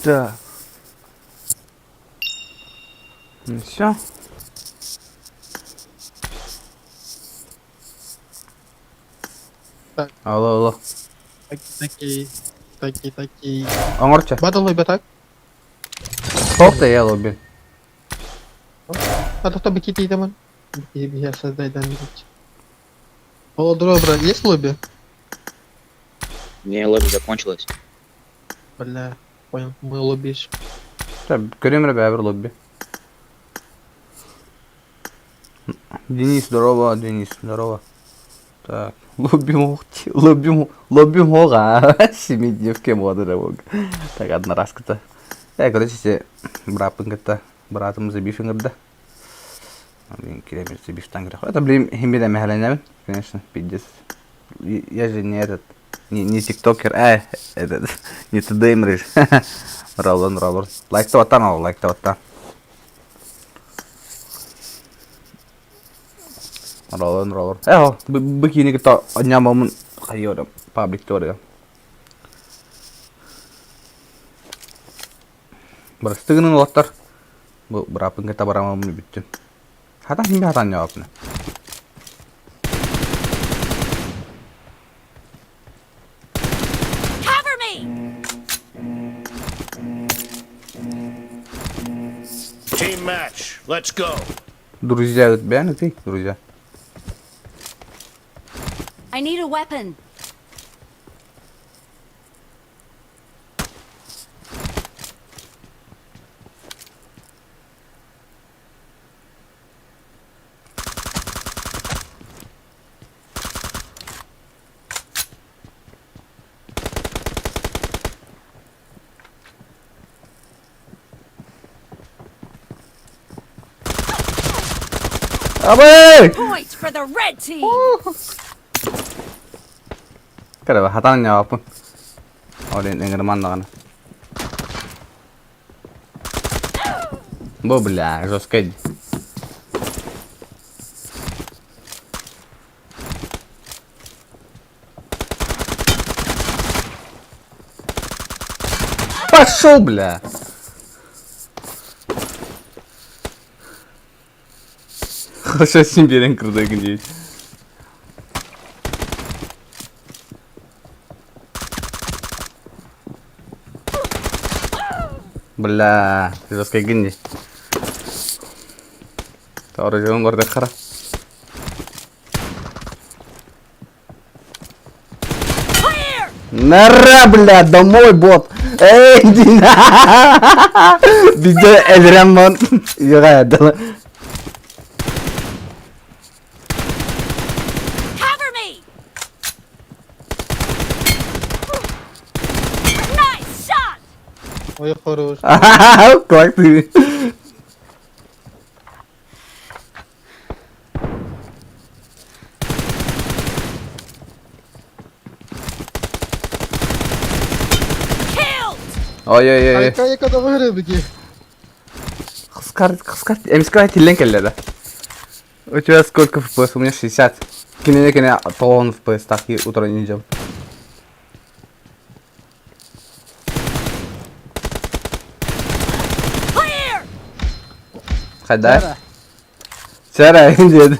Так. Ну все. Так. Алло, алло. Такие, такие, такие. Оҥорчо. Батл лобби так? Топ да я лобби. А то кто бы кити там? Я создай дан О, брат, есть лобби? Не, лобби закончилось. Бля, понял, мы лобби еще. Так, көрүм эрэ бэбэр лобби. Денис, здорово, Денис, здорово. Так, лобби мог, лобби, лобби мог, а, семидневке мода да мог. Так, одноразка-то. Э, короче, се братым кытта, братым забившин да. Блин, киремир забивтан грех. Это, блин, химбида мехаленемин, конечно, пиздец. Я же не этот, не тиктокер, а, этот, не тдмриш. Роллон, роллон. Лайкта оттан ал, лайкта оттан. Роллон, роллон. Э, бикини кытта нямамын хайорым, паблик торыга. Барыстыгының олоттар. Бу бырапын кытта барамамын бүттүм. Хатан химби хатан явапны. Cover me! Team match. Let's go. Друзья, бән ты, друзья. I need a weapon. Абай! Points for the red team! Кара хатан явапын. Олен эңгерман даҕаны. Бу бля, жестко. Пошел, бля! Хорошо, симберен крутой где. Бля, жестко гинди. Таура жон гордек хара. Clear! Нара, бля, домой, бот. Эй, Дина. Видео Эльрамон. Югая, да. Cover me! Nice shot! Ой, хорош. Как ты? Killed! Ой-ой-ой. Айка, яка давай рыбки. Хыскар, хыскар, эмискар тилен келледе. У тебя сколько FPS? У меня 60. Кине кине тоон FPS так и утро не идем. Clear! Хайда. Сара, деді.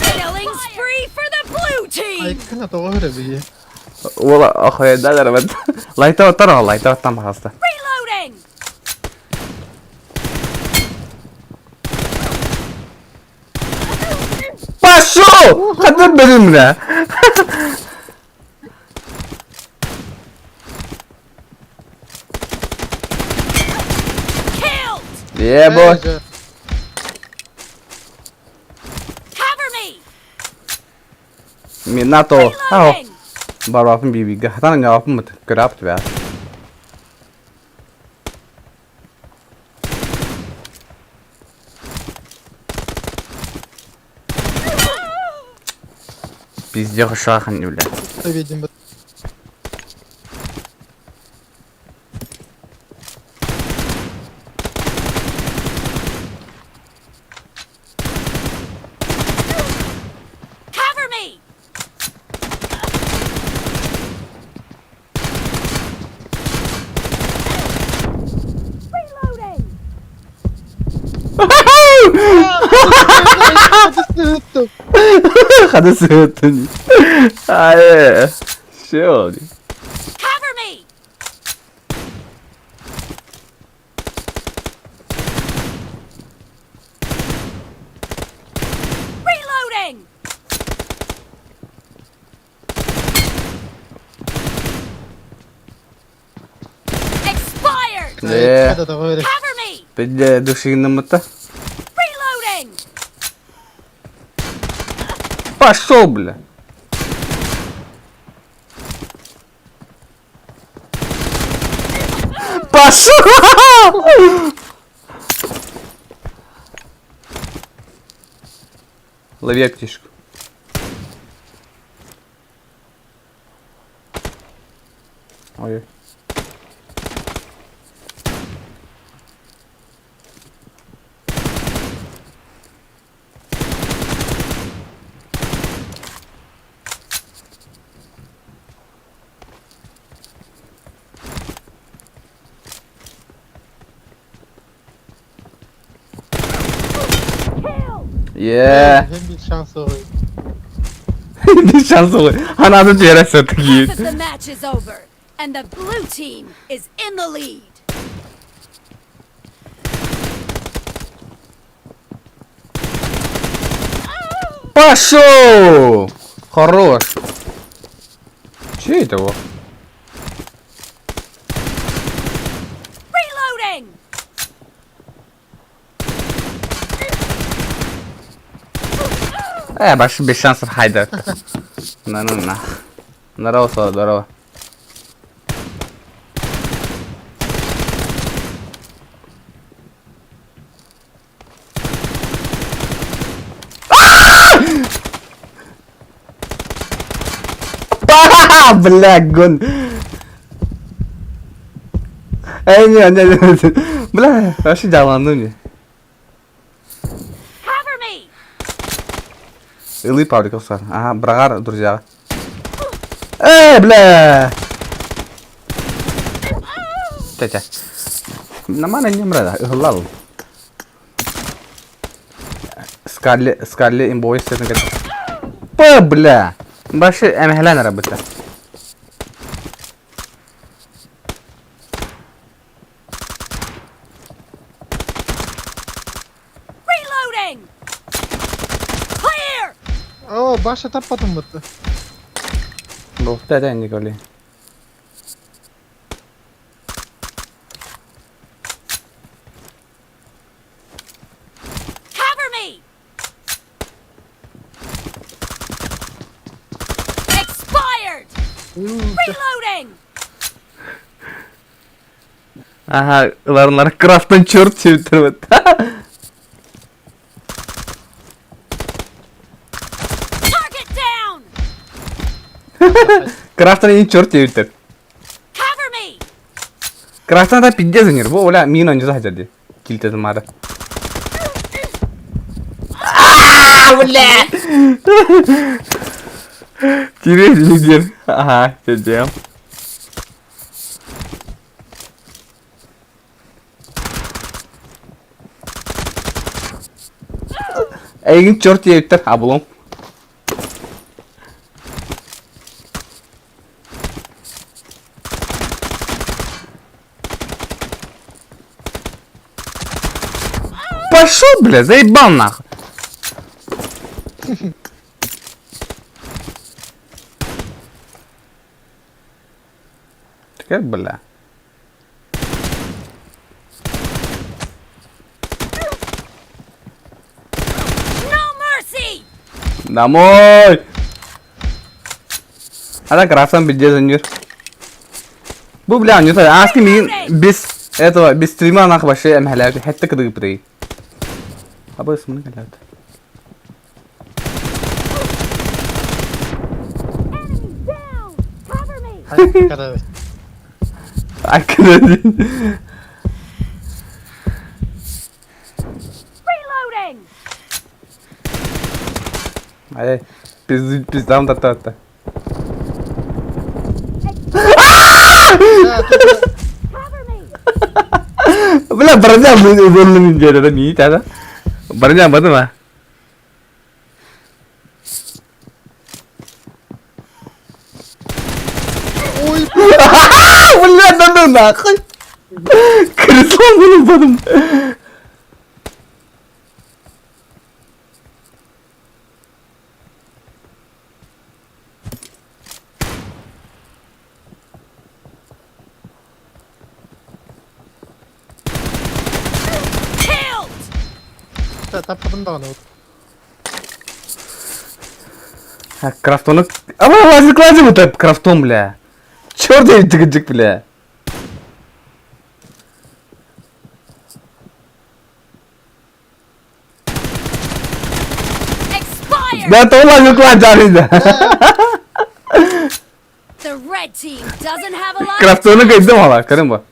Killing spree for the blue team! Айка на того рыбки. Ола, охуя, да, да, Лайта оттан, лайта оттан, пожалуйста. Reloading! Пошел! Хадыр бери, бля. Killed! Ебо. Cover me! Минато. Ау. Reloading! Барбапын бибиге. Хатан жауапын мыт. Көрап тебя. Пиздех шахан, бля. Видим. Хана сыһыттын. Ай, все. Cover me! Reloading! Expired! Ээ. Cover me! Биллэ душигиннаммыта. Reloading! Пошел, бля! Пошел! Лови аптечку. Ой. Yeah. Hem bir şans oluyor. Bir şans oluyor. Ananı diğer Half of the match is over, and the blue team is in the lead. Пошел! Хорош. Чей это его? Reloading! Э, больше без шансов хайда. На на на. Здорово, Слава, здорово. А! Бля, гон. Эй, не, не, не, бля, вообще дяланды мне. Cover me! Ылый паблик олсар. Ага, брагар, друзья. Эй, бля! Тетя. Нормально не мрада, ыһыллал. Скалли, Скалли имбой сетин кет. П, бля! Башы эмхлен работа. Reloading! Clear! Oo başa tapmadım mı? Бу тетя Николи. Cover me! Expired! Reloading! Ага, ыларынлар крафтан черт чевтер. Target down! Крафтан и черт чевтер. Cover me! Крафтан да пиздец нер. Бу оля мин онжу хажады. Килтедим мара. Бля! Тебе лидер. Ага, сидел. Эйгин черт ебиттер, абулом. Пошел, бля, заебал нахуй. Такая, бля. No mercy! Домой! А так Рафтан пиздец анюр. Бу, бля, анюр, аски мин без этого, без стрима нахуй вообще эмхаляют, хетте кыдыгы прей. Абы смын каляют. Enemy down! Cover me! Hayır, Акыры. Reloading! Ай, пизду, пиздам та-та-та. Cover me! Бля, броня выломин где-то, да, ми, та-да. Броня, бадыма. Бля, да ну нахуй! Креслом вылупаным. Killed! Таппатын даҕаны вот. Крафтону... А лазер клади вот этот крафтон, бля. Черт я тыгыдык, бля. Expired! Да, то лазер клади, да. The red team doesn't have a lot of Крафтону кайдым ала, көрүн бу.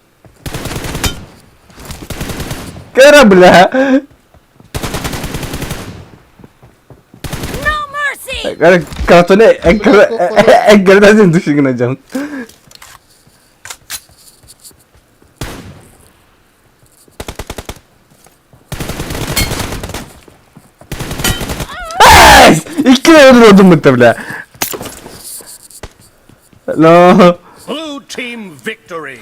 Кара, бля. No mercy! Крафтону эккерден душигына жан. Икки өлөрдүм бутта, бля. No. Blue team victory.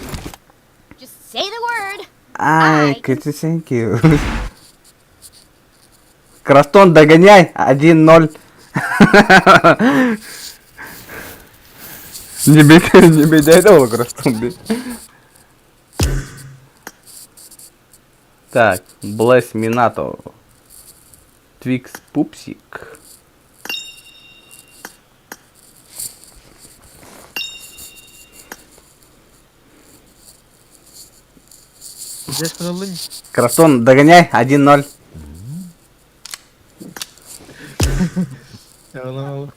Just say the word. Ай, Кэти, thank you. Крафтон, догоняй! 1-0. Не бей, не бей, дай этого Крафтон, бей. Так, Блэс Минато. Твикс Пупсик. Здесь кыныллын. Крафтон, догоняй, 1-0.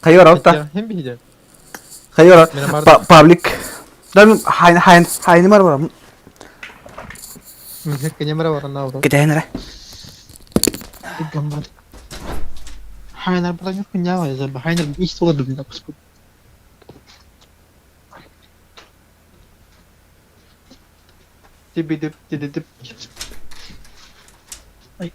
Хайор алта. Hem биһиде. Хайор. Мене бар. Паблик. Да, хайн хайн хайны бар бар. Мен кенемера бар ана бро. Кетен ре. Гамбар. Хайнар бра не хуйня, я за хайнар их соло дубна господи. Тиби дип дип дип. Ай.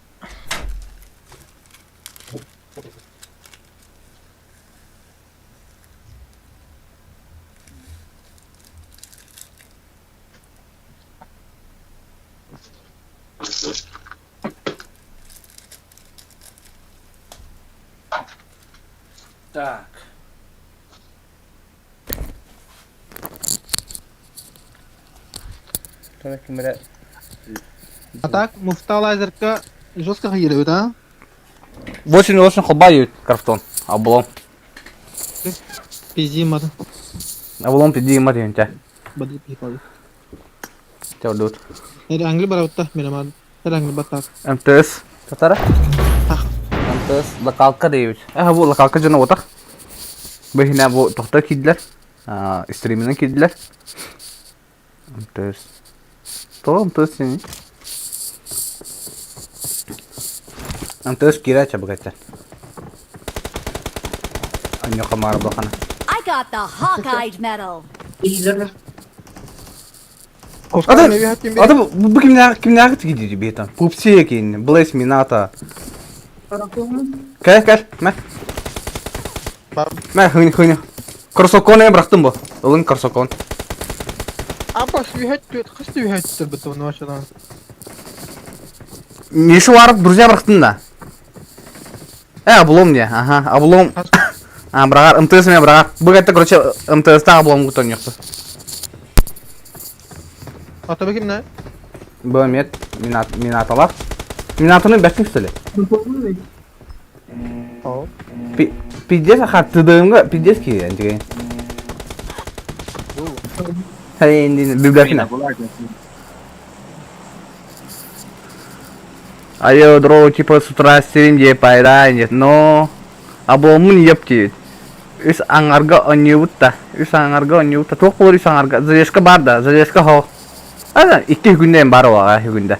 Так. А так муфта лазерка жестко хайыры, да? 8-8 холбают крафтон. Облом. Пизди мат. Облом пиди мат юнтя. Бади пипал. Тёрдут. Эри англи барабытта мен мат. Эри англи баттак. МТС. Татара? Ах. МТС локалка дейбит. Э, бу локалка жана отак. Бэхинэ бу тохта кидлер. А, стриминен кидлер. МТС. То МТС сени. МТС кирә чабыгача. Аньо камара бахана. I got the Hawkeye medal. Ата, ата бу кимнәр кимнәр тигиди бетан. Пупси кин, Блэс Мината. Кел, кел, мә. Мә, хыны, хыны. Кросоконы бырахтым бу. Ылын кросокон. Апа, сүйәт түт, кыз сүйәт түт бит оны ашадан. Миша барып, друзья бырахтым да. Э, облом не, ага, облом. А, брагар, МТС мен брагар. Бу это, короче, МТС-та облом гутон юкты. Ата беким не? Бу мет, минат, минаталар. Минатаны бәккә сөйле. О. Пиздец, аха, тыдымга, пиздец ки, антиген. Хей, библиофина. Айо, дроу, типа с утра стрим где пайда, но... Обломун епти. Үс аңарга онньуутта. Үс аңарга онньуутта. Туох буолар үс аңарга? Залезка бар да, залезка хоох. Ана, икки күндэн бар уаҕа үгүндэ.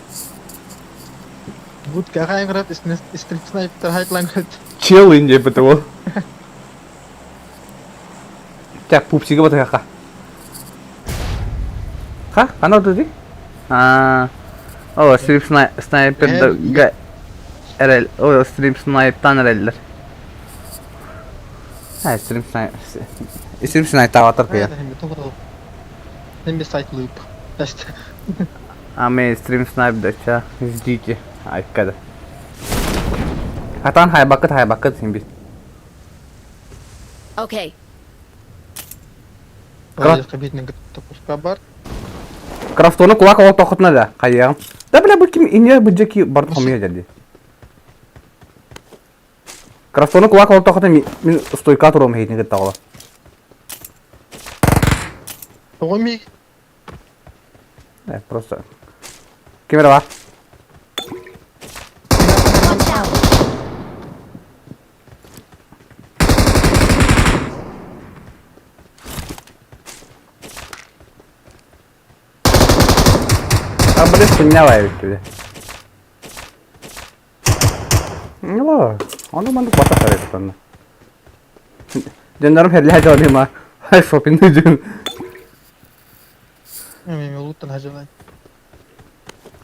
Гуд кахай град стрим снайпер хайтлайн град. Чел инде бит ол. Так, пупсига батыха. Ха? Ана дudi? А. О, стрим снайпер да эрел. О, стрим снайптан эреллер. А, стрим снайп. Стрим снайп таватар кыя. Написать лып. А мейнстрим снайп дача. Ждите. Айкада. Хатан хайбакыт хайбакыт син бит. Okay. Бар. Крафтону кулак ол тохотна да. Хайыам. Да бля бу ким инье бу жеки барт хомия деді. Крафтону кулак ол тохотна мин стойка туром хейтин кытта ола. Тоҕо ми? Э, просто. Ким эрэ бар? Watch out! Арбалет хуйня эбит түбэ. Ну, ону маннык бата харайбыт онно. Дьоннорум херлэһэ дьоҕума шопинг дьон. Эми луттан хажалай.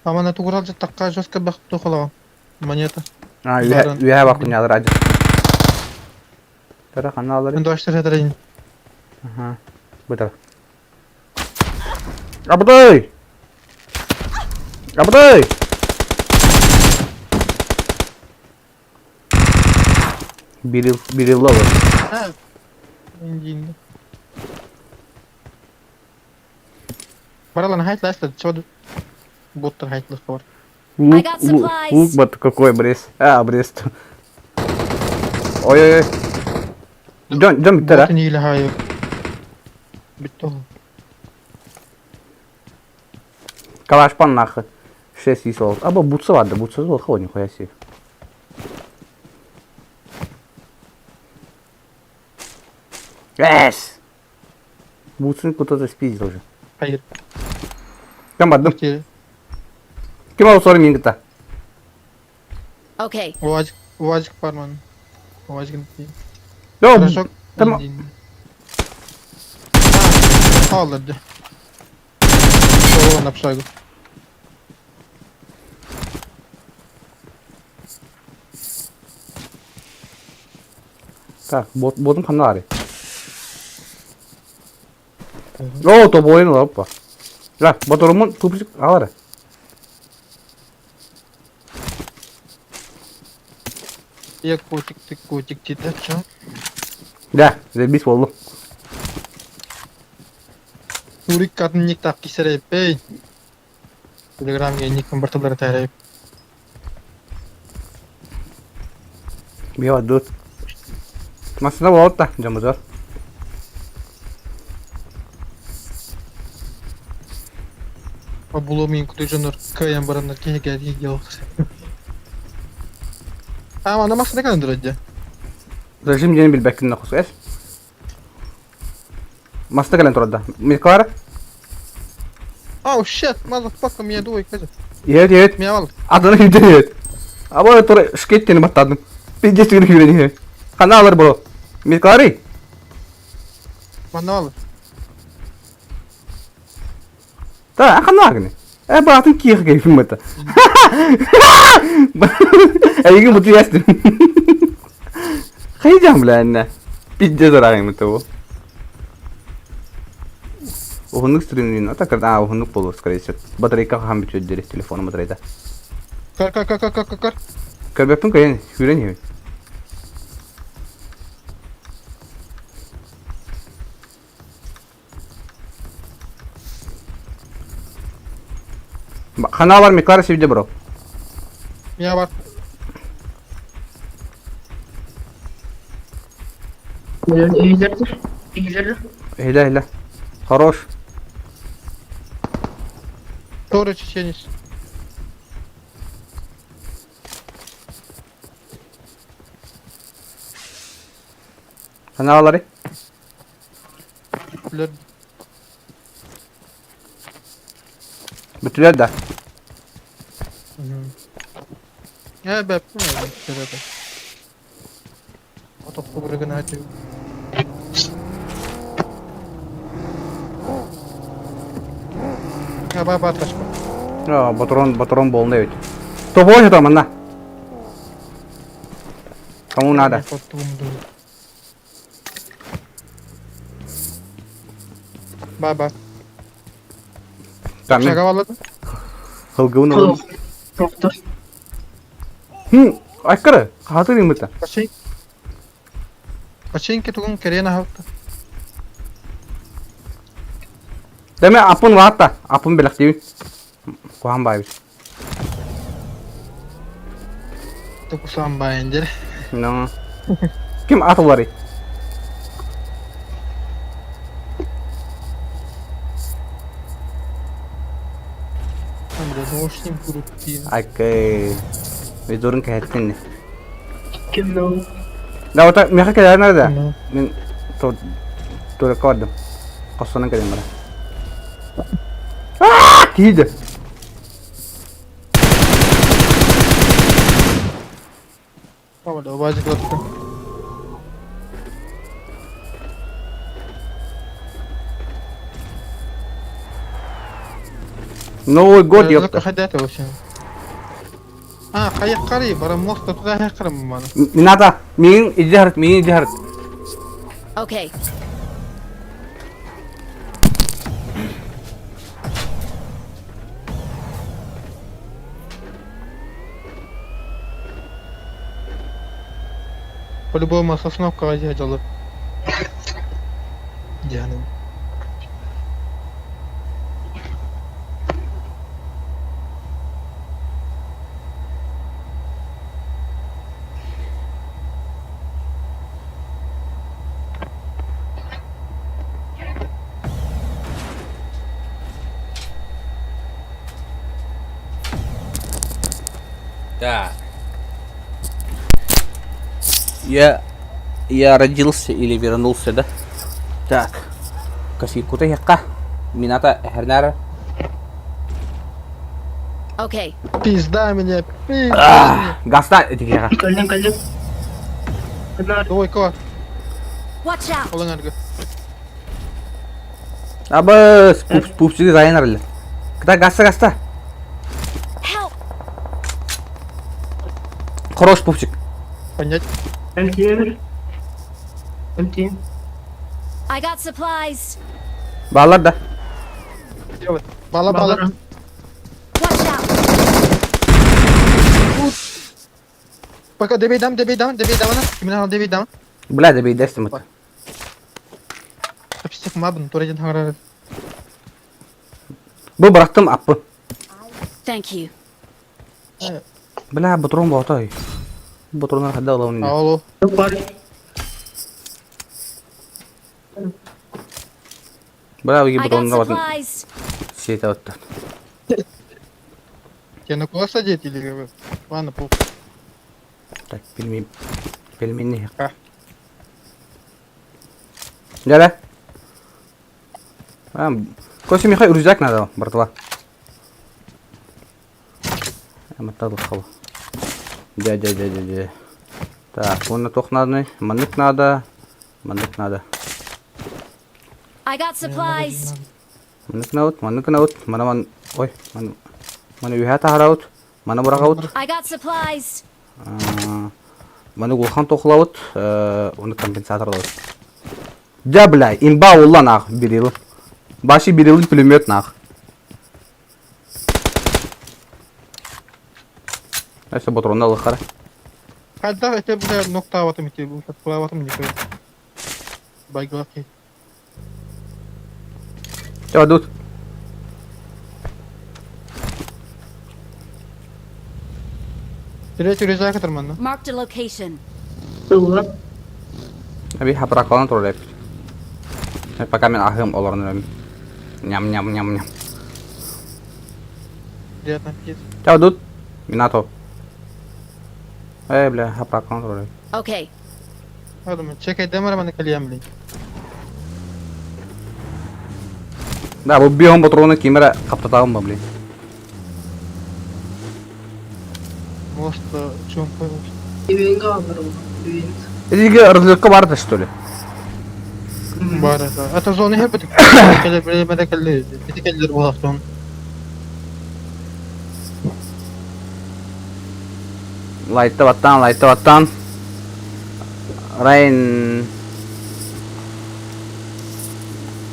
Амана тугурал жаттакка жестко бахту холоо. Монета. А, үһэ бакунялар ажы. Тара ханна алар? Мен доштар хатарайын. Аха. Бытар. Абыдай! Абыдай! Бирил, бирилла бар. Индин. Баралан хайт ласта, чод буттар хайтлых бар. Лук, got лук, supplies. лук, вот какой брест. А, брест. Ой-ой-ой. Дьон, дьон бүттэр, а? Ботун или хай. Бүтті. Калашпан нахуй. 6 исол. Аба бутсы барды, бутсы бол хо нихуя себе. Эс! Бутсын кто-то спиздил уже. Хайыр. Кем бардым? Бүтті. Ким алып соры мин кытта? Okay. Уазик, уазик бар ман. Уазик. Йо, Хорошо. там- Алды. О, на пшагу. Так, бот, ботум ханна ари. О, тобойын опа. Ла, боторумун тупсик алары. Я котик, ты котик, ты да чё? Да, заебись болду. Турик катын ник тап кисереп, эй. Телеграмге никин бір тылдары тәреп. Бива дут. Машина болот да, жамызар. Булу мин күтү жонор каян барамнар кеге кеге А, ана машина кан дурады. Зажим ден билбеккин нахус, эс. Машина кэлэн турда. Микар? Oh shit, motherfucker, меня дуй, кажи. Ет, ет. Меня ал. Аданы хүден ет. Аба тура шкеттени баттадым. Пиздец түгүн хүден Хана алар бро. Микари? Мана ал. Та, хана агны. Э, батын киэх гейфим это. Эйгин буту ястым. Хайдам бля, анна. Пиздец арагым того. Уһуннук стримнин, а так, а, уһуннук болу, скорее всего. Батарейка хам бүтүө дери, телефон батарейка. Кар, кар, кар, кар, кар, кар. Көрбөппүн көйөн, хүрен хебит. Хана бар Миклара сибде бро. Меня бар. Ийлерді. Ийлерді. Хиле хиле. Хорош. Тоже чеченец. Хана алары. Билер. Бүтүлөр да. Я бәп, бәп. Отоққа бір айтып. Я ба ба ташпа. А, батрон, батрон болны ведь. Тобой там, на. Кому надо? Ба ба. Там Шага балладым. Хылгыбын ылын. Тоқтор. Айкары, хатыр имыта. Пачей. Пачейнке тугун керен ахалта. Деме апын ваатта, апын белек Кухан байбит. Токусан байындер. Ну. Ким атылары? Бля, наушник крутые. Айкы. Видурын кәһәттин. Ким ол? Да, вот меха кәләр нәрдә? Мин то туры кардым. Косонан кәләм бара. Аа, киде. Бля, базик лапты. Новый год, ёпта. Хотя вообще. А, қайық қарай, бара мост туда қайық мана. Мината, мин иджахарт, мин иджахарт. Okay. По-любому сосновка одежда. Диана. Да. Я родился или вернулся, да? Так. Кофейку-то яққа. Мината хернара. Okay. Пизда меня, пизда меня. Гаста этигеға. Кэллим, кэллим. Кынар. Двойка, Watch out. олон аргы. Абы, пупсиги зайын арылы. Кыта гаста гаста. Help. Хорош пупсик. Понять. Эмтиемир. Эмтием. I got supplies. Балар да. Делай. Бала, бала. Watch out. Пока дебей дам, дебей дам, дебей дам, ана. Кимин ал дебей дам. Бля, дебей дестим. Апстек мабын, туреден хаңрар. Бу бырақтым аппы. Thank you. Бля, бутрон ботой. Бутронар хадда олауын. Алло. Бар. Бля, уги I got бутронар батын. supplies. Сете отты. Тебя на кулак садить или... Ладно, пол. Так, пельмень. Пельмени. А. Дядя. Коси Михай рюкзак надо, братва. Мотал хал. Дядя, дядя, дядя. Так, он на тох надо, манык надо, манык надо. I got supplies. Манык наут, манык наут, мана ой, мана мана юха тахараут, мана бурагаут. I got supplies. Маны улхан тохлаут, оны компенсаторлаут. Дя, бля, имба улла нах, берил. Баши берил пулемет нах. Әсі ботронда лыққара. Хайда это, бля, нокта аватым ити, бұл аватым не Байглаки. Чего тут? Третий рюкзак атырман, Marked a location. Ылла. Аби хапракалан турар Пока мен ахым оларын Ням ням ням ням. Приятно пить. Чего тут? Минато. Эй, бля, хапракалан турар. Okay. Ладно, чекай демара мана кальям, блин. Да, бұл бион патроны кемера қаптатағым ба, блин. Может, чем Ивенга алар ол. Ивент. Эзиге разлетка барды, что ли? Бар это. Это зона хер бит. Келер бир мede келер. Бити келер bu hafta. Лайтта баттан, лайтта баттан. Райн.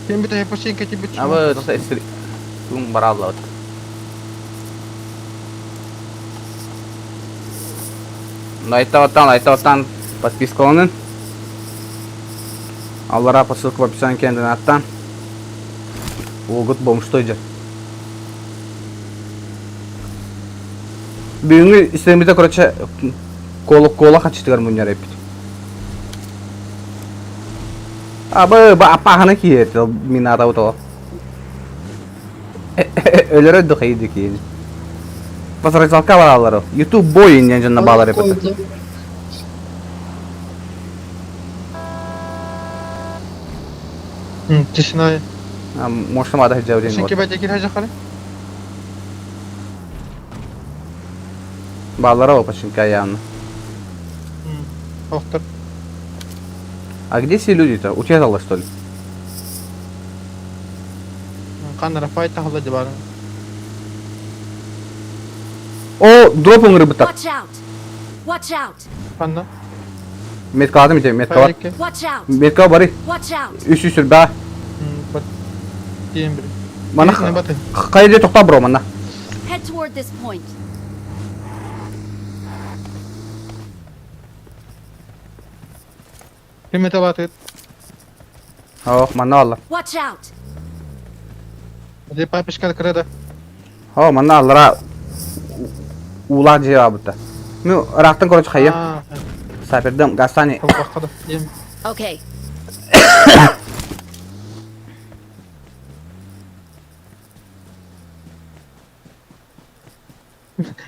Кем бит хепасин кети бит. Абы, тоса эстри. Күн барааллабыт. Лайтабаттан, лайтабаттан подпискаланын. Аллара по ссылке в описании киэн донаттан. Уолгут бомжтой дьэ. Бүгүҥҥү истэрбитэ, короче, кола кола хаччытыгар мунньар эппит. Абы, аппаахана киһи мината утоо. Өлөрө духайды киһи. Посрачалка бараллар. YouTube бой иннен жанна баалар эппит. Тишина. Может, мада хиджабрин. Сен кебәт екер хажа Баалара ол починка явно. Охтор. А где все люди-то? У тебя что ли? Ханна файт тахла дебара. О, дроп ыҥырбыттар. Watch out! Watch out! Ханна. Меткаладым ити, меткалар. Файдикке. Watch out! Метка бары. Watch out! Үс үс үрбаа. Бат. Тиен бир. Мана Не баты. хайде тоқта бро манна. Head toward this point. Примете баты. Ох, манна алла. Watch out! Де папишка кырада. О, манна аллара уулаах дьиэ баабыта. Мен ыраахтан короче хайым. Сапердым, гастани. Баққада. Ем. Okay.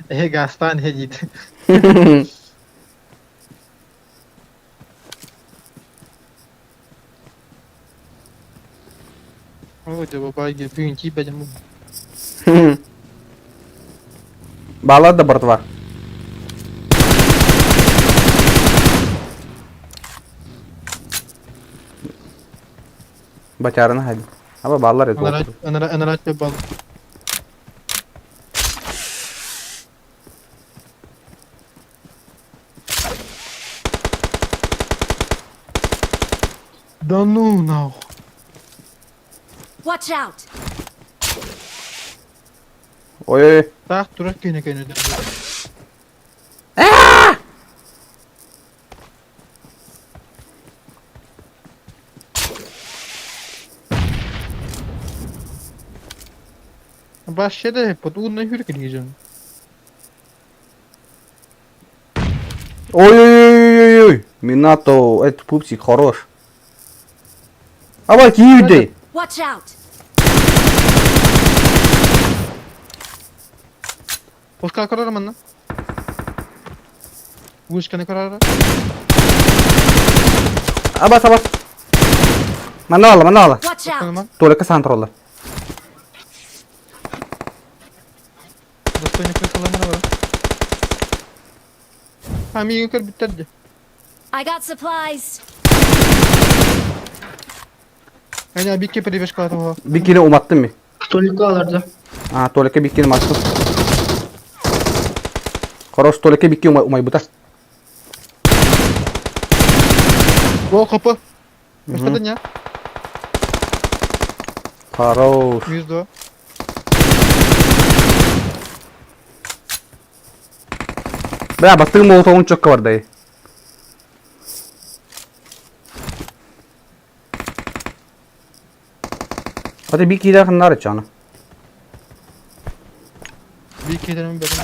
Э гастан хе дейді. Ой, де бабайге бүгін тиіп бәдем. Баалар да братва. Батярына хadi. Аба баалар это. Анара анара бал. Да ну нахуй. Watch out! Ой-ой. Так, турак кene кene. Вообще да, под удной хүркин дiyeceğim. Ой-ой-ой-ой-ой. Минато, этот пупсик хорош. Аба киирдей. Watch out! Пускай карар манна. Вышканы карар. Абас, абас. Манна алла, манна алла. Watch out! Манна. Только сантрола. Достойный крысалар бар. Ha миигин көрбүттэр I got supplies. Эне бикке перебежка атыга. Бикини уматтым ми? Только аларда. А, только бикини уматтым. Хорош, только бикки умайбыта. О, капы. Өстөдөн я. Хорош. 102. Бля, бастыгым молотовун чокка бар дай. Hadi bir iki daha ханнар чана. Биккеден бердим.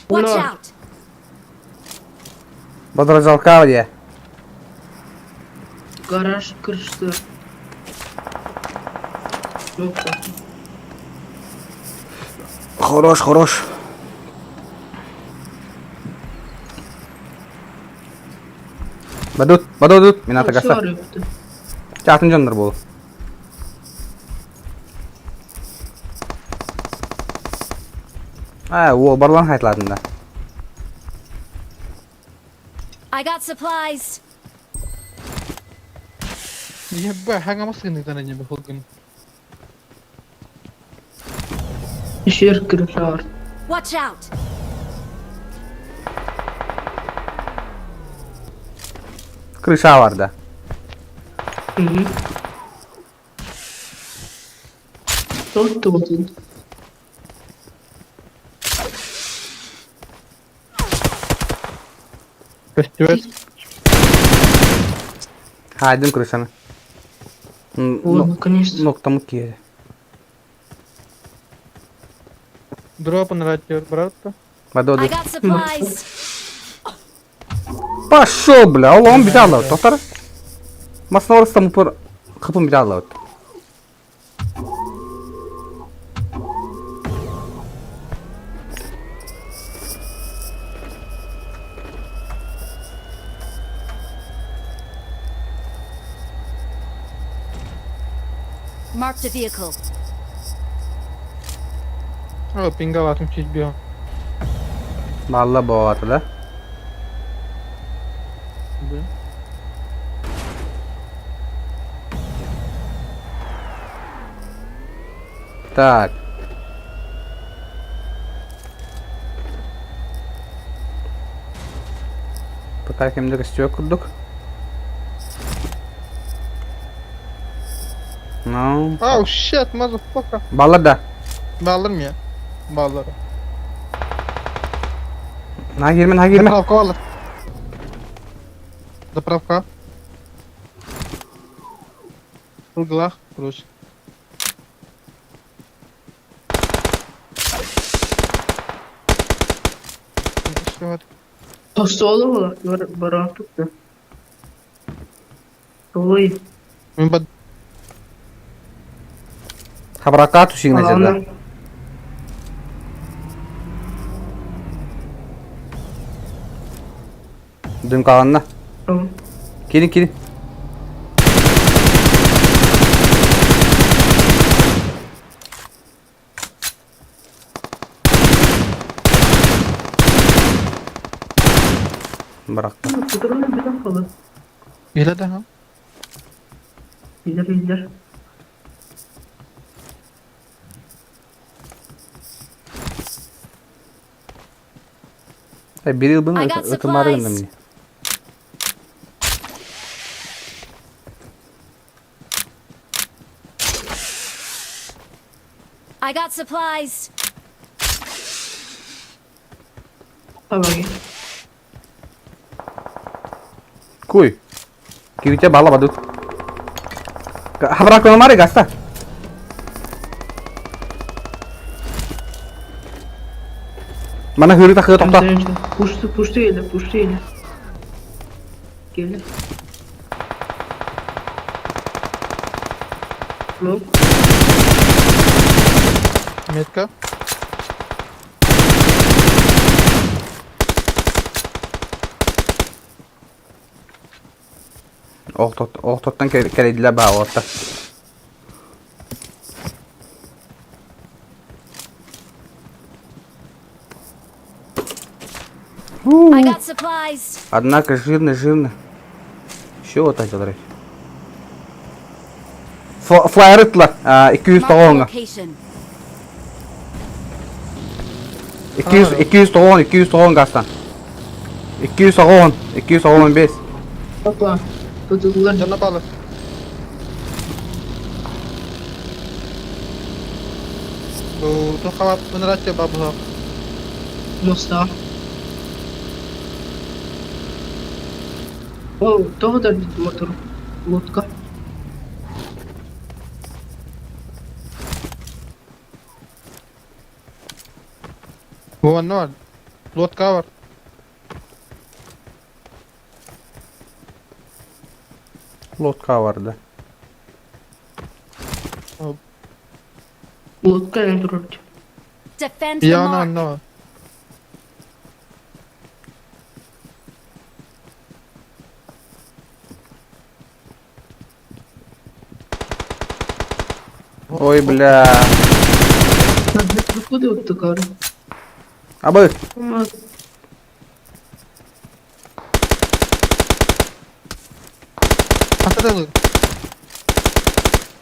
Watch Ulan. out! Бадражалка я. Гараж kırıştı. Yok zaten. Хорош, хорош. Бадут, бадут, мината Taksi гаса. var yoktu. Чатын жондар бол. А, ол барлан хайтладында. I got supplies. Ебба, хаңамасын гана не бахылгын. Ишер kırışı var. Watch out! Крыша бар да. Hı hı. Тоттубутун. Көстүбэт. Хаайдым крышаны. Ой, наконец-то. Ноктамыт киһи. Дроп нратер, брат. Бады I got supplies. Пошел, бля, ол он бит аллабыт, тоқтар. Масына орыстан упор қыпын бит аллабыт. Marked a vehicle. О, пингалатым чуть бил. Балла боата да. Да. Так. Пока кемде костер курдук. Ну. Oh shit, motherfucker. Баллар да. Баллар я. Баллар. На кирме, на кирме. Заправка баллар. Заправка. В углах, короче. Тосолу баран tuttu. Ой. Мин бад Хабрака тушигна жерде. Дым каланна. Кирин, кирин. Бырахта. Илэ да Билер билер. Бир ылбын I got ытымары supplies. гынным мне. I got supplies. Tamam. Куй. Кирите бала бадут. Хабрак мари гаста. Мана хөрү тахы тохто. Пушты, пушты еле, пушты еле. Келе. Ну, Метка. Охтот, охтоттан кэлэдилэр баа отта. I got supplies. Однако жирно, жирно. Еще вот так делать. Флайер ытла. 200 Marked a тоғонга. location. 200 200 тоғон, 200 тоғон гастан. 200 тоғон, 215. опа. Tutuldular. Жана баллар. Бу тухалап нратер бабла. Моста. О, того да мотор. Лодка. Вон ноль. Лодка бар. Лодка бар да. Лодка не турат. Defend the Я mark. на. Ой, бля. Куди от такара? Абы. Хатыры.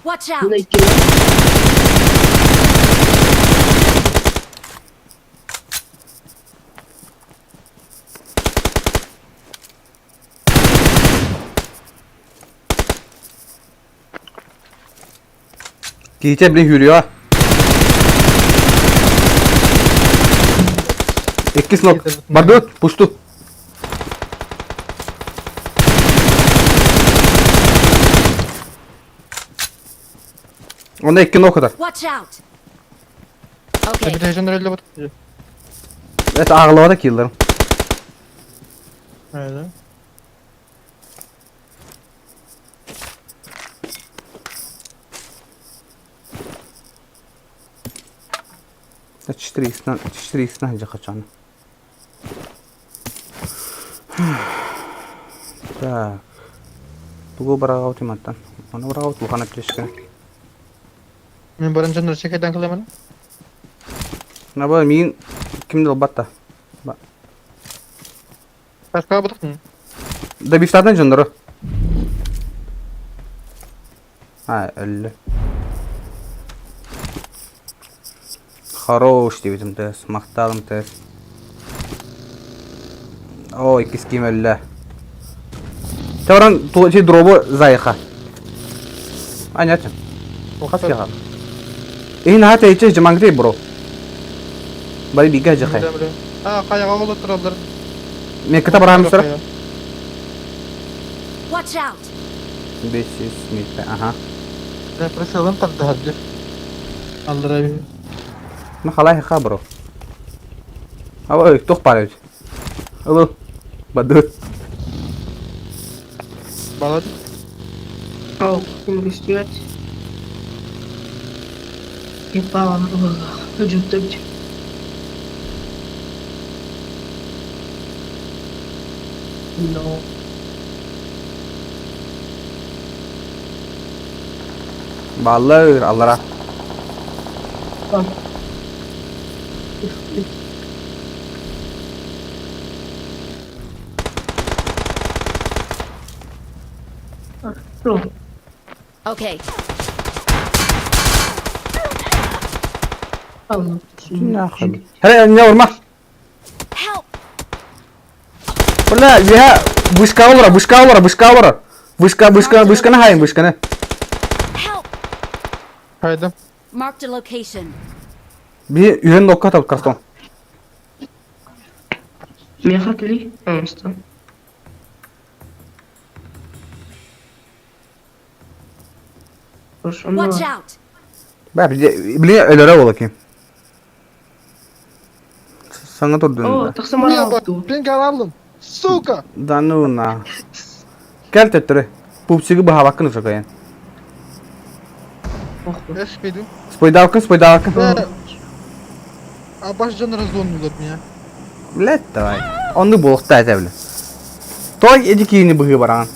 Watch out. Найти. Киите блин хүрүө. Иккис нок. Бардыбыт, пушту. Онно икки нок ытар. Watch out! Okay. Reputation öyle bak. Это ағылауда киллерім. Öyle. 4x хачан. Так. Тугу бараҕа мантан. Оны бараҕа улахан аптечка. Мен баран жоннор чекайдан кыламын. Наба миин ким да албатта. Башка бутыкны. Да бифтадан жоннору. А, өллө. Хорош диэбитим тээс, махтаалым тээс. О, иккис ким өллө. Теоран ти дробу зайха. А, нет. Хас киха. Ин хата иче жамангри бро. Бari бига жахай. А, каяга болот туралар. Мен кыта барам сыр. Watch out! 500 метр. Ага. Да, присылым тардыр. Аллара би. Ну халай ха бро. Аба тух бар эбит. Ылы. Бадыр. Балат. Ау, көстүбэт. Епалам Өжүттөбүт. No. Баллар аллара. Bak. Bro, Okay. Allah. Хэ не урма. Help! Бля, я вышка олора, вышка олора, вышка олора. Вышка, вышка, вышканы хайын, вышканы. Help! Кайда? Marked a location. Би үйрен нокка тап картон. Меха кели? Аңыстан. Watch out! Бә, биле өлөрө бола ким. Саңа О, турдун. тахса мара Мен алалым. Сука! Да ну на. Кел төттөрө. Пупсиги бахабаккын ушакайын. Эшпейдим. Спойдалкын, спойдалкын. А баш жан разломнулар меня. Блять, давай. Онды болукта эте биле. Той эди кийини быгы баран.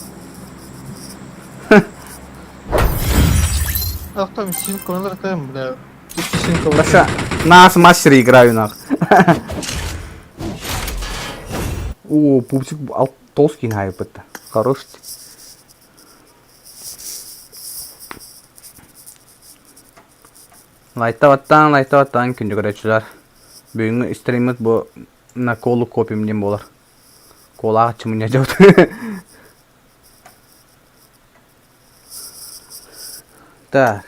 Ах там синка, он там, бля. Синка. Баша, нас мастер играю нах. О, пупсик ал толстый хайп это. Хорош. Лайтабаттан, лайтабаттан күндү көрөчүлөр. Бүгүнкү стриммит бу на колу копим диэн буолар. Колаҕа чымыня дьабыт. Так.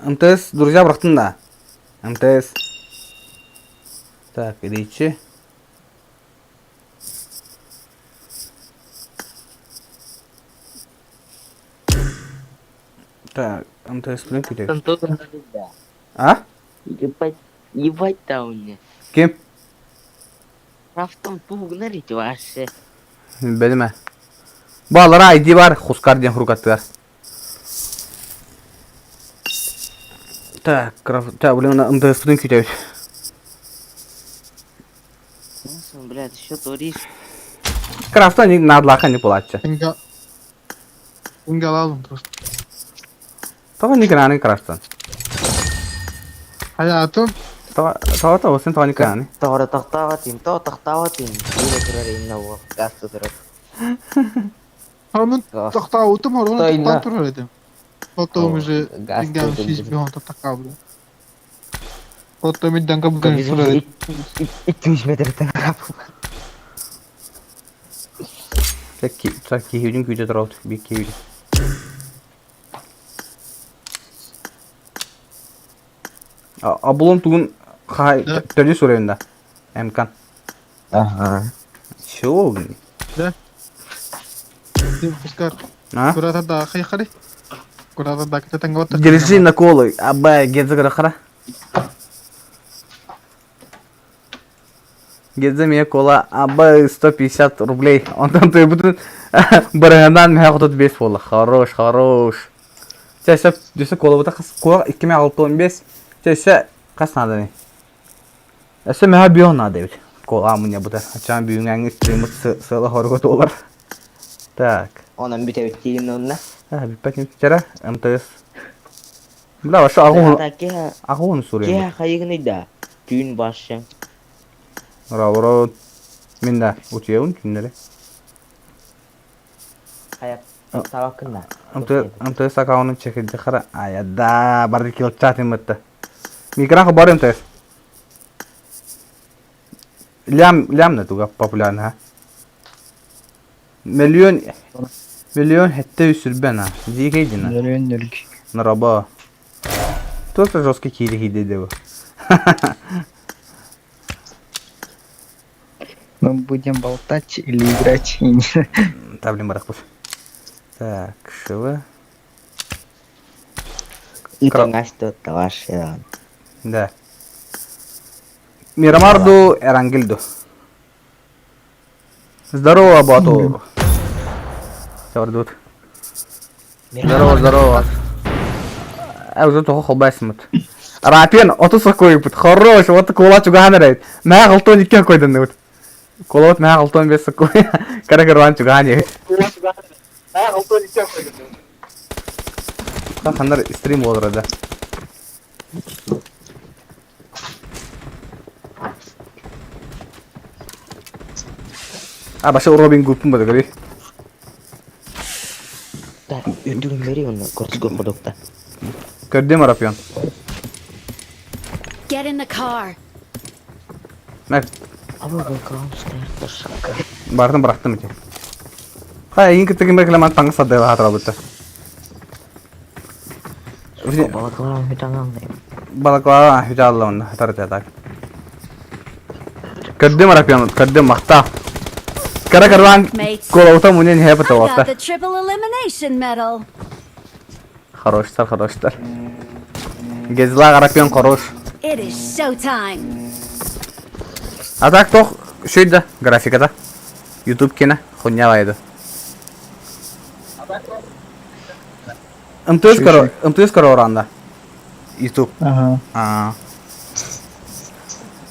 МТС, друзья, бырахтын да. МТС. Так, Ричи. Так, МТС, блин, күтер. А? Ебать, ебать там мне. Ким? Автом тугнарить ваше. Билме. Балара ID бар, Хускар диэн хургаттыгар. Так, краф... Так, блин, МТС-тын күтәбит. Ну, блядь, что творишь? Крафта не надлаха не булаччы. Инга. Инга алалым просто. Тага не граны крафтан. Хаятым. Тага тага тага сен тага не граны. Тора тахтаватин, то тахтаватин. Или турар инна во, газ турар. Хармын тахтаутым, хармын Тайна. тахтан турар едим. Потом О, уже газ ингам турар шиш едим. бihon тахтакабы. Потом идданга бүгін турар едим. 200 метрден карап. Так так киһүдүн күтэ турабыт, бик киһүдүн. А булон тугун Хай, Да. төрдүс уровень да. МК. Ага. Чего, блин? Да. Ты пускар. А? Куда-то да, хайхали. Куда-то да, кто там Держи на колы. Абай, гедзе хара. Гедзе мне кола, абай, 150 рублей. Он там ты буду баранан меня тут без пола. Хорош, хорош. Чаще, десе кола вот хас кола 2065. Чаще хас надо не. Өссө меха бион надо эбит. Кола мне бута. Ачан бүгүҥҥэ стриммут сыала хорго туолар. Так. Онон бүтэбит диигин онно. А, бүппэт вчера МТС. Бля, вообще агун Ата киһи агун суруйм. киһи хайыгыный да. Түүн башча. Ура, ура. Мин да утуйабын күннэри. Хайа табакында. МТС МТС аккаунтун чекилди хара. Ая да, барды кил чатым бытта. Микрофон бар МТС. Лям лям на туга популярный, ha. Миллион миллион хетте үсүрбен ha. Дикейдин. Миллион нөлг. Нараба. Тоже жесткий кири хиде дево. Мы будем болтать или играть? Я не знаю. Таблин барахпыт. Так, швы. Итаңасты таваш. Да. Мирамарду Эрангильду. Здорово, Бату. Савардут. Здорово, здорово. А уже того холбасимут. Рапен, оту сокой пут. Хорош, вот кола чуган рейд. Мә галтон иккен койдын вот. Кола вот мә галтон бес сокой. Кара карван чуган егит. Хандар стрим болдыр да. А баша Робин Гудпун бады көрей. Да, үтүгүн бери онно көрсүгө ходокта. Көрдüm Рапен. Get in the car. Мә Абы балкон шакка. бардым бырахтым ити. Хай, ең кітеген бәкілі таңғы садайла хатыра бұтты. Балаклава бүтаңан. Балаклава хүтә алла онда хатар так. Көрдüm Рапен, көрдüm мақта. Кара карван колаута мунен хепа I got тавафта. the triple elimination medal. Хороштар, хороштар. Гезла Рапен хорош. It is showtime. А так тох шүйді графикада. YouTube кені хуйня айды. МТС коро, МТС коро оранда. YouTube. Ага. А.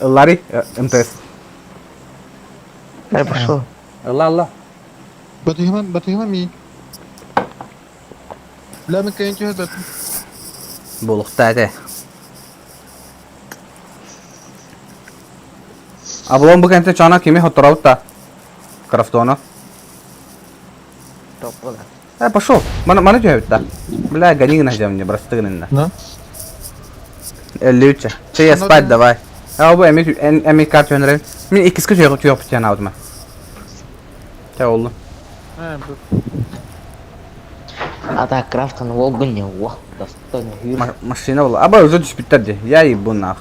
Лари, МТС. Ай пошел. Алла, алла. Батыгыман, батыгыман ми. Бля, мен кайын чөһөт бат. Булукта әте. Аблон бу кенте чана кими хотораута. Крафтона. Топ бола. Э, пошел. Мана мана түйөбүт Бля, гони на землю, брастыгын На. Люча. Че я спать давай. А бу эми эми карт жөнөрөм. Мен икиски түйөк түйөк бүтән алдым. Ча oldu. А, бу. Ата крафтан волгун не уа. Достойно хүр. Машина була. Аба өзө түшүп биттерди. Я ебу нах.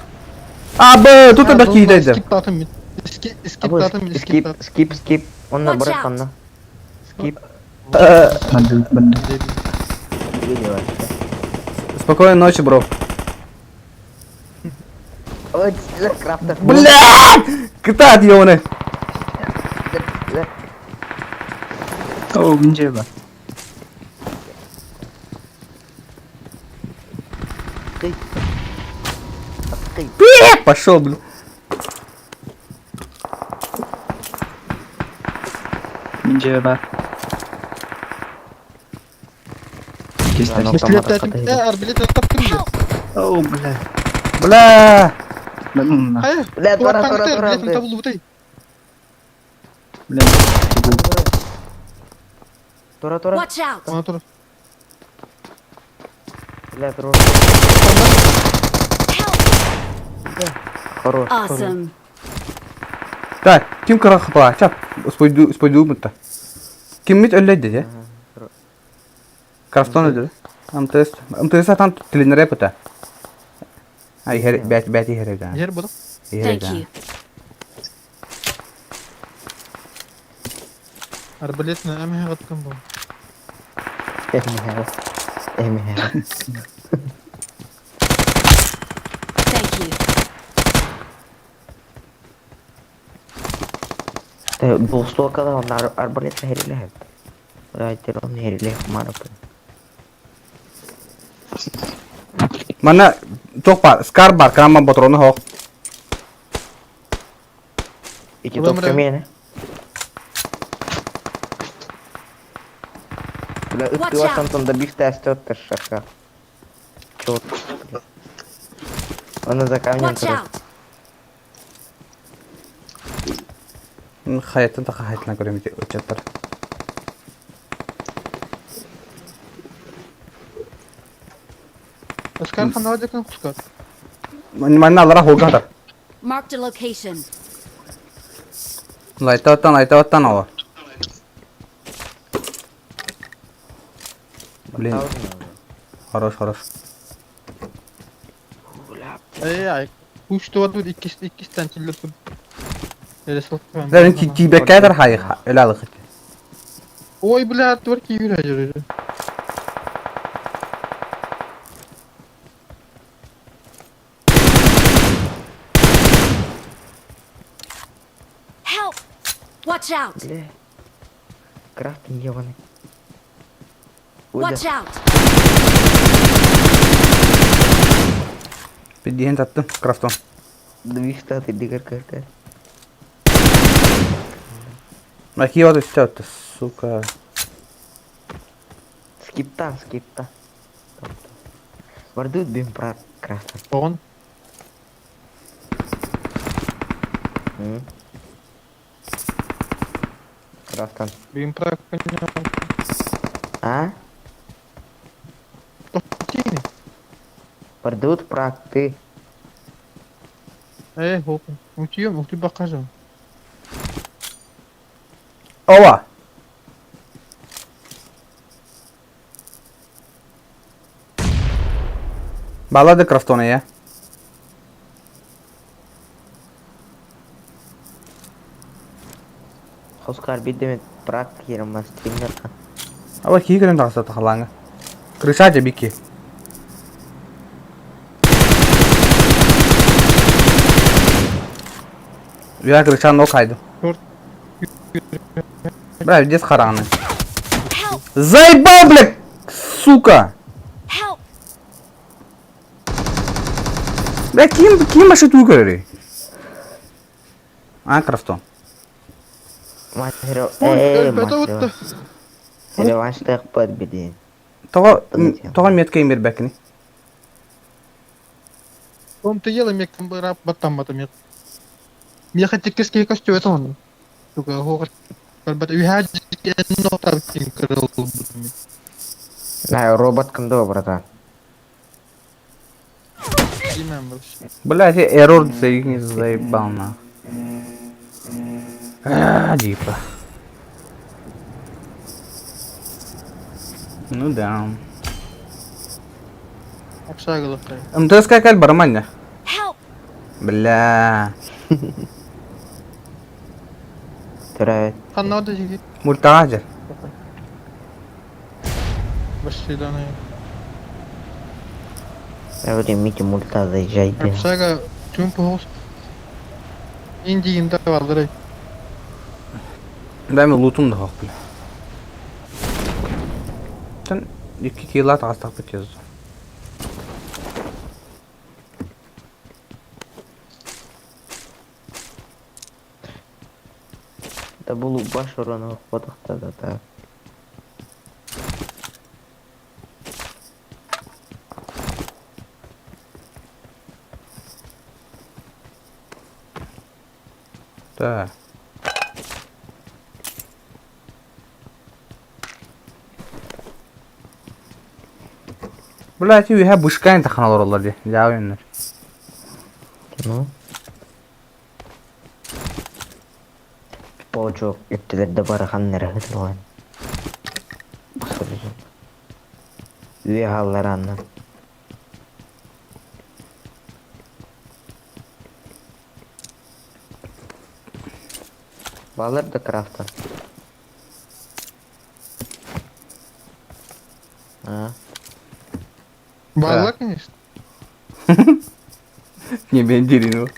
Аба, тут да кийдейди. Скип татым мин. Скип, скип татым, скип Скип, татым. скип, скип. Онна Watch барак out. онна. Скип. Бандит, бандит. Спокойной ночи, бро. Ой, крафтан. Бля! Кытат ёны. О, 문제 봐. Пошел, блин. 문제 봐. Бистилет татым. Э, арбилет таптым. Help! О, бля. Бля! Ну, Хай. Бля, тура, тура, тура. Билетин табылды бутай. бля. Тура, тура. Watch out! Ана тура. Бля, тура. Help! Хорош. Awesome. Так, ким кыра хапа? Чап, спойду, спойду мутта. Ким мит өллөйдү де? Крафтон өллөйдү. МТС, МТС атан тилинере пыта. А иһэр бэт бэт иһэр эбит. Иһэр буолуо. Иһэр Thank you. эбит. Арбалетный эмиһэҕиттэн буол. Эмиһэҕэ. Эмиһэҕэ. Thank you. Двухстволкалар онно арбалет иһэрилэһэр. Райтер он иһэрилээх марапын. Манна туох баар? Скар баар, крамма ботрону хоох. Ити топ миэнэ. Бля, ыттыгар антон да бих тәсте оттар шака. Чё? Он за камнем Watch out! Хайаттан таха хайтына көрөм ити ыччаттар. Оскар ханна декан кускар. Манна алара холга хатар. Marked a location. Лайтаттан, лайтаттан ала. Блин. Хорош, хорош. Эй, ай. Кучту тут иккис иккистен киллер. Лэрин тиибэккэ хайы өлө Ой, бля, творки юрэ Help! Watch out! Бля. Крафтинг ебаный. Watch out! Бидиһин таттым, крафтон. Двихта ты дигар көр Какие вот все это, сука. Скипта, скипта. Вардут бим про крафта. Он. Крафтан. Бим про А? Вардут прак ты. Эй, хоп. Утием, ути бакажам. Ова! Баллады крафтона я. Оскар бидеме прак кирма стример. Ава кии көрөн тахса тахалааңа. Крыша же бики. Я крыша нок хайду. Бля, здесь хараны. Help! Заебал, блядь! Сука! Help! Бля, ким, ким маши туу көрөрүй? А, крафтон. Мастер, эй, мастер. Реванш под бидин. Того, того метка имер бэкни. Он ты ела мек рап батам батам мек. Мне хотя киски костю это он. Сука, хохот. But we had no talking крыл. На, робот кондо, братан. Блядь, эррор не заебал на. А, типа. Ну да. МТС какая барманья? Help! Бля. Төрөт. Ханна да жиги. Мультажер. Барселона. Мити мульта заезжай. Общага чүм похос. Индиинда балдырай. Дай мне лутум да бля. Тен икки килат астақ бит Да булу баш ураны ходохта да так. Так. Блять, үйе бушкайн таханалар олар ди. Жауыннар. Ну. Почок өттүлерде барахан нэрэ хытылган. Үйе халлар анна. Баалар да крафтан. А? Балла, конечно. Не бендирину.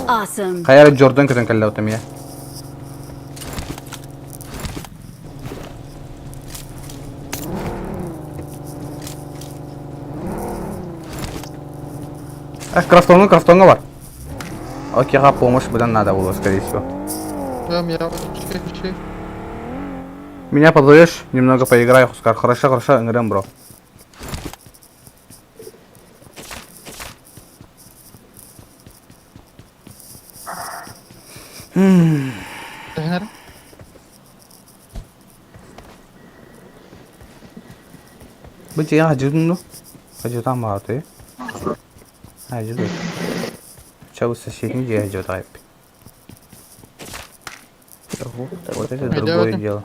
Awesome. Хайа эрэ Джордан көтөн кэллэ отом я. Эх, крафтоҥҥа, крафтоҥҥа бар. Окейға помощь быдан надо было, скорее всего. Меня позовешь, немного поиграю, Хускар. Хорошо, хорошо, ыҥырыам, бро. Бу дьиэ хадьыытын дуу? Хадьыытаан баҕатый? Хадьыт. Ча соседний дьиэ хадьыытаайп. Вот это другое дело.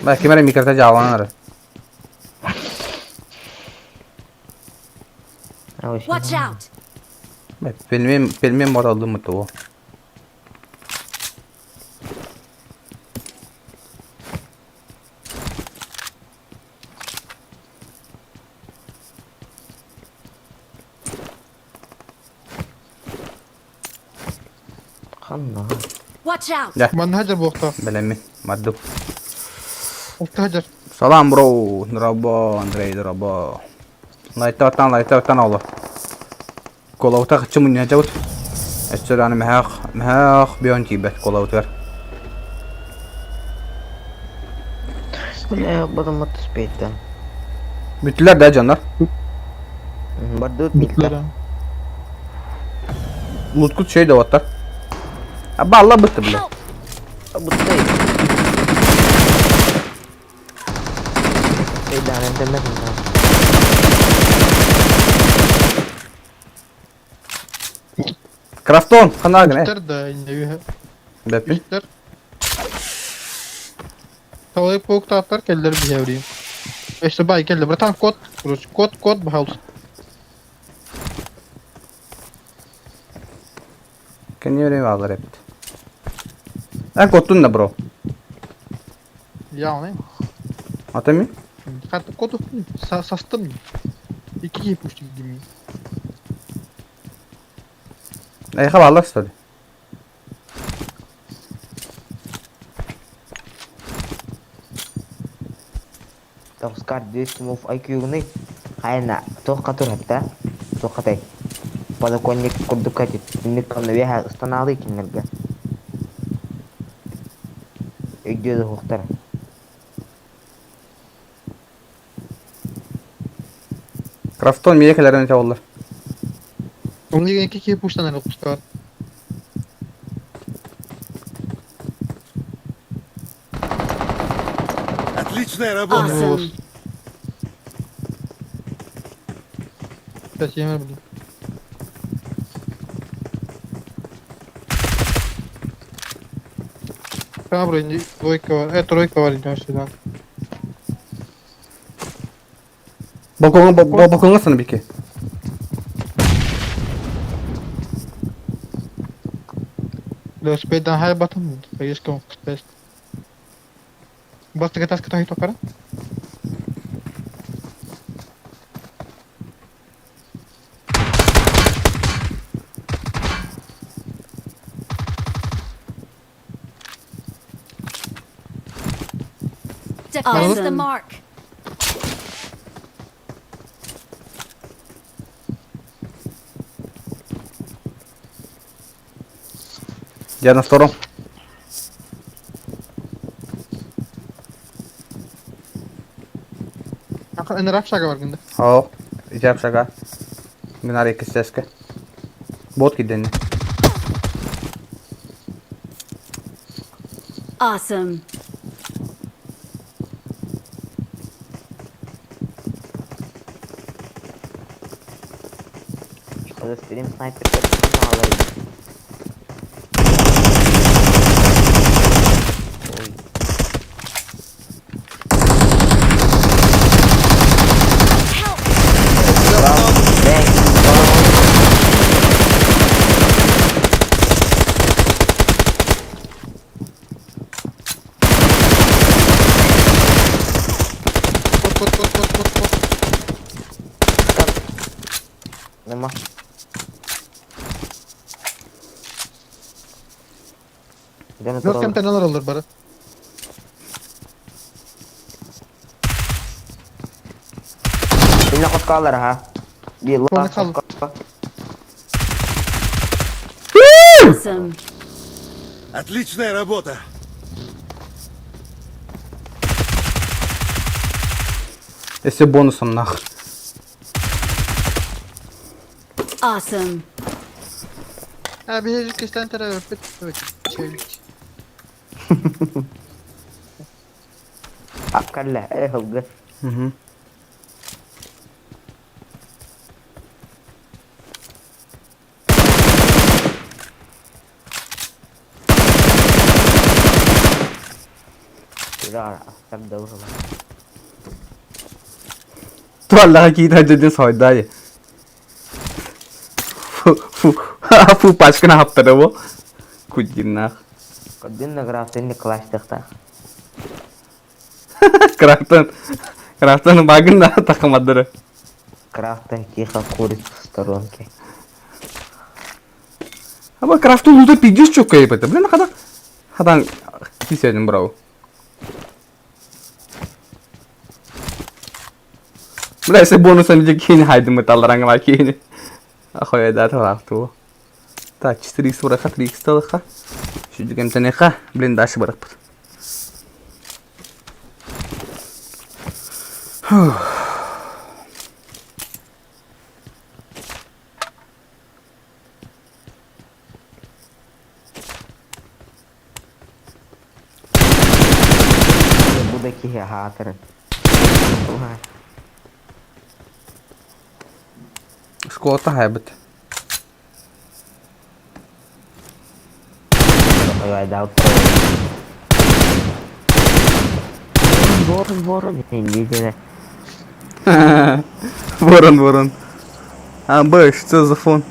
Бә, ким эрэ микрота дьааланар. Watch out! Бә, пельмень, пельмень баралдым того. Ханна. Watch out! Дьэ. Манна сылдьар буолуохтаах. Бэлэммин. Бардым. Алта сылдьар. Салам, бро. Дорообо, Андрей, дорообо. Лайтабаттан, лайтабаттан оҕолор. Куолабыта хаччы мунньа дьабыт. Өссө даҕаны мөһөөх, мөһөөх бүөн тиийбэт куолабытыгар. Бля, потом түспэйтэн. Бүттүлэр да дьоннор. Бардыбыт милтер. Луткут шей да оттар. Аба алла бытты бля. Бытты. Эйдаан эмтэммэтин Крафтон, ханаа гына. Үстэр да иннэ Бэппин. Үстэр. Талай полуктааттар кэллэр биһэвриим. Өссө бай кэллэ, братан, код, короче, код, код, пожалуйста. Кэнниэрэ баалар эбит. Эн коттун да бро. Я онай. Ата ми? Хат код састым. Икки киһи пустик дими. Эйха баалар что ли? Тоҕускар 200 мув IQ-гыный хайна туохха турар туоххатай подоконник курдукка түннүк онно үөһэ ыстанаалыы кинилэргэ өйдүө да суохтар Крафтон миэ кэлэрин этэ оллар. Оны икки киһи пуштан эрэ кустар. Отличная работа. Awesome. Сейчас я буду. Храбрый, двойка, тройка валит сюда. Балкоҥҥа балкоҥҥа сана бики. Велосипеддан хай батым, поездка спест. Бастыга таска тахи токара. Defend the mark. Я на втором. Ынырап шага бар гында. Оо, итээп шага. Гынар иккистэскэ. Бот киденни. Awesome. Стрим снайпер малый. Ой. Help! Бэй. Кот, кот, кот, кот, кот, кот. Нема. Дeme Dört кемтен алар бары. Инна хоскалар ха. Би Оны лах кал. хоска. Awesome. Отличная работа! Если бонусом нах. Awesome. Ha bir кистен тәрә бит. Чәйбит. Аккалла, э хылгы. Угу. Ура, астар даура. Туаллаға кейді әдеден сойдай. Фу, фу, фу, пачканы хаптары бу. Кудин нах. Коддин награфтын клаштыкта. Крафтан, крафтан багын да тақымадыры. Крафтон тихо курит в сторонке. Аба крафтын лута пиздец чокка епеті. Блин, хада, хадан киседім брау. Бля, если бонусом где кейін хайдым металлараңа кейін. Ахуя да талақту. Так, 4х быраха, 3х талаха. Шүдігем тәнеха, блин, дальше барақпыт. Бу да киһи хаатырын. Школата хайбыт. Ой, дал Ворон, ворон, видели. Ворон, ворон. А, б, что за фон?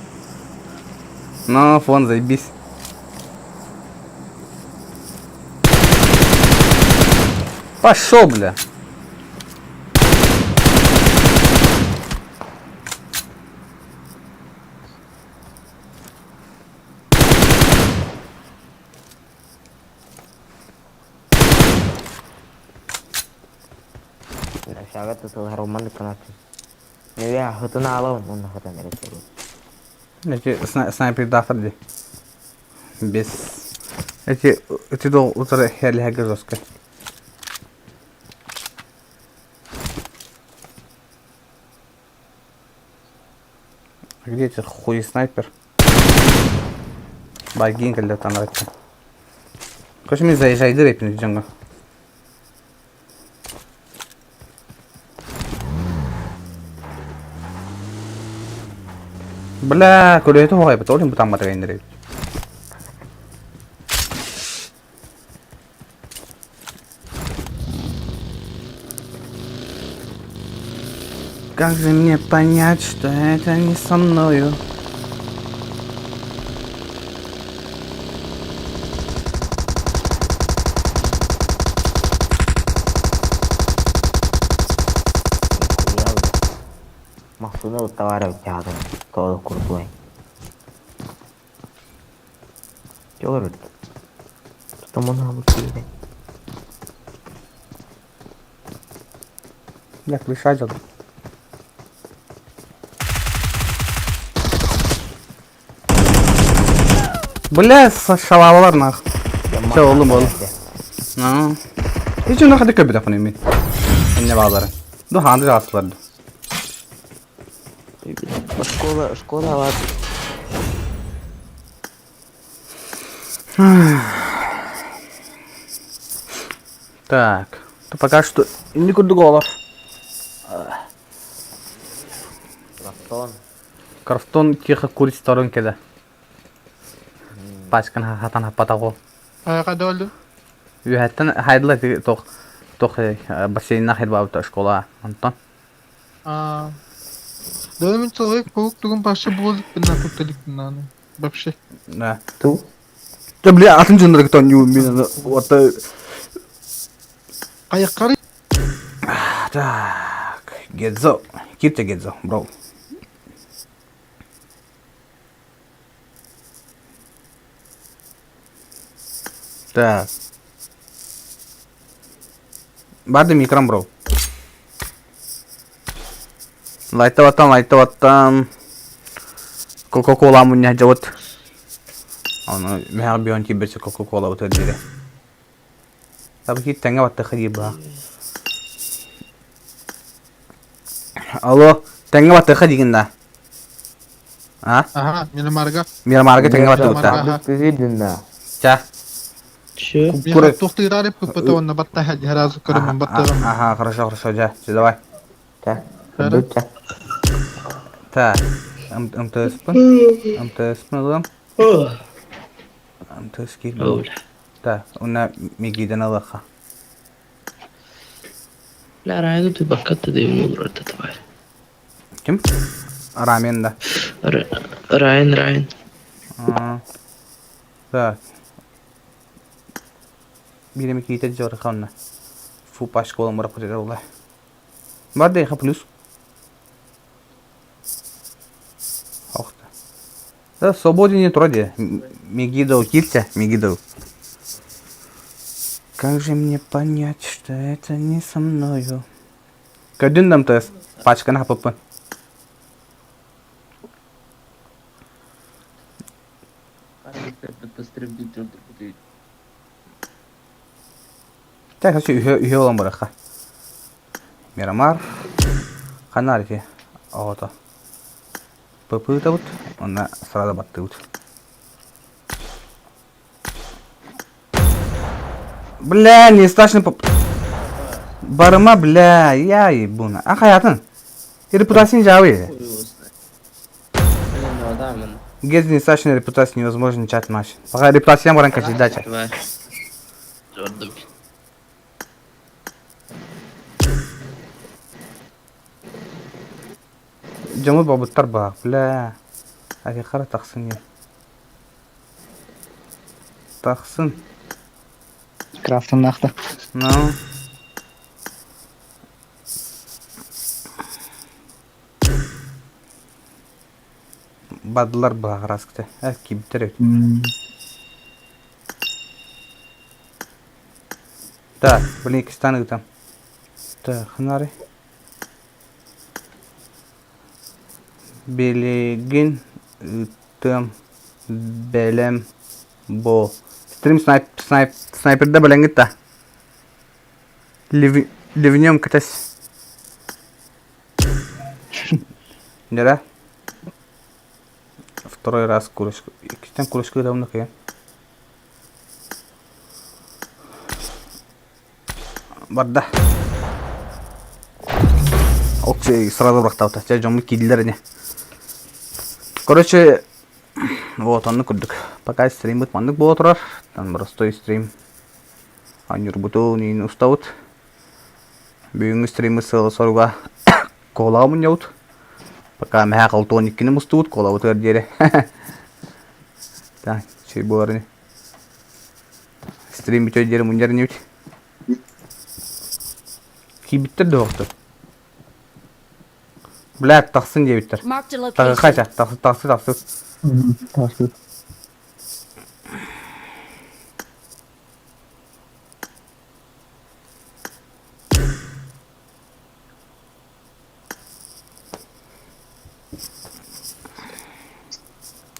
Ну, фон, заебись. Пошел, бля. Aşağıda tutulар роман канаты. Я хытын алабын, оны хытын эрет. Эти снайпер дафарди. Без... Эти... Эти дол утра херли хага жестко. А Где эти хуй снайпер? Багин когда там это. Короче, мне заезжай дырепин джанго. Бля, көрөтү хоҕай бит, олин бутан батырайын дыреп. Как же мне понять, что это не со мною? Махсуна товары тягын, todo курдуй. Жолор. Томон абы кийде. Бля, крыша идет. Бля, шалавалар нах. Все, oğlum oğlum. Ну. Hiç onu hadi köpü defa nemi. Ne bağları. Du handı rahatsızlardı. Школа, школа var. Так. То пока что не голов. Лаптон. Крафтон тихо курить в сторонке да. Пачкан хатан хаппатаҕо. Хайаха да өлдүм. Үөһэттэн хайдыла тох тох бассейннаах хирбаабыта школа онтон. Аа. Да мин человек паук тугун вообще буолбут на тутталикпин вообще. Да. Ту. Да бля атын дьоннорго тонньуум мин вот Хайаккары Так, Гедзо. Кирте Гедзо, бро. Так. Барды микрон, бро. Лайтабаттан, лайтабаттан. Кока-кола мунньа дьабыт. Ону мэһэх бион киирбэччэ Кока-кола бутар дире. Табы тэҥҥэ баттаха дии баа. Алло, тэҥҥэ баттаха диигин да? А? Ага, Мирамарга. Мирамарга тэҥҥэ баттыбыта. Видно. Ча. Че? Кура... Тухтыырары пыппыта уонна баттаха сразу көрөммүн баттыгым. Ага, хорошо, хорошо, дьэ. Все, давай. Ча. Ча. Так. МТС-пын. МТС-пын ылыам. МТС киирдим. Так, уонна Мигиден ылыахха. Бля, Райану ты баккатта дейм олорор да тварь. Ким? Рамен да. Райан, Райан. Так. Биир эмэ киитэ дьарыха онно. Фу пачка буолан бырахпыт этэ буолла. Бар да плюс. Ох Да, свободен не троди. Мегидо киртя, Мегидо. Как же мне понять, что это не со мною? Көрдүн да МТС? Пачканы хапыппын. Так, короче, үһү үһү буолан барыахха. Мирамар. Ханна ити? Оҕото. Пыпыытабыт уонна сразу баттыыбыт. Бля, не страшно поп... Барыма, бля, я ебу на. А хаятын? Репутация жабы. Без нестачной репутации невозможно чат матч. Пока репутация баран качать Дьоммут буолбуттар баҕар, бля, Арихара тахсын диэн. Тахсын. Крафтаннаах да. Ну. Бардылар баҕар аскыта. Э, киирбиттэр эбит. Так, блин, иккистээн ыытам. Так, ханары. Билигин ыытыам бэлэм буол. Стрим снайп снайп снайперда бэлэҥҥит да? Лив ливнем кэтэс. Дьэрэ. Второй раз курочку. Иккистэн курочка ыытабын да кыйан. Барда. Окей, сразу бырахтаабыта. Чэ, дьоммут киирдилэр ини. Короче, вот оннук курдук. Пока стриммыт маннык буола турар. Там простой стрим. Анньурбутун иин устабыт. Бүгүҥҥү стриммыт сыала-соруга куолаҕа мунньабыт. Пока мэһэ халтуон иккини мустубут, куолабытыгар диэри. Так, чэй буолар ини. Стрим бүтүөр диэри мунньар инибит. Киирбиттэр да охтор. Блядь, тахсын диэбиттэр. Marked a Тахха location. тахсы тахсы тахсы. Тахсы.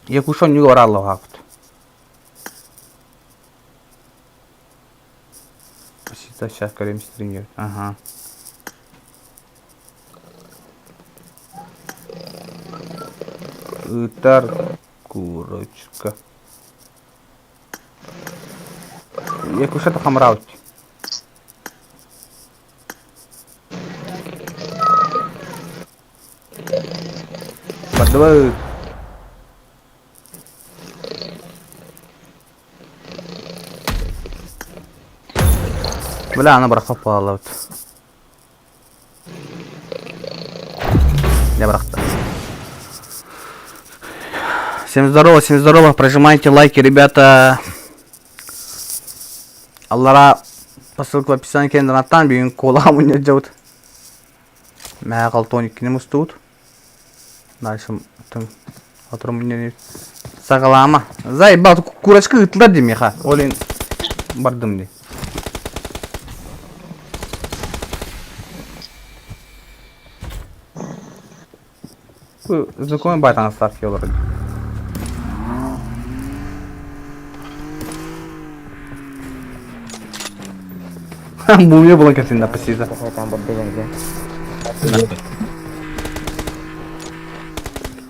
Якушон ньуга барааллаахпыт. Сейчас көрөм стример. Ага. Ыытар курочка. Якушата хамраут. Давай. Бля, аны бырахпат буолаллабыт. Я бырахта. Всем здорово, всем здорово. Прожимайте лайки, ребята. Аллара по ссылке в описании кендранаттан бүгүн кола мунньа Мээ 62 мустубут. Дальше Отур мунньа Саҕалаама. Заебал, курочка ыытылар дии миэхэ. Ол иһин бардым дии. Бу знакомый бай таҥастаах киһи олорор. Мумия буолан кэлсин аппасита.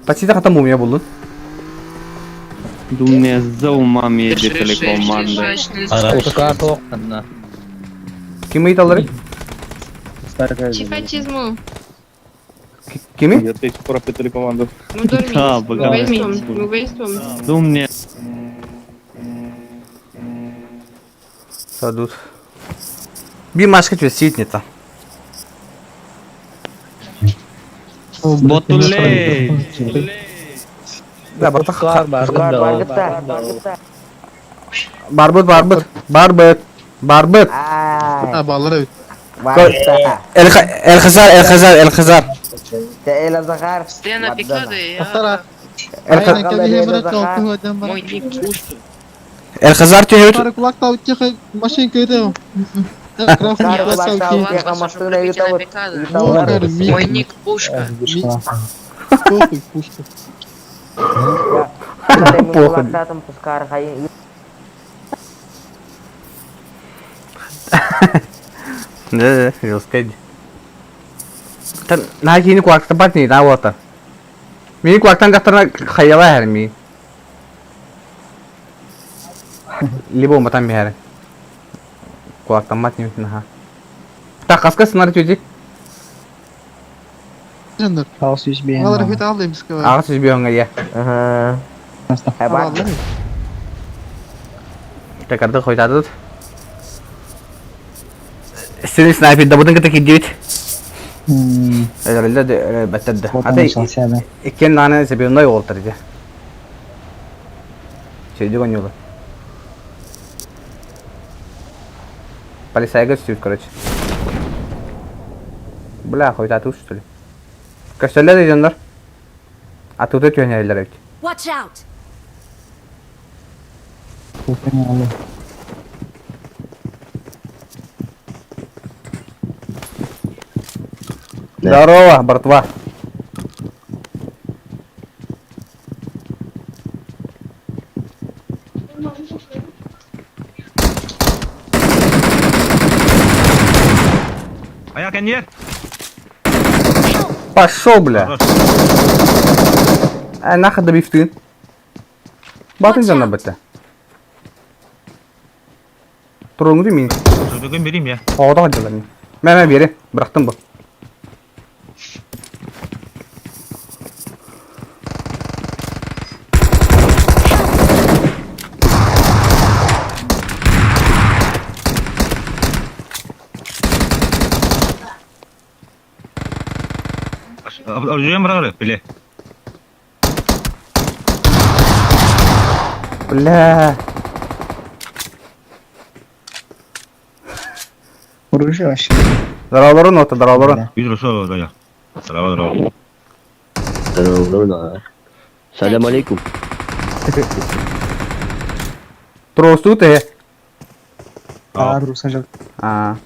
Пасита хата мумия буллун. Думне за умам едете команда. Ким ыйыталларый? Чифатизму. Кими? Я до сих пор команду. Да, Думне. Садут. Би машка тебе ситница. Ботулей. Да, Барбыт, барбыт, барбыт, барбыт. А, баллар эбит. Элхазар, Элхазар, Элхазар. Стена пикады. Мой ник пушка. Элхазар түһүт. Мой ник пушка. Похуй, пушка. Похуй. Да, велосипед. Та киини куактан бат нии уота. Мини куактан дьахтарна хайала иһэр мии. Либо уматан биһэр. Куактаммат нии наха. Та хаска сынар түди. Аҕыс үс биэһиҥҥэ ийэ. Такарды хойутаатыбыт. Сини снайпердабытын кытта киирдибит. Өлөрүллэ да өлөрбөттөр да. Ата иккиэн даҕаны забивной уолтар дии. Сүйдүк оонньуулар. Полицайга түсүбүт короче. Бля, хойутаатыбыт что ли? Көстөллөр да дьоннор. Атыыта түһэн эрэллэр эбит. Watch out! Здорово, братва. Аяк кэнниэр. Пошел, бля. Э, нахуй добивтыын. Батын дьонно бытта. Туруҥҥуту мин. Бүгүн берим я. Оҕото дьылар мин. Мэ мэ биэри. Бырахтым бу. Оружие бырагары, биле. Бля. Оружие вообще. Здороволорун, ота, здороволорун. Жүз ошо да. Здорово, здорово. Здорово, Салям алейкум. Туруостуу тэһэ. А, руса А.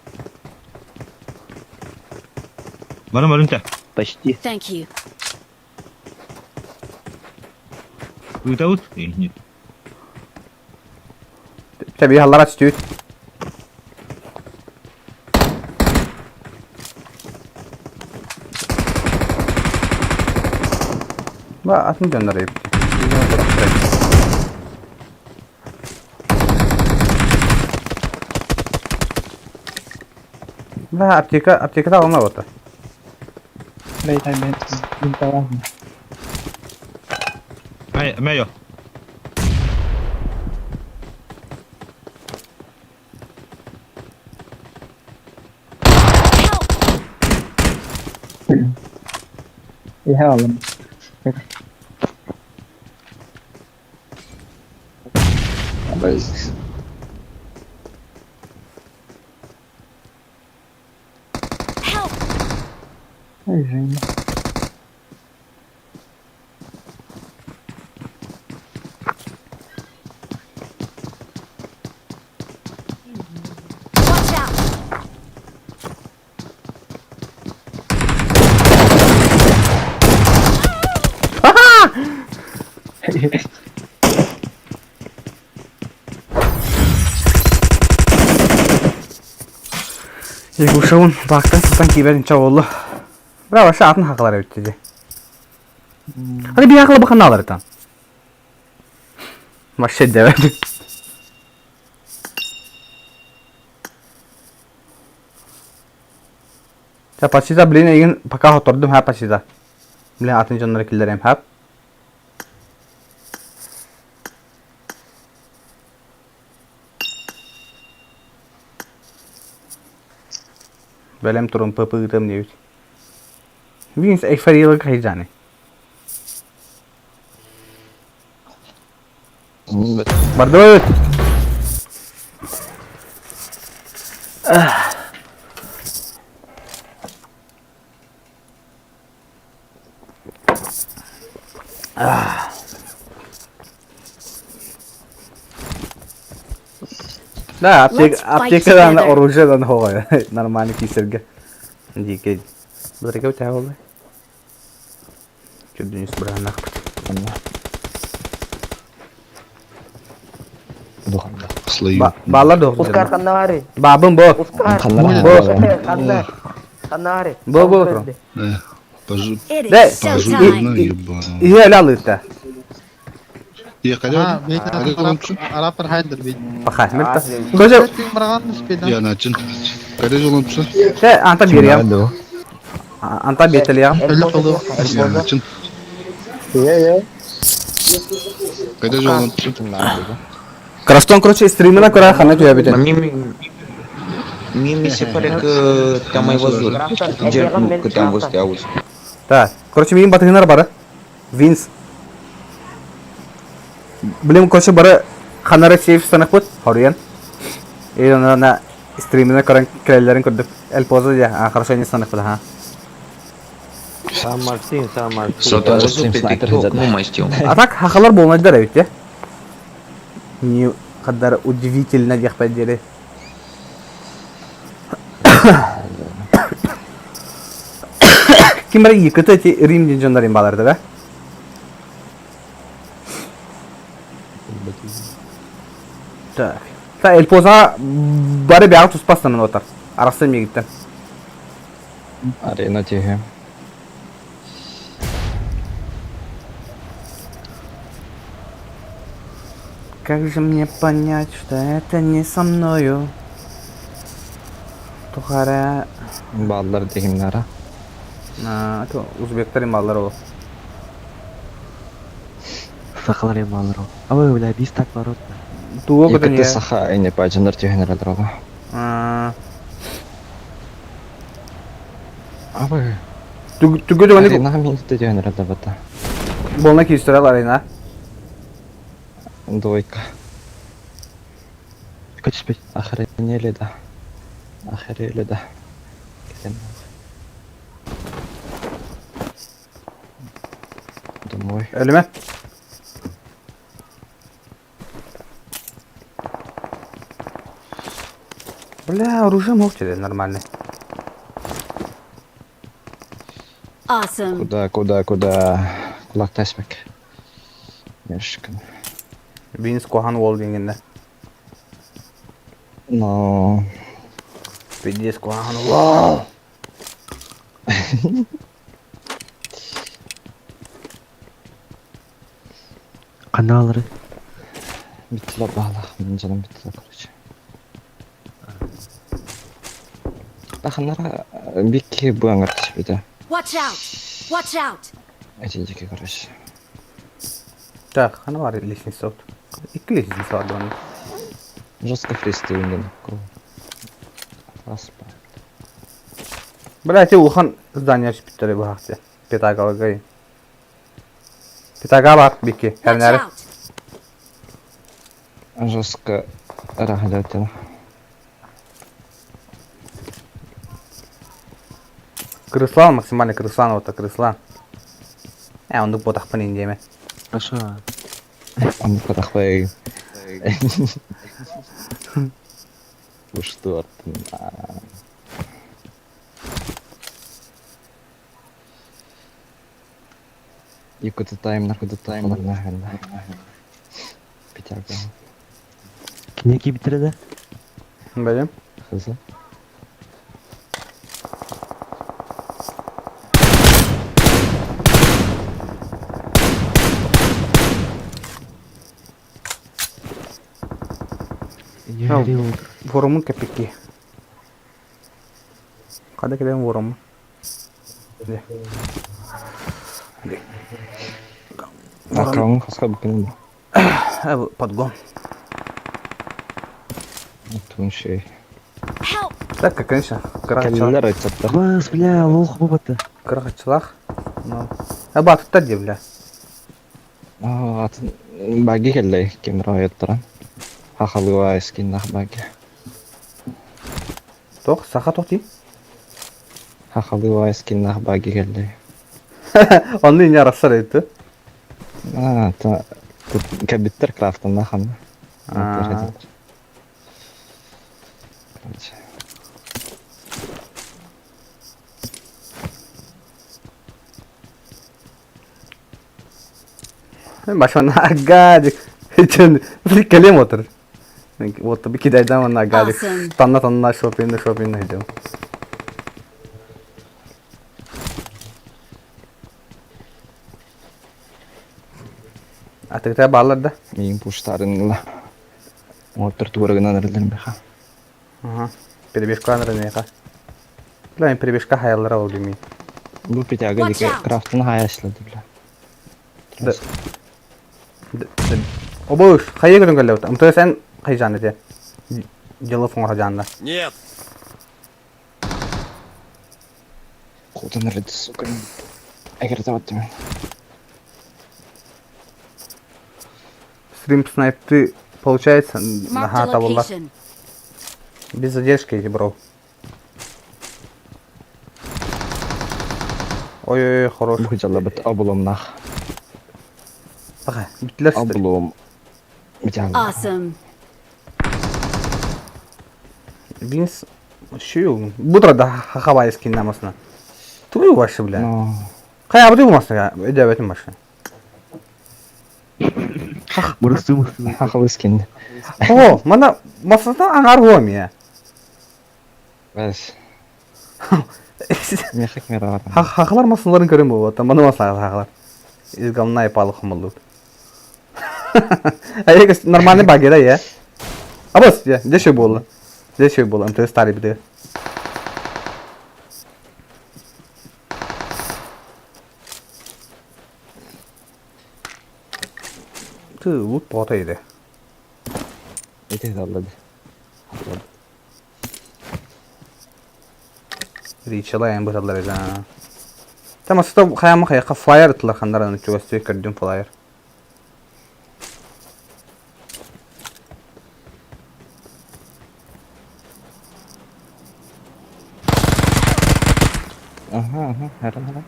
Барым барым Почти. Thank you. Ыытабыт? Нет. Чэ, халлара түстүүт. Ба, атын дьоннор эбит. Ба, аптека, аптеката алма бота. Бейтай бейт. Мэй, Иһэ алым. Help! Ай, Женя. Watch out! Ягушавын баактан сытан киибэрин ча буолла. Браво, ша атын хакалар эбит диди. Hadi bir hakla bakın alır tam. Вообще девет. Я почти блин, еген пока хотордум ха почти. Блин, атын жоннор киллерем хап. Бэлэм турун ПП ыытыам диэбит. Винс эйфориялык хайдьааны. Бардыбыт! Да, аптека, Let's fight аптекадан together. оружиедан хоҕой. Нормально киисэргэ. Дикий. Былырга үтэ буолла. Чүрдүнүс бырааннаахпыт. Баалар да Ускар ханна баарый? Баабын бо. Ускар. Бо. Ханна? Ханна баарый? Бо бо туран. It Да. is showtime. Иһэ эле алыытта. А, бейт арабтар хайдыр бейт. Паха, мөлтө. Көже Те анта бериям. Анта бетелиям. Крастон, короче, стримена кора хана туя битен. Mie mi se pare că te-am mai văzut. Gen, nu, că te-am văzut, te auzi. Да. Короче, миин батыгынар бары. Винс. Блин, короче, бары ханара сейф станахпыт. Хоруян. И на на стримена коран креллерин көрдүк. Эл поза я, а хорошо не станахпыт, ха. San Martin, San Martin. Sau te-am văzut pe TikTok, nu mai știu. А так хахалар болмайдылар эбит те. Не кадар удивительно диэхпэр диэри. Ким бары ЕКТ эти Рим диэн дьоннор баалар да? Так. Та Эльпоза бары бяҕа туспастанан отар. Арахсан миигиттэн. Арена тиһэ. Как же мне понять, что это не со мною? Тухара... Бааллар дигиннара. А, то узбектер ималар ол. Сахалар ималар. А вы, бля, бис так ворот. Туго ЕКТ көтөн саха эне пажандар тиһэнэрэ дорога. Абы. Түгө дөгөнү Арена минутта тиһэнэрэ да бата. болна киистэрэ арена. Двойка. Хочешь быть? Охренели, да. Охренели, да. Домой. Өлүмэ. Бля, оружие мог тебе нормально. Awesome. Куда, куда, куда? Кулак тасмак. Мешкан. Винс Кохан уол дингенде. Но... Пиздец Кохан уол. Каналары. Биттиле баалах. Менин жаным биттиле, короче. Таханара бикки буаңар түспүтэ. Watch out! Watch out! Эти дикие, короче. Так, хана бар лестница вот. Икки лестница бар дон. Жестко фристайлинг. Распа. Бля, те улахан здание түспүттэр быһаахтя. Пятагалгай. Пятага бар бики. Watch Хәрнәре. out! Жестко рахалятина. Крыслан, максимально крыслан, вот крыслан. Э, оннук ботахпын индиэме. Хорошо. Он потахвай. Что? Якутя тайм, наркота тайм, нахрен. Пятяга. Кинеки биtirdi. Бәлем. Хызы. Ворумун кепики. Када келем ворумун. Акрон хаска букин. Подгон. Тунши. Help! Так, конечно. Кәлләр айтсаттар. Бас, бля, лох бу Кыргычылах. Ну. Ә батытта ди, бля. Атын баги келлей кемер аяттаран. Хахалыва эскин баги. Тох, саха тох ди. Хахалыва эскин баги келлей. Онны ине арасар этти. А, та кәбиттер крафтан хан. А. Короче. Башына гадик. Чын, келем отыр. Вот би кидайдан на гадик. Awesome. Танна танна шопинг шопинг идем. Атыгта баллар да. Мин пуштарын Отыр туырыгынан эрелер беха. Ага. Перебежка нырнеха. Бля, перебежка хаяллара ол деми. Бу питяга Watch дике out. крафтын хаяшлады бля. Да. Обош, хайы көрүн келле. МТС сен кай жаны те. Жылы фоңра жанында. Нет! Кулдан эрелди, сука. Эгер табат мен. Стрим снайпты получается. Marked Ага, a табылла. location. Без задержки эти, бро. Ой-ой-ой, хорош. Бу жалла бит обломнах. Баха, битлер Облом. Битяга. Awesome. Винс шью. Будра да хахабайский намасына. Туй ваши, бля. Но Кай абды булмасына, өдәбәтин башы. Burası mı? хахалы скин. О, мана масасына аңар хуам я. Бәс. Мехак мера Хахалар масаларын көрөм бу, там мана маса хахалар. Из говна и палок хомолдут. А я нормальный баги, да, я? Абас, я, где еще было? Где еще было? МТС старый бде. Ты лут плата иде. Ити заллады. Ричала эм быталар эза. Там аста хаяма хаяка флайер тылар хандараны чугастыы көрдүм флайер. Ага, ага, хәрәм хәрәм.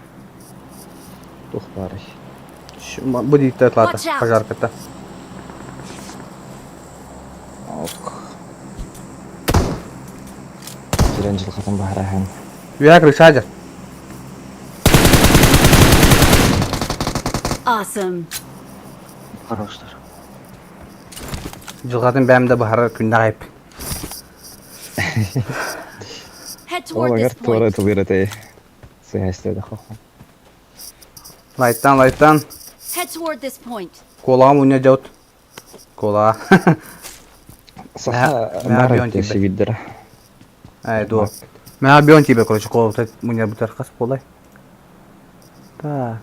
Тух барый. Бу дийтте атлата, Watch out. пожарката. Ок. Кирен жылқатын бахарахан. Үйә крышажа. Awesome. Хороштар. Жылгатын бәмдә бахар күндә гайп. Head toward Ол this эгер туара point. тубирате. Сыястеді хохо. Лайттан, лайттан. Head toward this point. Кола муня жаут. Кола. Саха Мә бар бион тебе. сибиддер. Ай, до. Мә бион тебе, короче, кола вот муня бутар хас полай. Так.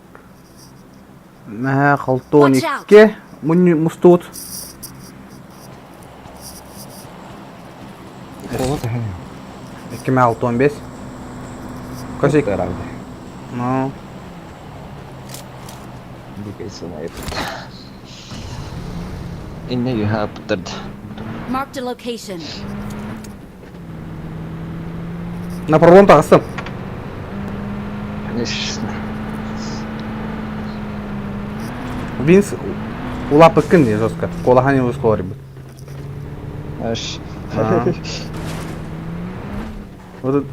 Мэ 62 мустуут. 2 6 15. Косик. Ну. Инне юха пытырд. Marked a location. На пролом таҕыстым. Конечно. Винс улааппыккын дии жестко. Куолаһан ускуолар бит. Аш. Вот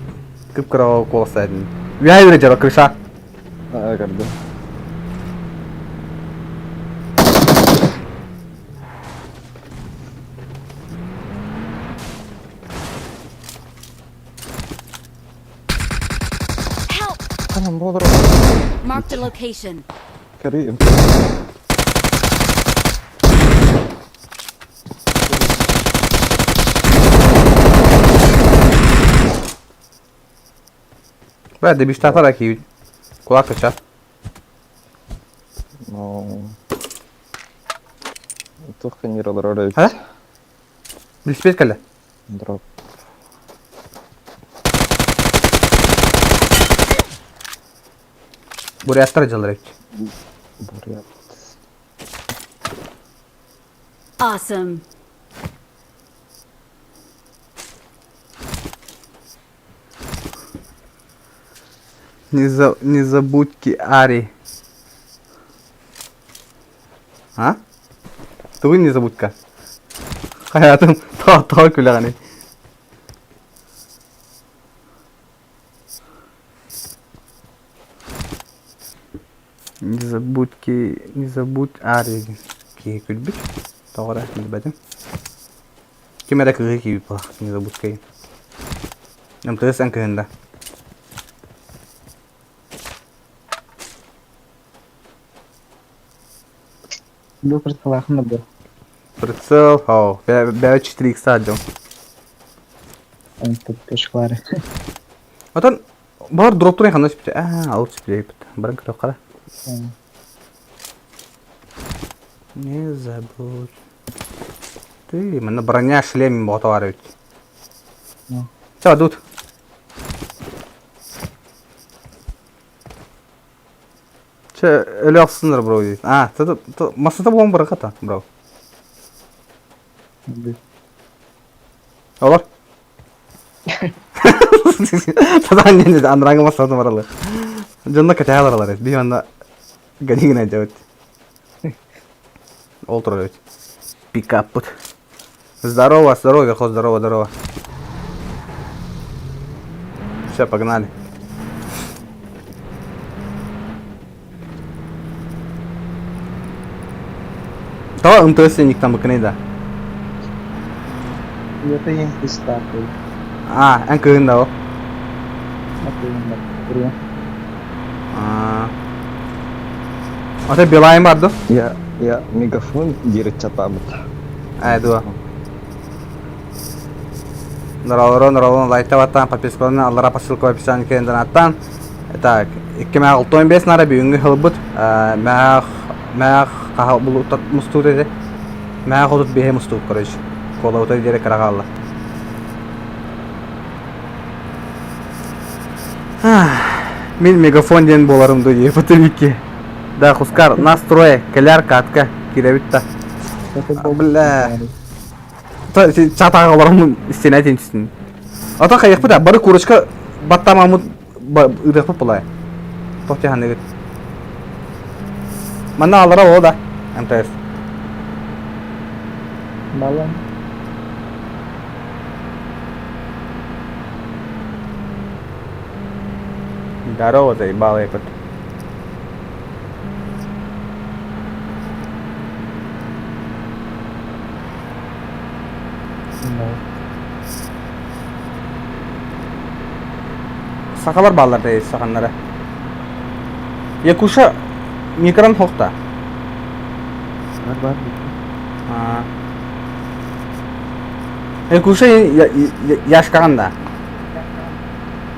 кып-кыра куоластаатын. Үһэ үөрэ дьара крыша. Аа, көрдүм. Help! Ханан буолар. Marked a location. Карим. Бля, дебиштатар киют. Кулак кача. Ну. Тух ниралар А? Билспет кэллэ. Дроп. Буряттар дьаллар эбит. Бурят. Awesome. Не, за, не забудьте Ари. А? Тугун не забудь-ка. Хаятым тоҕо күлэҕиний. Не забудьте, не забудь Ари диэн киһи күлбүт. Тоҕо эрэ билбэтим. Ким эрэ кыыһы киирбит буолла, не забудь-ка. МТС эн кыһында. Бу прицелахын да Прицел, о, бэбэ 4 х дьон. точкалары. Отон бар дроптурын ханна сүпүтэ. Аа, алып сүпүтэ. Баран көрө қара. Не забудь. Ты, манна броня шлем бота бар эбит. Ча, тут. Че, өлө охсуннар бро дейт. А, масата булан бараката, бро. Олор. Тада не андраңы масата баралы. Дьонно кэтэ баралар. Би манна ганигина дебит. Ол турар эбит. Пикаппыт. Здорово, здорово, Верхов, здорово, здорово. Все, погнали. Тоҕо МТС-ник там да. Это ең кыстакы. А, эн кыһын да о. Это А. Ата Билайн бар ду? Я мегафон дирек чатабыт. Ай, дуа. Норолоро, норолон лайкта баттан, подпискаларын аллара по ссылка в описании кэлэн аттан. Так, 2065 нара бүгүҥҥү сылбыт. Мээх, мээх хаха булутат мустуут этэ. Мээх 35 мустуут, короче. Колаута диэри кыра хаалла. Мин мегафон диэн буоларым дуу дии Потовики. Да, Хускар, нас трое, кэлэр катка, кирэбит да. Бля. Чатаға оларым стена тенчісін. Ата қайықпы да, бары курочка баттамамыт ырықпы бұлай. Тоқте ханыгыт. Манна алара о да, МТС. Балан. Здорово, заебал я тут. Ну. Сахалар баллар дейс саханнара. Якуша микрон хохта. Бар бар. А. Якуша яшкаганда.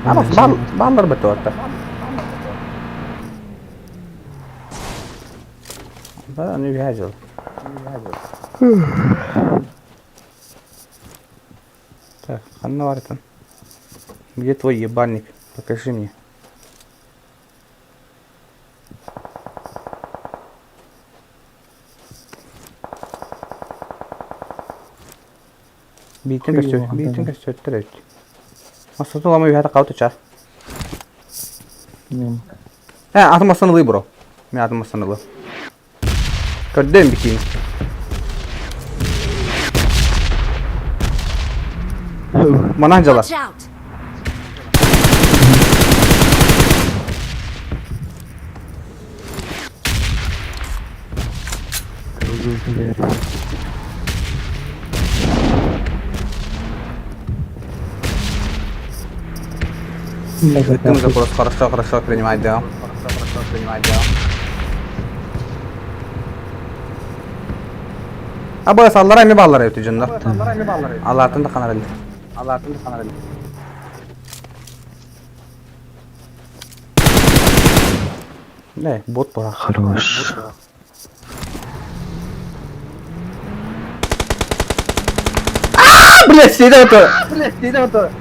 Ама бал баллар бит отта. Да, аны үһэ дьыл. Так, ханна барытын? Где твой ебальник? Покажи мне. Биитин көстөр, биитин көстөртөр эбит. Массатын улама үһэ тақау тыча. Э, атын массан ылый бро. Мен атын массан ылы. Көрдөм бикини. Манан жала. Watch out! Ыттым запрос хорошо, хорошо принимать дело. Хорошо, хорошо принимать дело. Абы саллара эми баллара өтү дьоннор. Аллаатын да ханар Аллаатын да ханар Не, бот пора. Хорош. А, блядь, сидел это. Блядь, сидел это.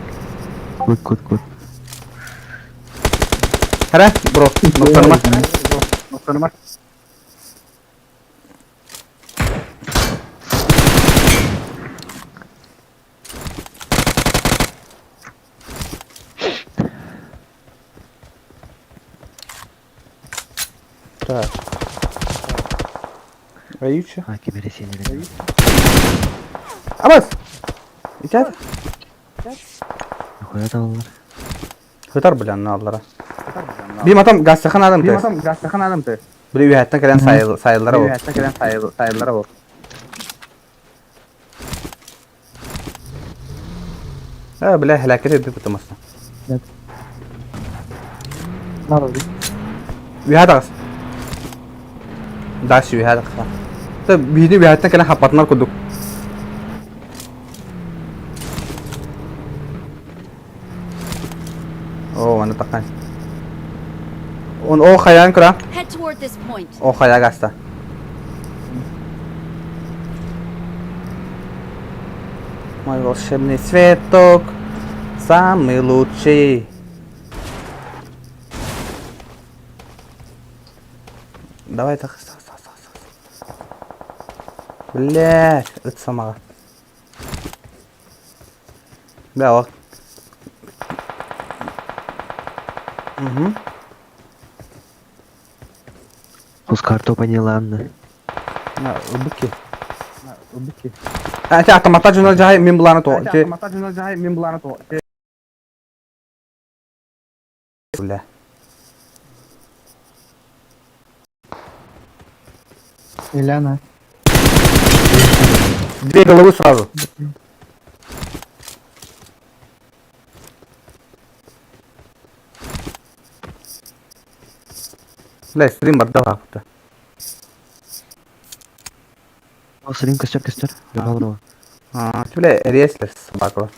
Кут, кут, кут. Хара, бро, нуктарыма. Нуктарыма. Так. Аютча. А, кибер сенер. Абас! Итят? Нахуя там олар? Хытар бля аллара. Бим атам гастахан адам ты. Бим атам гастахан адам ты. Били үһәттен кэлэн сайыллара ол. Үһәттен кэлэн сайыллара ол. Э, бля, һэлэккэ өбү бутумасна. Үһә тағыс. Дальше үһә тағыс. Та биһини үһәттен кэлэн хаппатынар курдук. О, аны таккан. Он о хаян кура. Head toward this point. О хая гаста. Мой волшебный цветок самый лучший. Давай так, так, так, так, так. Блядь, это сама. Бля, вот. Угу. Хускар топа не ладно. На, убыки. На, убыки. А, те автомата жунал жай мен буланы то. Автомата жунал жай мен буланы то. Бля. Ильяна. Две головы сразу. Бля, стрим отдала. О, стрим, костер, костер. Забрал А, бля, реслер собака.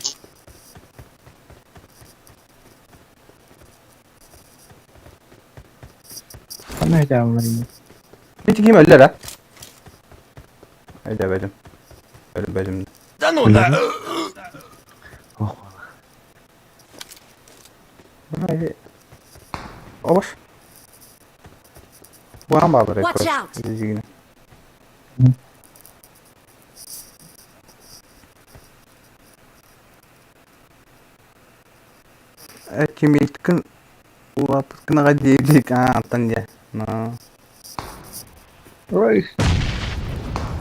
Она хотя бы Бити ким өллөр а? Өйдө бөлүм. Өлүм бөлүм. Да ну да! Ох. Обаш. Буан баалар Watch out. Жигине. Кимиткин улапыткынаға диэбик аа антан дьэ. Но. Ой.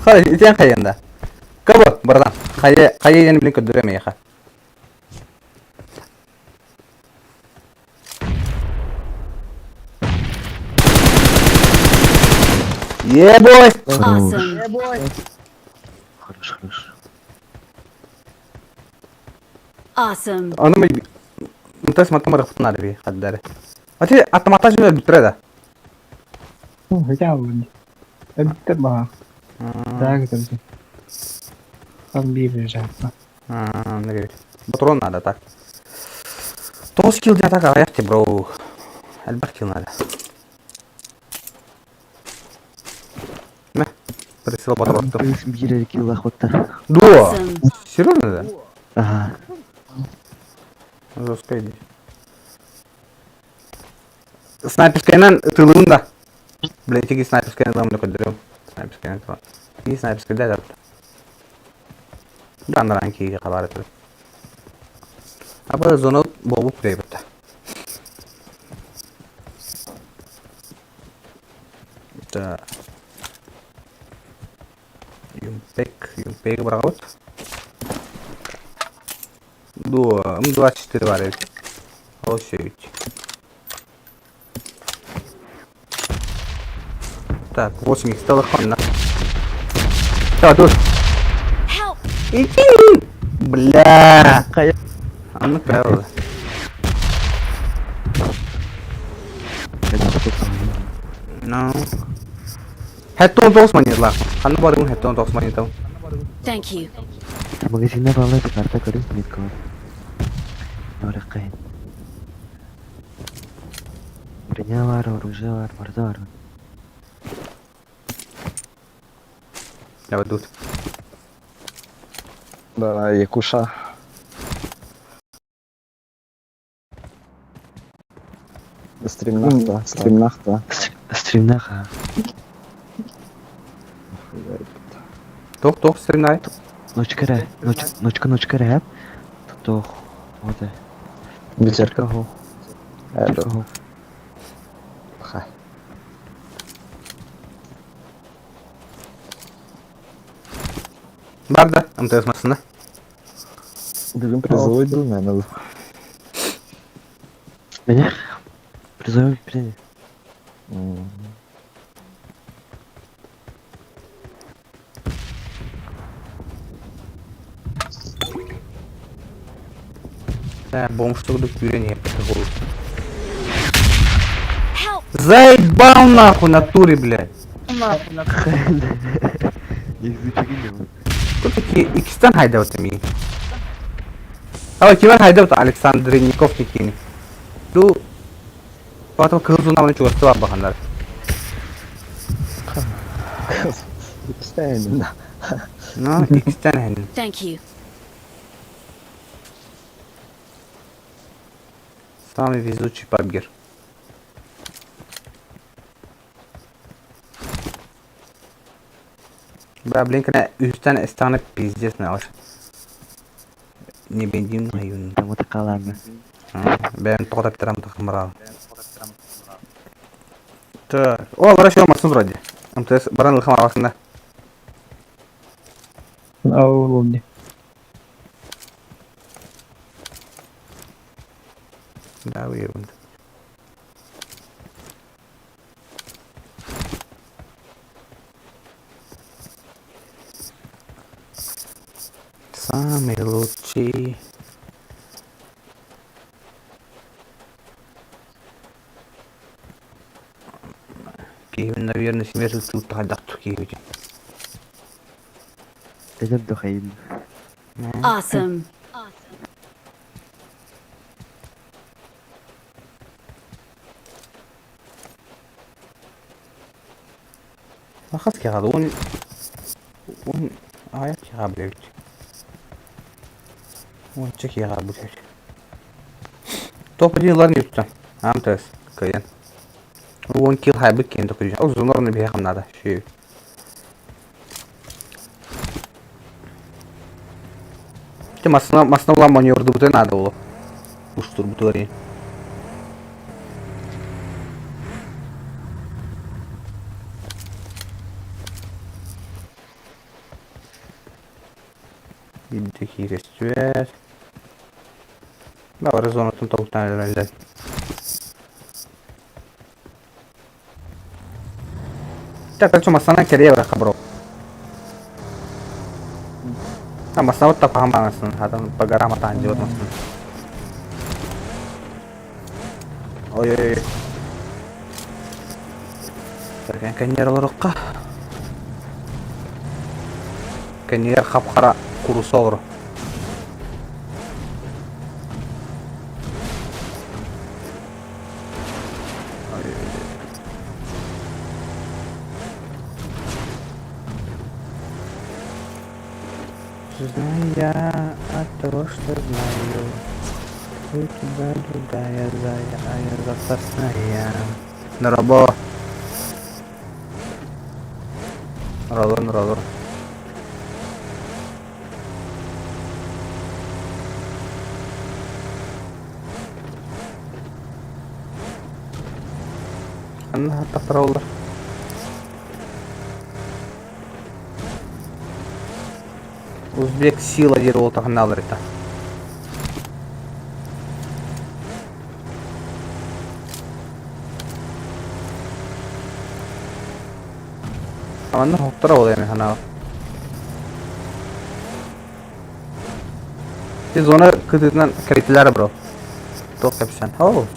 Хай, итен хайында. Кабы, братан. Хайа, хайа яны билин көддөрөм эйха. Yeah, boy! Awesome. Хорош, хорош. Awesome. Аны мы Мтас матам рахтнар би хаддары. Ати автомата жөнө бүтүрө да. Ну, хотя бы. Это ба. Так, это. Там били же. Аа, не Патрон надо так. Тоғыз килл так аяқ бро. Элбэх килл надо. Прицел батабаттым. Плюс биир килла хватта. Дуо! Серьезно да? Ага. Жестко иди. Снайперскайынан ытыылыгын да. Бля, тиги снайперскайынан ылам да көрдөрөм. Снайперскайынан ылам. Тиги снайперскай да да. Анаран киги хабар этер. Аба зона болбуп киребит. Да. Юмпек, Юмпек бырагабыт. Дуо, М24 бар эбит. Ол сүйүт. Так, 8 их стало ханна. Так, тут. Help! Иди! Бля! А ну правда. No. Хэттон тоғыз монет лах. Ханна барыгын хэттон тоғыз монет ал. Thank you. Магазинна балла карта көрүс метка бар. Ораққайын. Броня бар, оружие бар, барда бар. Я вот тут. Да, Якуша. Стримнах, да. Стримнах, да. Стримнах, а. Тох, тох, стримнай. Ночка ночка, ночка рэп. Тох. Вот. Вечерка. Хо. Это. Ха. Бар да, МТС масына. Бүгін призовой был, наверное. Меня? Призовой премия. Да, бомж что кюрение это голос. Help! Заебал нахуй натуре, блядь. Кто такие Икстан хайдават ми? А кимер хайдават Александр Ников такие. Ду Потом кызыл нам чего стала бахандар. Икстен, да. Ну, Икстен хен. Thank you. Самый везучий пабгер. Бля, блин, когда үстен станет пиздец на Не бендим на юн. Там вот такая Бен тоқтап тұрам тақымыра. Так, о, хорошо, масын вроде. МТС баран лыхам арасында. Ау, лобни. Да, уебан. Самый лучший. Киев, наверное, смерть тут тогда Киеве. Это дохайын. Awesome. Хас киғады, он... Он... Ая киға білет. Онча киға білет. Топ один лар не tuttan. МТС. Кайын. Он килл хайбы кен токуй. Ол зонорны бия хамнада. Шүй. Те масна масна ула маневрды бутын надо было. Уштур бутыри. Бидде кирестүер. Да, зонатын толуктан эле. Так, короче, масана кере бара хабро. А масана вот так хаманасын, хатан по горам атан делать масын. Ой-ой-ой. Так, коньер лорукка. Коньер хапхара курусолру. Знаю я от того, что знаю. У тебя другая зая, а я запасная. Нрабо. Нрабо, нрабо. Ханна тахтараллар. Узбек сила диир уол тахыннаалар этэ. Манна хоттора ол эми ханаал. Ти зона кытытынан кэрийтилэр бро. Туох кэпсээн. Оу.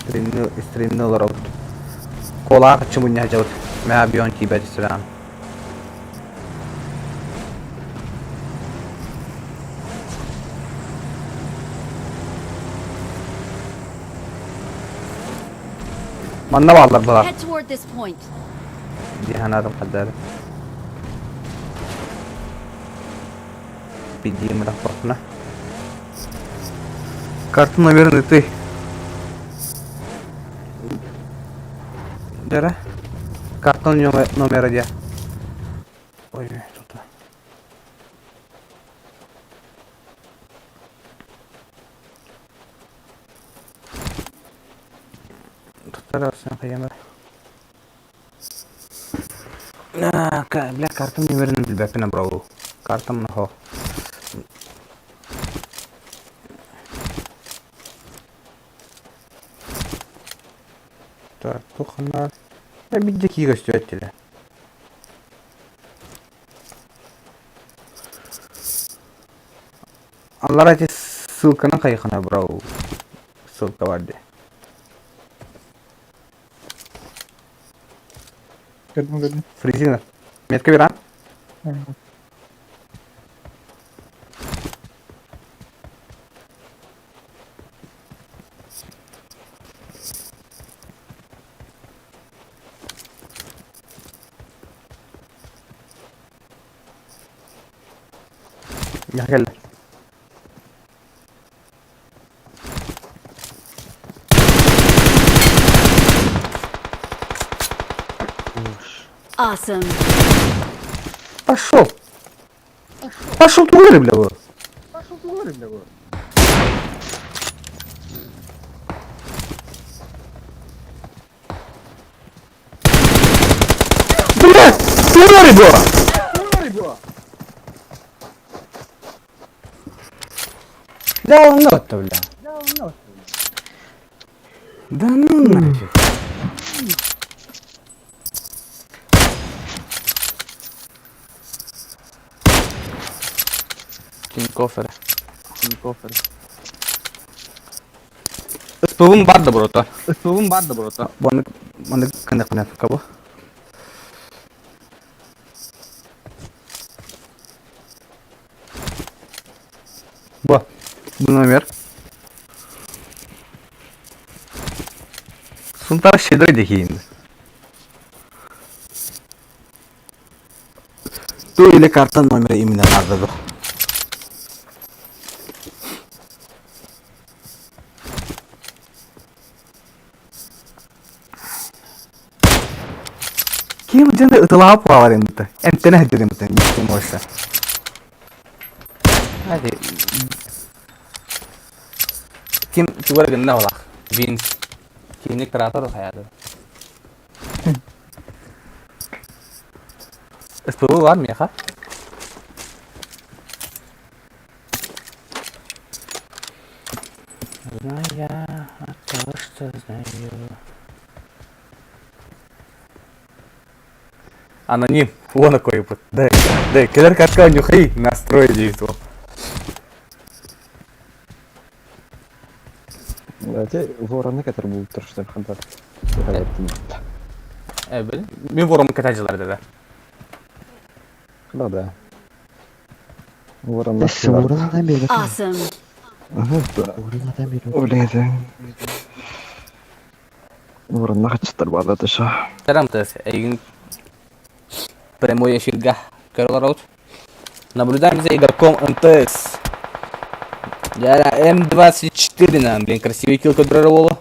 Стримни стримни олоробут. Куолаах ыччы мунньа сылдьабыт. Мэ бион тиийбэт истэрэҕин. Манна бааллар балар. Head toward this point. Дии санаатым хардары. Бидиим рапортна. Карта номерын ытый. Дера. Карта номера где? Ой, тут. Туттарарсың хайамар. Бля, картам номерин билбэппин бро. Картам нохо. Так, туханар. Бидде кии көстүбэт дилэ. Аллар эти ссылканы хайхана бро. Ссылка бар дии. Көрдүм көрдүм. Фризинер. Метка беран. Кэллэ. Awesome. Пошел! Пошел туда, бля, вот. Бля, туда, бля! Да ну это, бля. Да ну нафиг. Тинькофф эрэ. Тинькофф эрэ. СПВ-м бар да брота. СПВ-м бар да брота. Маннык маннык кынакына кабы. Бу. Бу номер. Сунтар щедрый дехиин. Ту или карта номера именно надо. Ким дьэни ытылаап хаалар эмитэ, эмтэнэ сылдьар эмитэ больше. Ким тугу эрэ гынна олах. Винс. Киинник кратер хайаады. СПУ бар миэхэ. Знаю я от того, что знаю. Аноним. Вон какой опыт. Дай, дай, кэлэр катка нюхай, настрой действовал. Давайте вороны, которые будут что хандар. Э, Мин вором катажилар да. Да, да. Ворон Ворон берет. Awesome. Ворон берет. Блин, это... Ворон нахачтар бада таша. Тарам тас, эйгин прямой эфирга көрөлөр. Наблюдаем за игроком МТС. Дьэ, М24 нам, блин, красивый килл көрдөрөр уолу.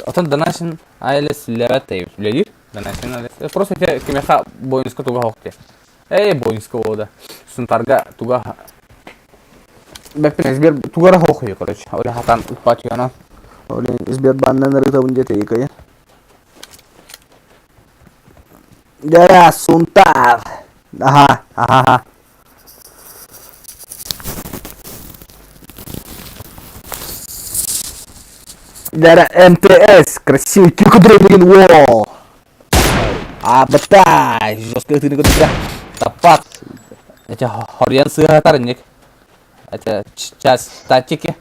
Отон Донасин Айлес үлэлээбэт үлэлиир. Донасин Айлес. Просто ити кимиэхэ Боинска туга суох дии. Эй, Боинска буолла. Сунтарга туга Бэппин Сбер тугара суох үһү, короче. Оля хатан ыппачыана. Оля Сбербаннан ырытабын диэтэ икайы. Дьэ, Сунтар. Аха, аха. Дьэ, МТС, красивый кикудрый уол. Абытай, жестко ытыыны көрдө. Таппат. Это хоруйан сыыһатар инник. Это часть тактики.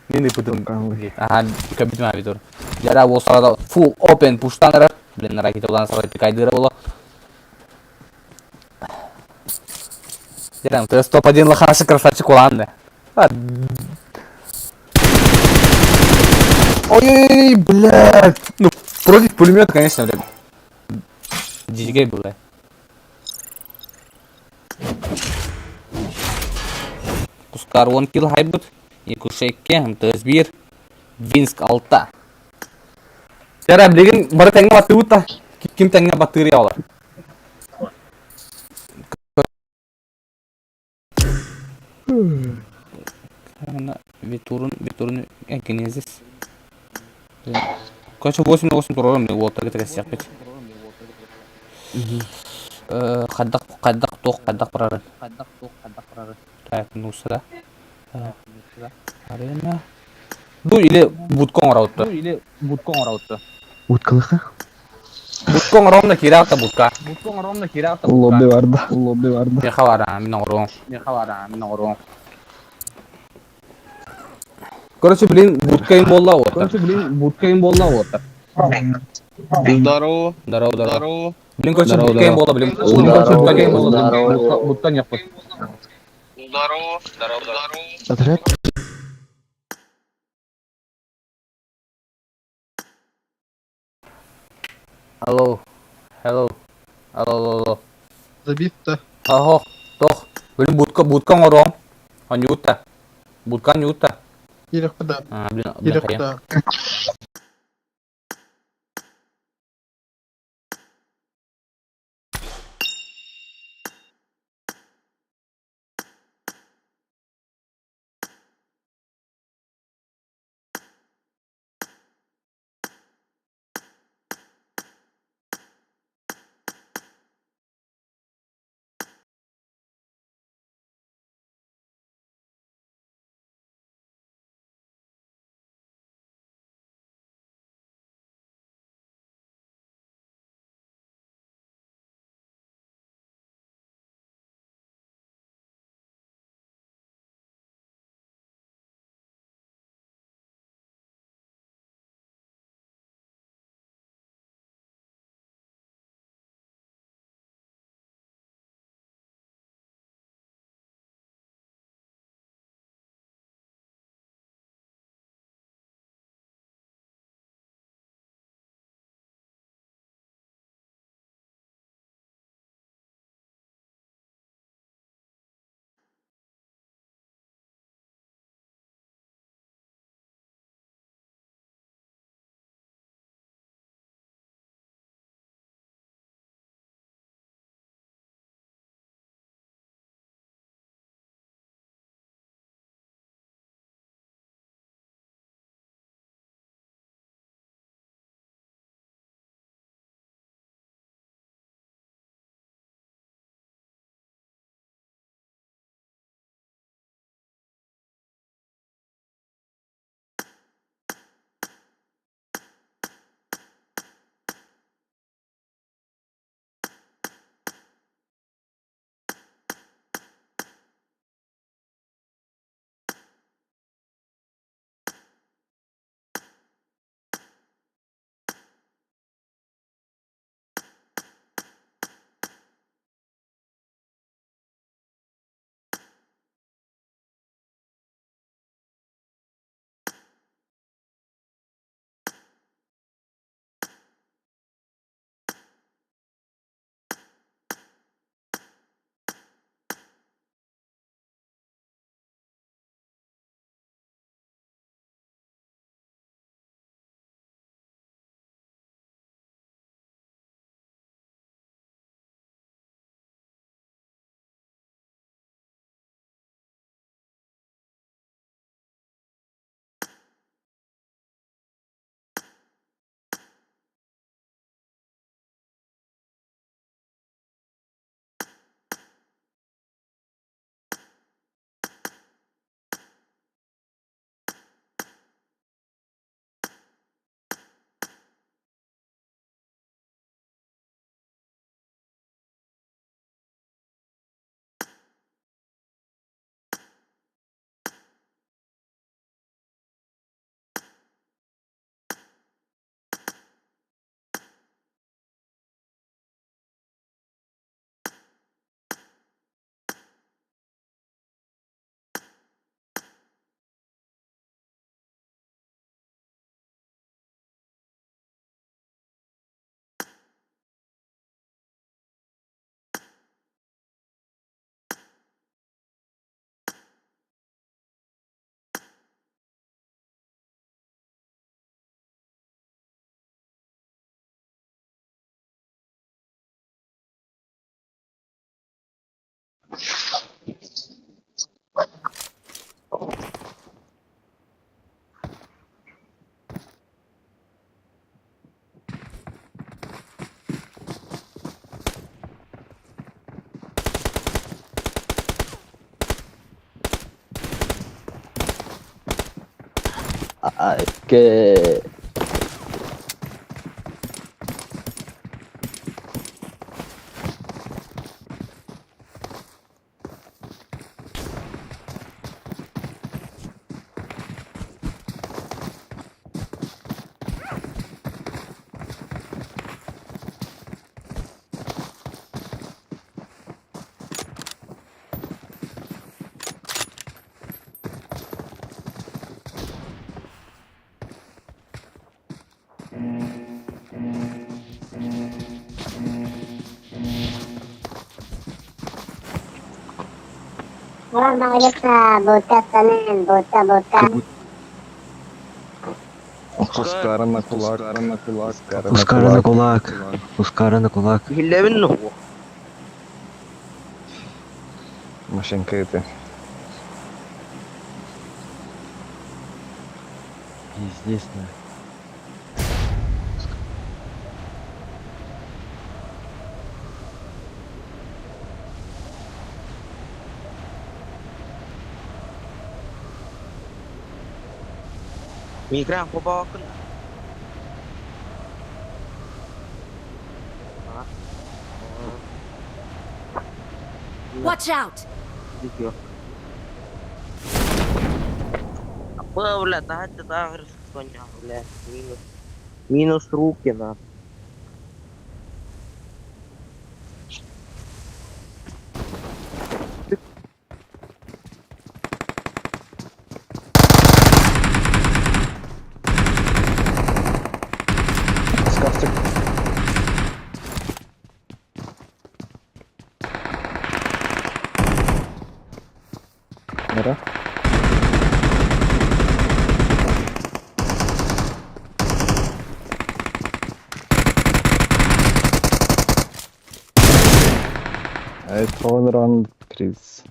Мин ыпытым. Ага, кабитим абитур. Яра ол сарада full open пуштанырар. Блин, ракета улан сарада пикайдыра боло. Ярам, ты топ-1 лохашы красавчик уланды. Ой, блядь. Ну, против пулемета, конечно, блядь. GG было. Кускар 10 килл хайбыт. Якушекке, МТС 1, Винск 6. Сера, билигин бары тэҥҥэ баттыыбыт да. Ким тэҥҥэ баттыыр олар. Витурун, Витурун, Генезис. Короче, 8 на 8 турарым, уолтарга тэгэсиэхпит. Хайдах, хайдах, туох, хайдах барарын. Так, ну сюда. Арена. Ну или будка оҥоробут. Или будка оҥоробут. Уткалыха? Будка оҥоруом да киирэ алта будка. Лобби барда. Лобби барда. Миэхэ баар, мин оҥоруом. Миэхэ баар, мин оҥоруом. Короче, блин, будка им буолла уоттар. Короче, блин, будка им буолла уоттар. Здорово. Здорово, здорово. Блин, короче, будка им буолла, блин. Блин, короче, будка им буолла, блин. Будка не Здорово. Здорово. Здорово. Отряд? Алло. Hello. Алло, алло, алло. Забит-то. Аһо, тох. Блин, будка, будка оҥоруом. Анюта. Будка Анюта. Киириэхпит да. А, блин, блин, Киириэхпит хайа. да. Ке. Ускара на кулак, на кулак, Ускара на кулак. Ускара на кулак. Биллэбин ну. Машинка это. Пиздец, на. Мигран хобаакын. Watch out! Бля, да, да, бля, минус. Минус руки, на. Скафтик. Нера? Это раунд приз.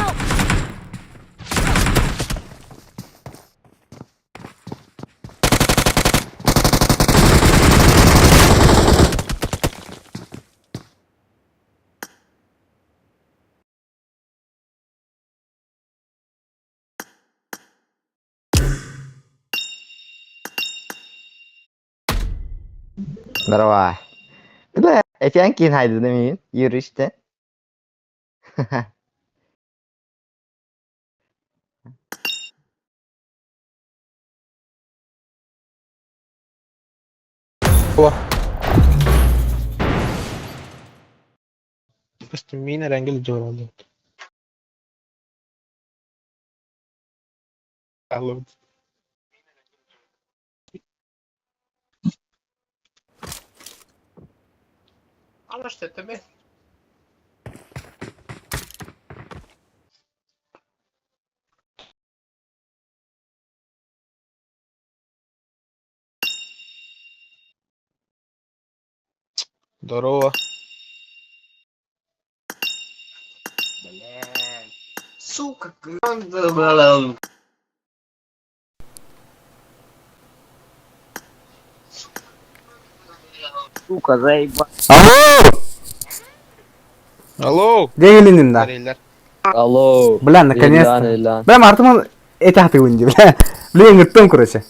Help! Здорово. Бля, этен кин хайды демейін. Yürü işte. Мин эрэнгил дьуораллыбыт. Алло. Здорово. Сука, Сука, заеба. Алло! Алло. Дейлинин да. Ареллер. Алло. Бля, наконец-то. Ильдан, Ильдан. Бля, Мартыман это ты вынди, бля. Бля, ngырттым, короче.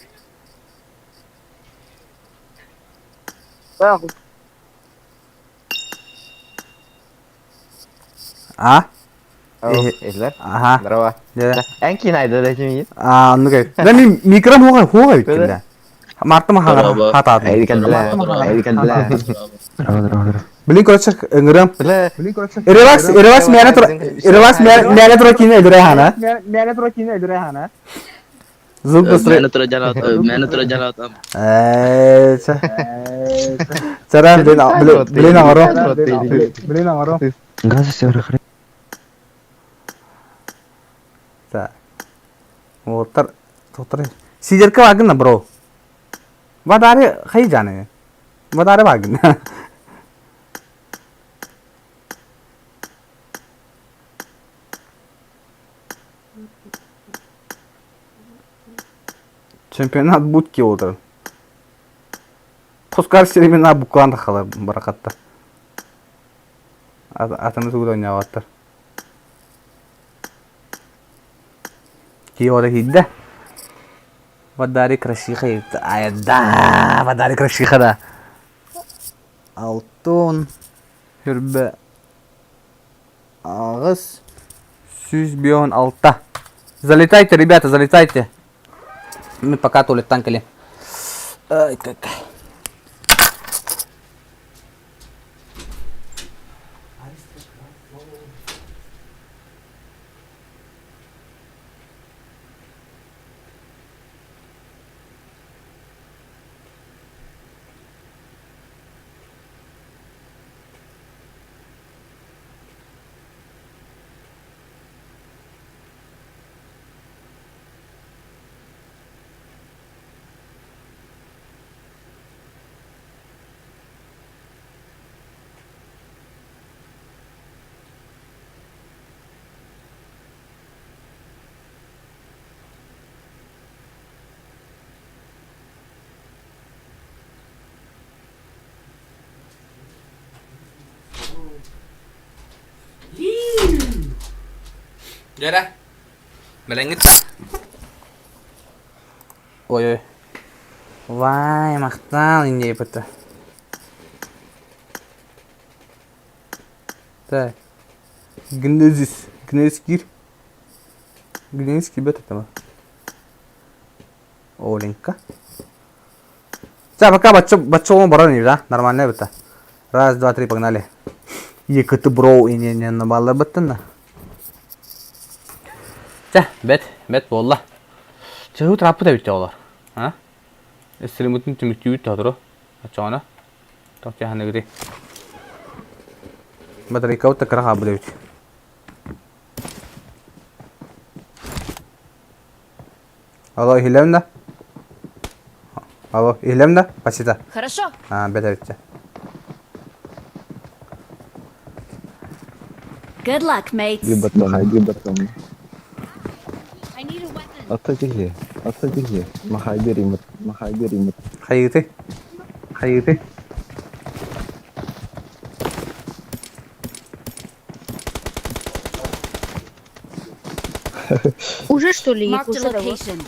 А? Эһилер. Аха. Здорово. Дьэ. Эн киин айда да кимигин? Аа, оннук эбит. Да мин микром хуоҕа хуоҕа эбит да. Марта махаҕа хатаатым. Эйди кэлдилэр. Эйди кэлдилэр. Здорово, здорово, здорово. Блин, короче, ыҥырым. Бля. Релакс, релакс мээнэ тура, релакс мээнэ тура киинэ өдөрө хана. Звук быстрый. Мээнэ тура дьараат, мээнэ тура дьараатам. Ээ, чэ. Чаран, блин, блин, блин, оҥоро. Блин, оҥоро. Газ все Так. Уолаттар, тоқтар. Сидерка баагына, бро. Бадаары хай жаны. Бадаары баагына. Чемпионат будки олтыр. Пускар семена буккулаан тахалар баракатта. Атыны тугу да ойнообаттар. Киода киирдэ. Вадари красиха Айда, Вадари красиха да. Алтын хүрбэ аҕыс 156. Залетайте, ребята, залетайте. Мы пока туалеттан кэлиэм. Ай, как. Дьэрэ, бэлэҥҥит Ой ой. Вай, махтал индейпыта. Так. Гнезис. Гнезис киир. Гнезис киирбэт этэ Оленька. Ча, пока бачча бачча олон баран да? Нормально эбит. Раз, два, три, погнали. Екіті броу иненен баллар быттын да. Чэ, бэт, бэт буолла. Чэ, траппыт эбит олар. А? Эстримутун түмүктүүбүт тотору. Очоҕуна. Тоқтяханыгыты. Батарейка кыра хаалбыт эбит. Алло, иһиллэбин да? Алло, иһиллэбин да? Спасибо. Хорошо. А, бэт эбит. Good luck, mates. Гибатон, гибатон. I need a weapon. Отойди, отойди. Махай бери, махай бери. Хайыты. Хайыты. Уже что ли Marked a Якудза? location.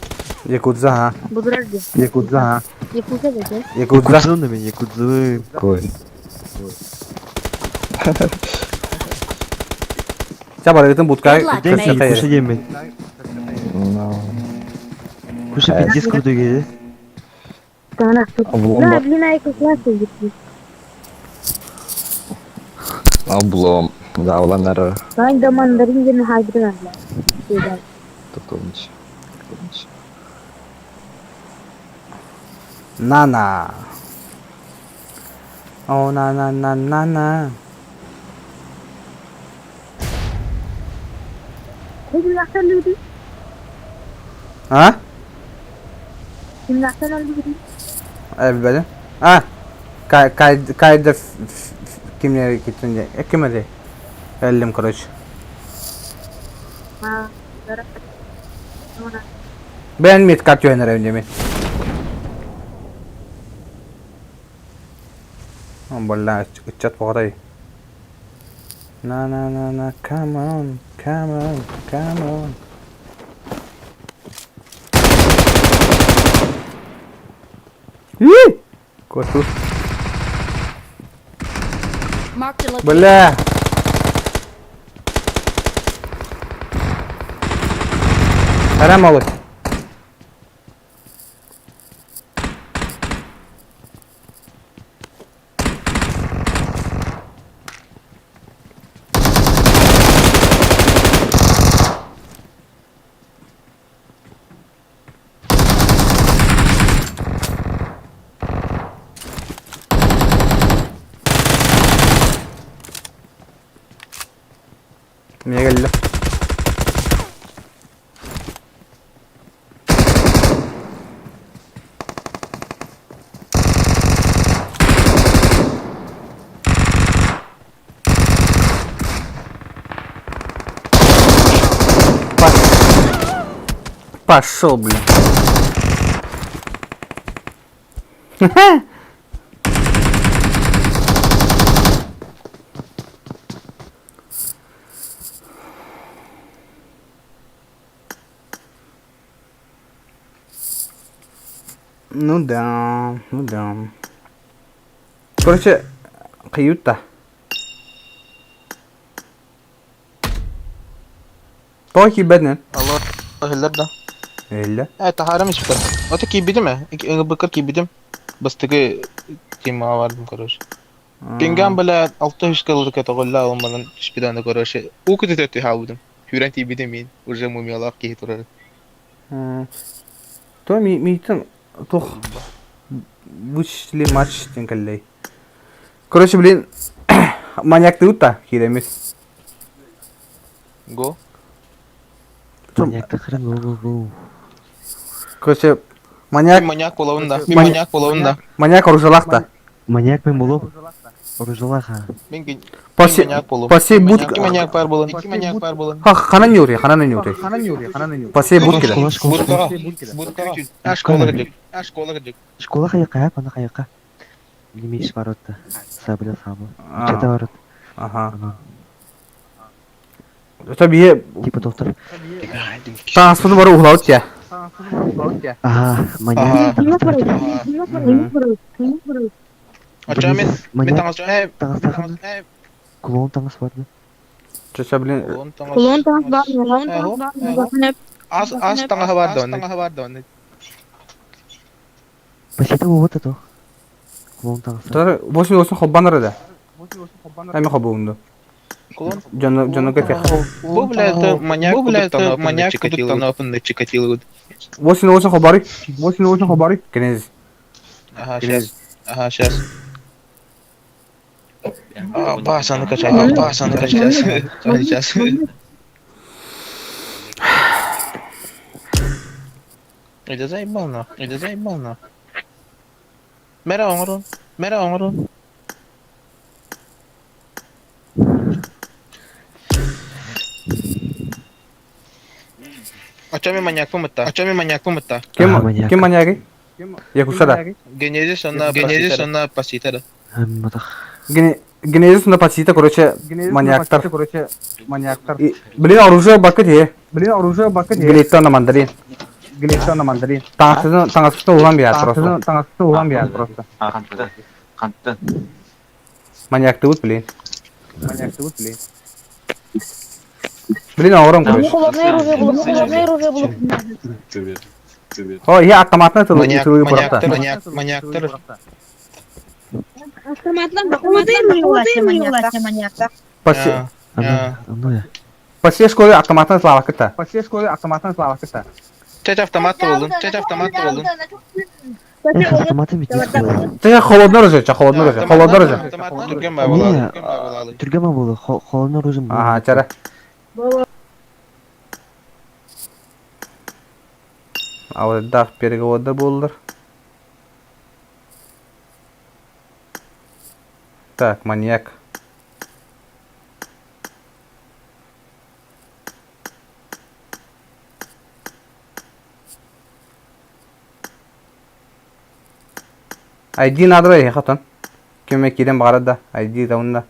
Якудза, а. Подожди. Якудза, а. Якудза, да? Якудза. Якудзы на меня, якудзы. Какой? Ча барыгытын будка. Good luck, Кушай, mates. кушай деме. Ну, Кушай, пиздец крутой гей, облом, Да, блин, а классы облом. Да, уланара. Ben de mandarin yerine haydırın abla. Тутунч. На-на. О, на-на-на-на-на. Kimden öldürdün? А? Kimden öldürdün? Everybody. А? Кайда кимнери китинде. Кимери? Эллим, короче. Ha. Ben mid kart yönerim деми. Бля, ыччат поҕотой. На на на на, come on, come on, come on. И! Коту. Marked a location. Бля! Хара малый. Эмиэ кэллэ. Пошел, блин. Ну да, ну да. Короче, каюта. Тоҕо киирбэтин? Алло, иһиллэр да? Иһиллэр. Э, таһаарам испитэ. Ото киирбитим ээ. Ыҥырбыккар киирбитим. Бастакы темаҕа бардым, короче. Пингам, бля, алта үскэ ылырка тоҕоллоо ылымманан түспүтэ короче. Уу күтүтэ түһаабытым. Сүүрэн тиийбитим миин. Уже мумиялаах киһи турар. То миитин туох вычислили матч диэн кэллэй. Короче, блин, маньяктыыбыт да киирэммит. Го. Маньяк хрен го го го. Короче, маньяк... Мин маньяк буолабын да. Мин маньяк буолабын да. Маньяк оружалаах да. Маньяк мен болуп. Оружалаах а. Мин мин По всей маньяк болуп. по всей Мин будке. маньяк бар болан. Икки маньяк бар болан. Ха, ханан нюри, ханан нюри. По всей будке да. Школа, школа, Будкаҕа. школа. Будкаҕа. А школа кырдьык. А школа кырдьык. Школа хайака, пана хайака. Немеш ворота. Сабля сабла. Чета ворот. Ага. Ага. Это бие Типа доктор. Тааспыны бары уһулабыт я. Ага, маньяк. Очо мен мен таҥас э Таҥас Клоун таҥас бар да. Чэ, блин. Клон таҥас. Клоун таҥас бар, клоун таҥас бар. Ас ас таҥаһа бар да таҥаһа бар да Посета вот это. Клоун таҥас. Тар 88 холбанар да. Эми хобуунду. Клон. Дьону дьону кэтэх. Бу бля это маньяк бу бля это маньяк кудук танапын Чикатило. 88 холбары. 88 холбары. Кенез. Ага, сейчас. Ага, сейчас. А, баса, накачай, баса, накачай, сейчас. Это заебал нахуй, это заебал нахуй. Мэра оҥорун, мэра оҥорун. Очо ми маньяк пумытта, очо ми маньяк пумытта. Ким ким маньягый? Якуша да. Генезис онна Генезис онна паситара. Генезис на пасита, короче, маньяктар. Короче, маньяктар. Блин, оружие бакы дии. Блин, оружие бакы дии. Глейттон на мандарин. Глейттон на мандарин. Таҥастын таҥастын улан биэр просто. Таҥастын улан биэр просто. Хантан. Хантан. Маньяктыбыт, блин. Маньяктыбыт, блин. Блин, оҕорон короче. Холодное оружие было, холодное оружие было. О, я автоматны тылы Маньяк, тылы просто. маньяктар, маньяк, маньяктар. Автоматлар, холодное маньяк. По Оно По всей школе автоматны слава кыта. По всей школе автоматны слава кыта. Чача автомат болун, чача автомат болун. Эх, автоматы ведь не Ты холодное оружие, ча холодное оружие, холодное оружие. Автомат түрген бай болалы. Не, түрген болу, холодное оружие. Ага, чара. А вот дах переговорда болдыр. Так, маньяк. ID надо хатан. Кеме кирен бағарада. ID да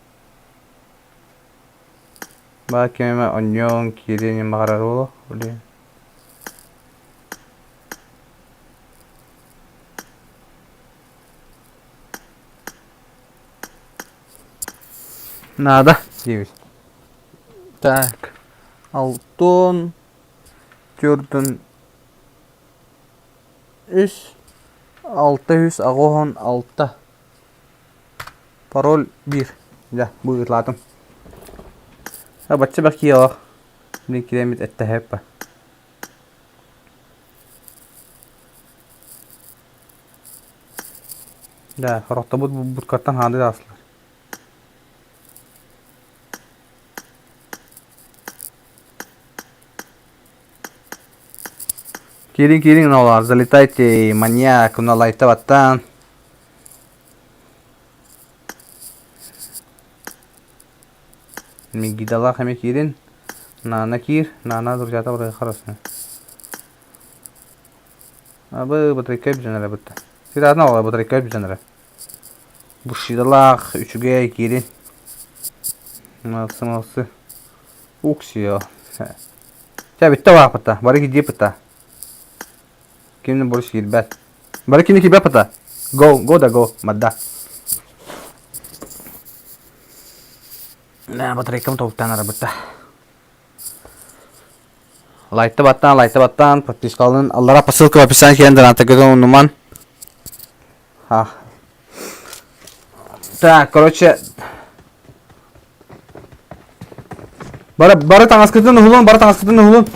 Ба кеме оньон кирен бағарар боло. Блин. Надо. Девять. Так. Алтон. Төрдүн үс 686. Пароль биир. Дьэ, бу ыытылаатым. Бачча бэх киһи Мин киирэммит эттэһэппэ. Да, сорохтобут будкаттан хаанды ааслар. Киириҥ, киириҥ, налар, залетайте, маньяк, налайта баттаан. Мигидалаах эмэ киирин, Наана киир, Наана друзьята барыга харасына. Абы батарейка бүтэн эрэ бытта. Ситаатын оҕо батарейка бүтэн эрэ. Бушидалаах үчүгэй киирин. Малсы малсы. Уксио. Чэ бүттэ баапыта. Бары кидиэпыта. Кимни борис киирбэт. Бары кини киирбэт Го, го да го, мадда. Батарейкам толуктаан арабытта. Лайкта баттаан, лайкта баттаан, подпискалын аллара по ссылка в описании киирэн донаттаргытын умнуман. Ха. Так, короче, Бары, бары таҥаскытын уһулун, бары таҥаскытын уһулун.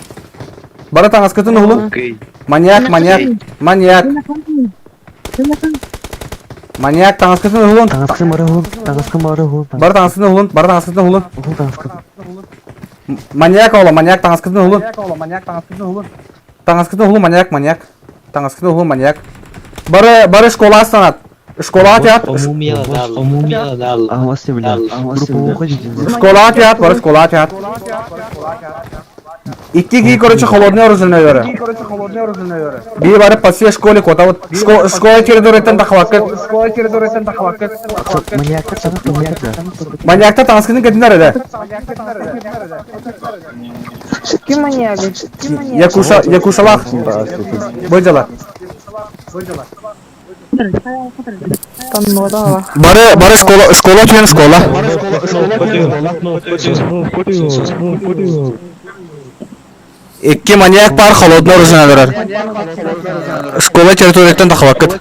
Бары таҥаскытын уһулун. Маньяк, маньяк, маньяк. Маньяк таҥаскытын уһулун. Таҥаскын бары уһул, таҥаскын бары уһул. Бары таҥаскытын уһулун, бары таҥаскытын уһулун. Уһул таҥаскын. Маньяк оҕоло, маньяк таҥаскытын уһулун. Таҥаскытын уһулун, маньяк, маньяк. Таҥаскытын уһулун, маньяк. Бары, бары школа астанат. Школаҕа түһэт. Школаҕа түһэт, бары школаҕа түһэт. Икки кии, короче, холодный оружие өлөрө. Бии бары по всей школе котабыт. Школа территорияттан тахабаккыт. Маньяктар таҥаскытын кэтинэр эрэ. Ким маньяк? Якуша, Якушалах. Бу дьала. Бары, бары школа, школа түһэн школа. Икки маньяк бар холодный оружие өлөрөр. Школа территорияттан тахабаккыт.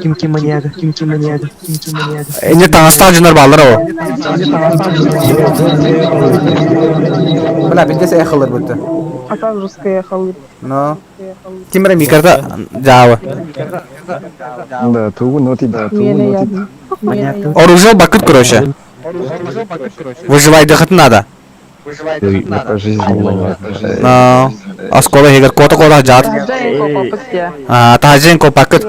Ким ким маньяга, ким ким маньяга, ким ким маньяга. Эне таҥастаах дьоннор бааллар о. Бля, биттес эхолар бутта. А там русская ехала. Но. Ким эрэ микрота дьаабы. Да, тугу ноти, да, тугу ноти. Оружие бакыт, короче. Выживайдыхыт надо. По жизни маньяк. Но. Оскола егер кота кота жаат. Таһажен копакыт.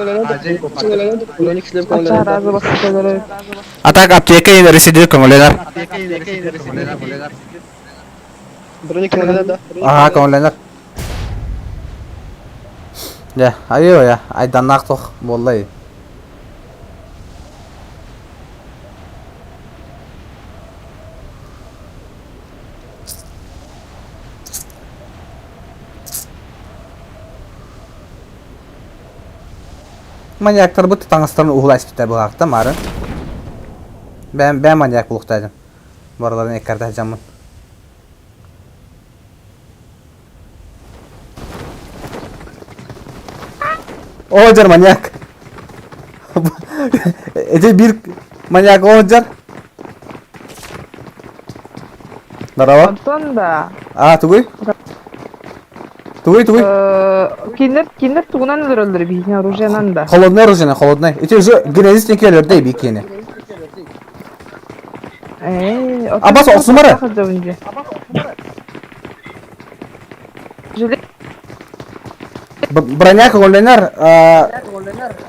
А так аптека ресидир көҥүллэнэр. Ага, көҥүллэнэр. Дьэ, айыы айданнаах туох буолла Маньяктарбыт таҥастарын уһула испиттэр былаахта маары. Бэйэм бэйэм маньяк булуохтаатым. Барыларын эккэрдэ сылдьаммын. Оо дьэр маньяк. Ити биир маньяк оо дьэр. Здорово. Онтон да. А, тугуй? Тугуй, тугуй? Кинилэр кинилэр тугунан өлөрөллөр биһиги оружиенан да. Холодное оружие, холодное. Ити уже генезис неки өлөрдө эби киэни. Э, Абас охсумара. Броня көҥүллэнэр,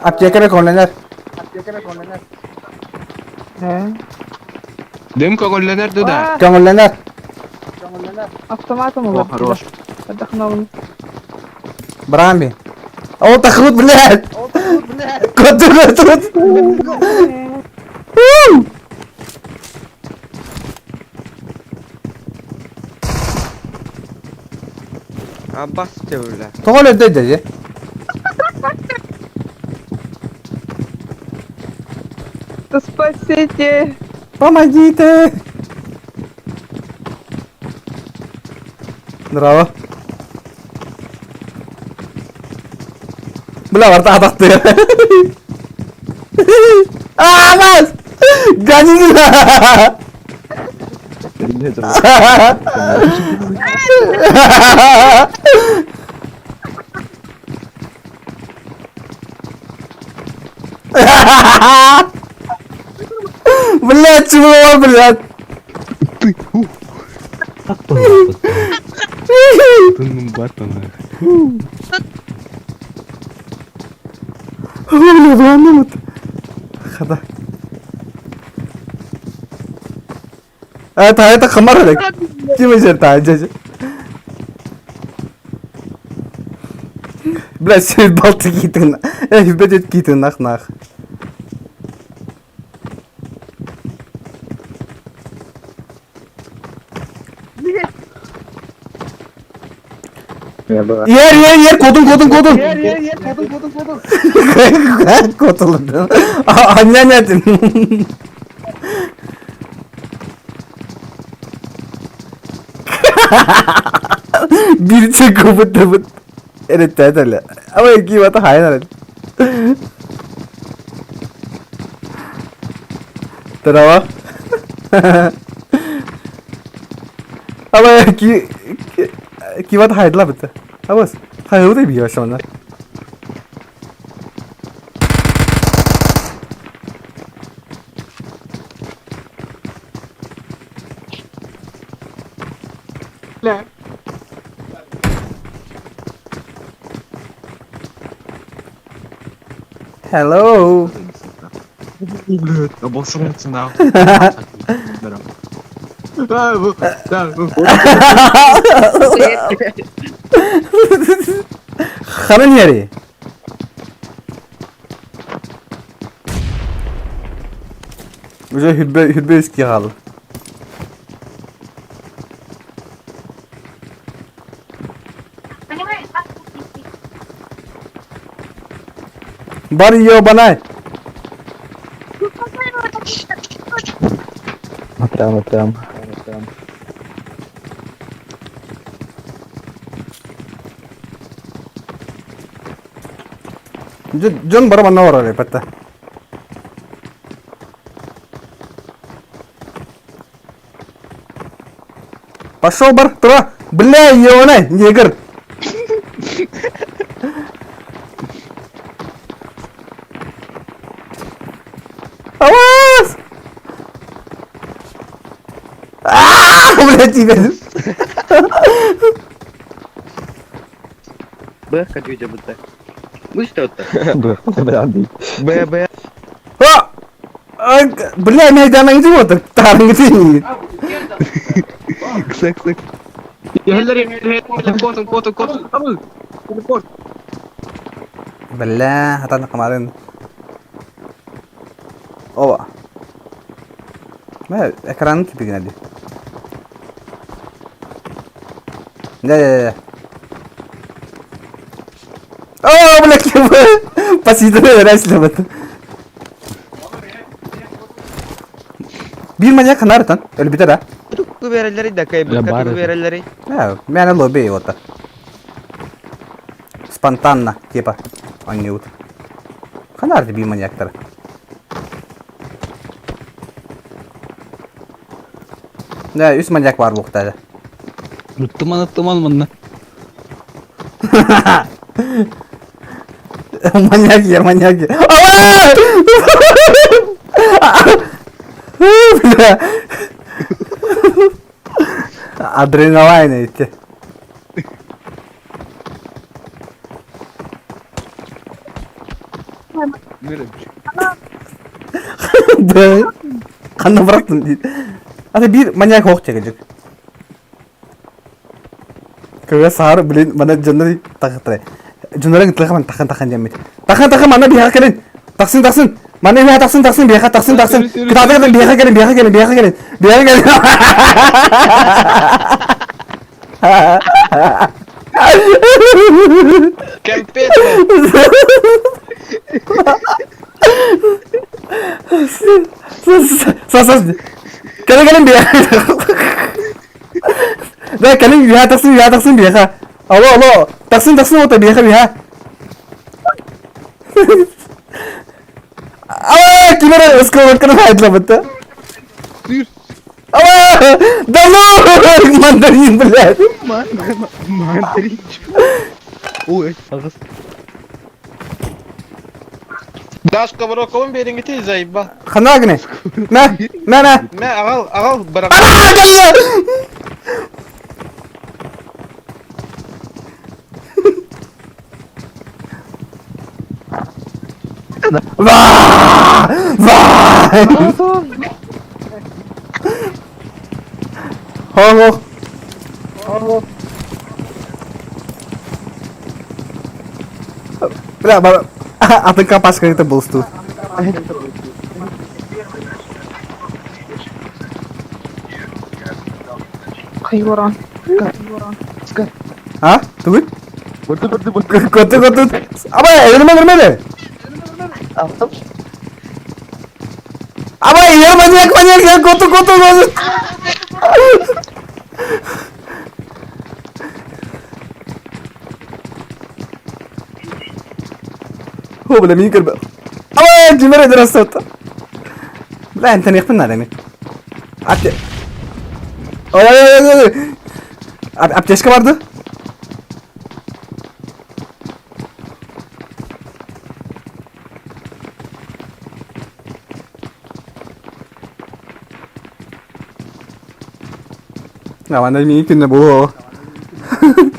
аптекарь көҥүллэнэр. Дым көҥүллэнэр да? Көҥүллэнэр. Автоматом улар. Хорош. Отдохнул. Брами. О, тахрут, блядь! Кот тут! Аббас бля. Тоҕо өлөрдө дьэ? Да спасите! Помогите! Браво. Бля, барта атахтыга. Аамас! Ганина! Блядь, чего, блядь? Ты, Бля, Хада. Это, это хамар Тима жерта, дядя. Блядь, сүйт балты китин. Эй, бедет китин, нах-нах. Ер, ер, ер, кодун, кодун, кодун. Ер, ер, ер, кодун, кодун, кодун. Котулун. Аннан этим. Бирче кубыт бут. Эреттэ Ама кибата хайнар. Здорово. Ама ки кибат хайдла бит. Абас. Хайуды бия шона. Hello. Блядь, обосраться нахуй. Ханан яри. Уже хүлбе хүлбе üstki kaldı. Бар ебанай. Прямо, прямо. Дьон бара манна барар эпетте. Пошел бар, тура. Бля, ебанай, негр. Авас! А, блядь, тебя. Б, хочу тебя б. Быстро Б, бля, Б, Б. А! Бля, мен айдан иди вот, тарың иди. Ксек, ксек. Бля, атан камарын. Ова. Мә, экраны типигенә ди. Да, да, да. О, бля, кем? Посидел, раз бит. Бир маньяк ханар тан, өлбүтэ да. Трубку берелери да кай Бля, бар это. берелери. Ә, Мені лобби вот. Спонтанно, типа, они вот. Ханар бир маньяктар. Да, үс маньяк бар буқтады. Туман, туман манна. Маньяк я, маньяк я. Бля. Адреналин идти. Бля. Қанна бұрақтым дейді. Ата бір маньяк оқ чегежік. Көге сары, блин, мана жоннор тақытырай. Жоннорың тылға тақан тақан жеммет. Тақан тақан мана бияға келин. Тақсын тақсын. Мана бияға тақсын тақсын бияға тақсын тақсын. Кытады кытады бияға келин бияға келин бияға келин. Бияға келин. Кемпет. Сас сас. Келин келин бияға. Да, кэлин үһэ тахсын, үһэ тахсын биэхэ. Алло, алло, тахсын, тахсын ота биэхэ, биэхэ. А, ким эрэ осколокканы хаайдылабыт А, да ну, мандарин, блядь. Мандарин. Ой, аҕыс. Дашка Бароковын биэриҥити заебал. Хана гыны? Мэ, мэ, мэ. Мэ аҕал, аҕал бырах. А, кэллэ! Ваа! Ваа! Хо-хо. Бля, бар... Атын компашка это был тут. Хайворан. А? Тугут? Көрдү, көрдү, көрдү. Көтү, көтү. Абай, өлүмэ, өлүмэ. Алтым. Абай, я маньяк, маньяк, я көтү, көтү, көтү. О, бля, мин көрбө. Абай, кимер эдер Бля, энтэн яхпын надо ми. Апте. Ой, ой, ой, ой. Аптечка барды. Наванда мин күнне бу.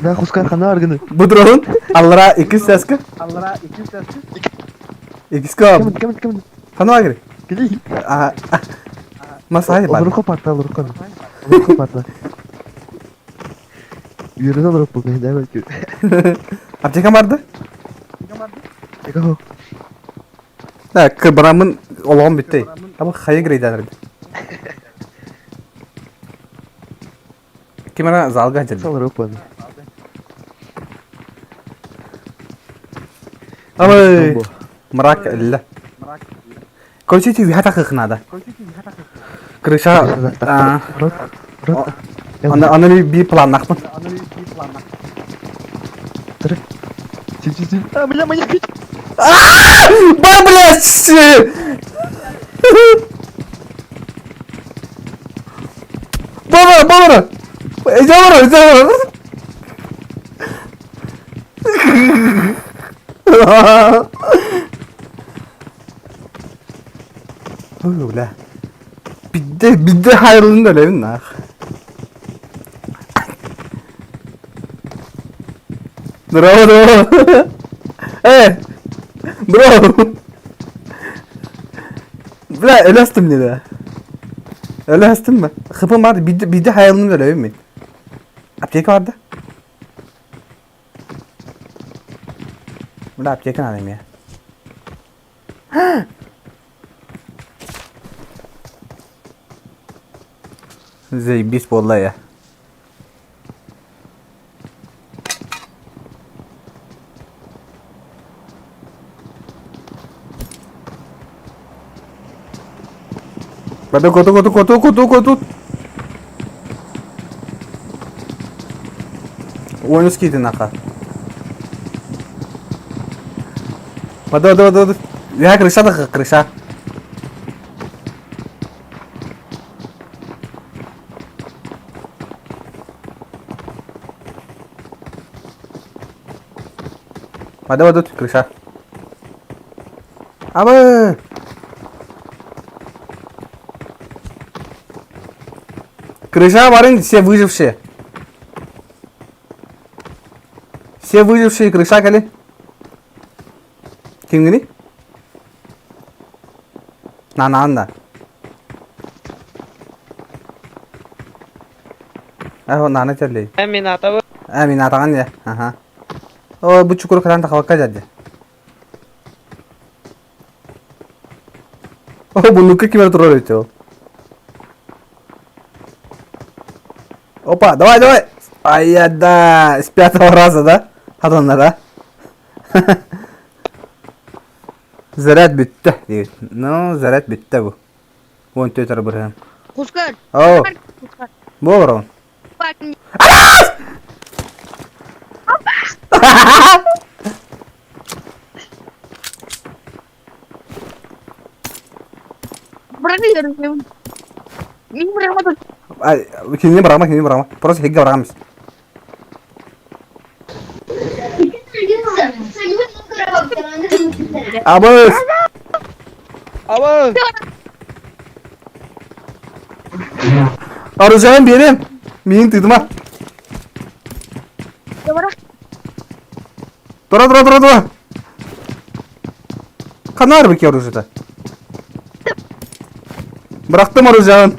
Да, хускар хана аргыны. Бу дрон аллара 2 сәскә. Аллара 2 сәскә. Икска. Кем, кем, кем? Хана агри. Кили. А. Масай бар. Олорко парта, олорко. Олорко парта. Yürüne olarak bu ne belki. Аптека барды. Ego. Да, кыбрамын олоғым бітті. Абы хайы грейдәнер. Кимера залга жүрді. Солорок bu. Абы мрак ілі. Короче, ти вихата қықынады. Крыша... Аны аны bir план нақпын. А, бля, маньяк. Ба, блядь! Бабара, бабара! Жабара, жабара! Ой, бля. Бидде, бидде хайрылын да өлөбүн нах. Бро, бро. Э, бро. Бля, өлөстүм dedi. Өлөстүм mü? Хыпым vardı, бидде, бидде hayalini өлөбүн мен. Аптека vardı. Бля, аптека надо мне. Заебись буолла я. Коту, коту, коту, коту, коту, коту. Ойын скиді нақа. Вода, вода, вода, вода. Я крыша да крыша. Вода, вода, крыша. Абы! Крыша барын все выжившие. Все выжившие крыша кали. Кимгини? На на на. Э, наны телли. Мен атабы. Э, мин атаган я. Аха. О, бу чукур кыран тахалакка жадды. О, бу нука кимер турар өтө. Опа, давай, давай. Ай, я да, с пятого раза, да? Хатонна, да? Заряд бүттү дейт. Ну, заряд бүттү бу. 14 бирһен. Хускар. О, Хускар. бу барон. Bırakıyorum. Мин бырахматым. Кинини бырахма, кинини бырахма. Просто хигге бырахамыз. Абыс! Абыс! Оружием берем. Мин тыдыма. Тура, тура, тура, тура. Ханар бики оружие-то? Бырахтым оружиен.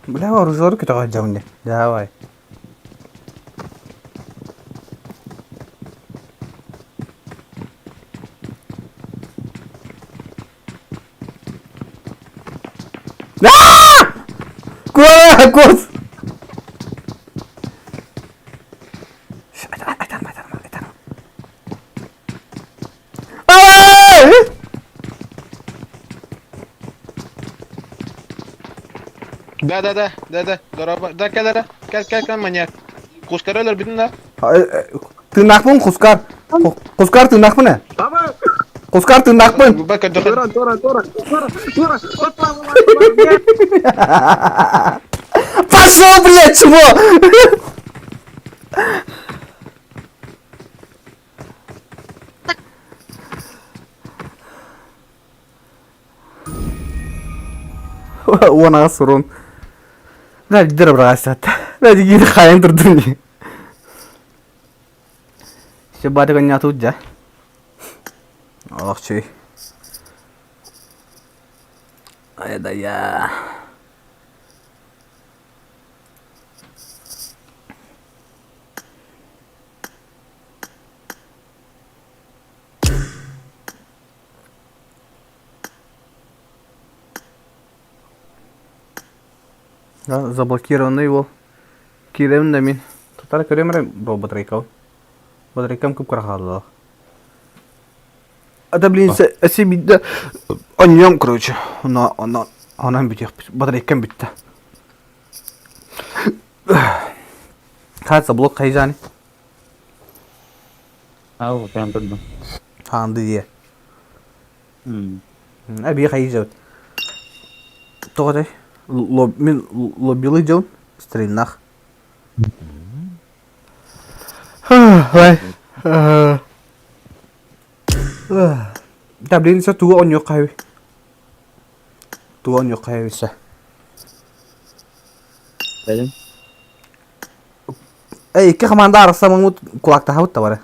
Бля, оружие көтөҕө дьоҥ Давай. Куос! Да, да, да, да, да. Дороба. Да, кэл эрэ. Кэл, кэл, кэл, маньяк. Кускары өлөрбүтүн да. Тыыннаахпын кускар. Кускар тыыннаахпын ээ. Кускар тыыннаахпын. Тора, тора, тора, тора, тора. Пошел, блядь, чмо! Уон сурун. Да, дыр бырасат. Да, дигир хайын турдум. Все бары коня тут, да? Ох, чүй. Ай да я. Да, заблокированный ол. Киремин да мин. Татар көрөм эрэ бу батарейкабын. Батарейкам кып-кыра хаалла. Это, блин, эси бидде онньом, короче. Она, она, онон бүтүөхпүт. Батарейкам бүттэ. Кажется, блок хайжани. Ау, прям турдум. Хаанды дие. Эбии хайжабыт. Тоҕо этэй? Мин лобилы дьон стрельнах. Ой. Да, блин, сэ тугу оонньуохха Тугу оонньуохха эбисэ. Бэлим. Эй, икки команда арахса мамут кулактаһабыт да бары.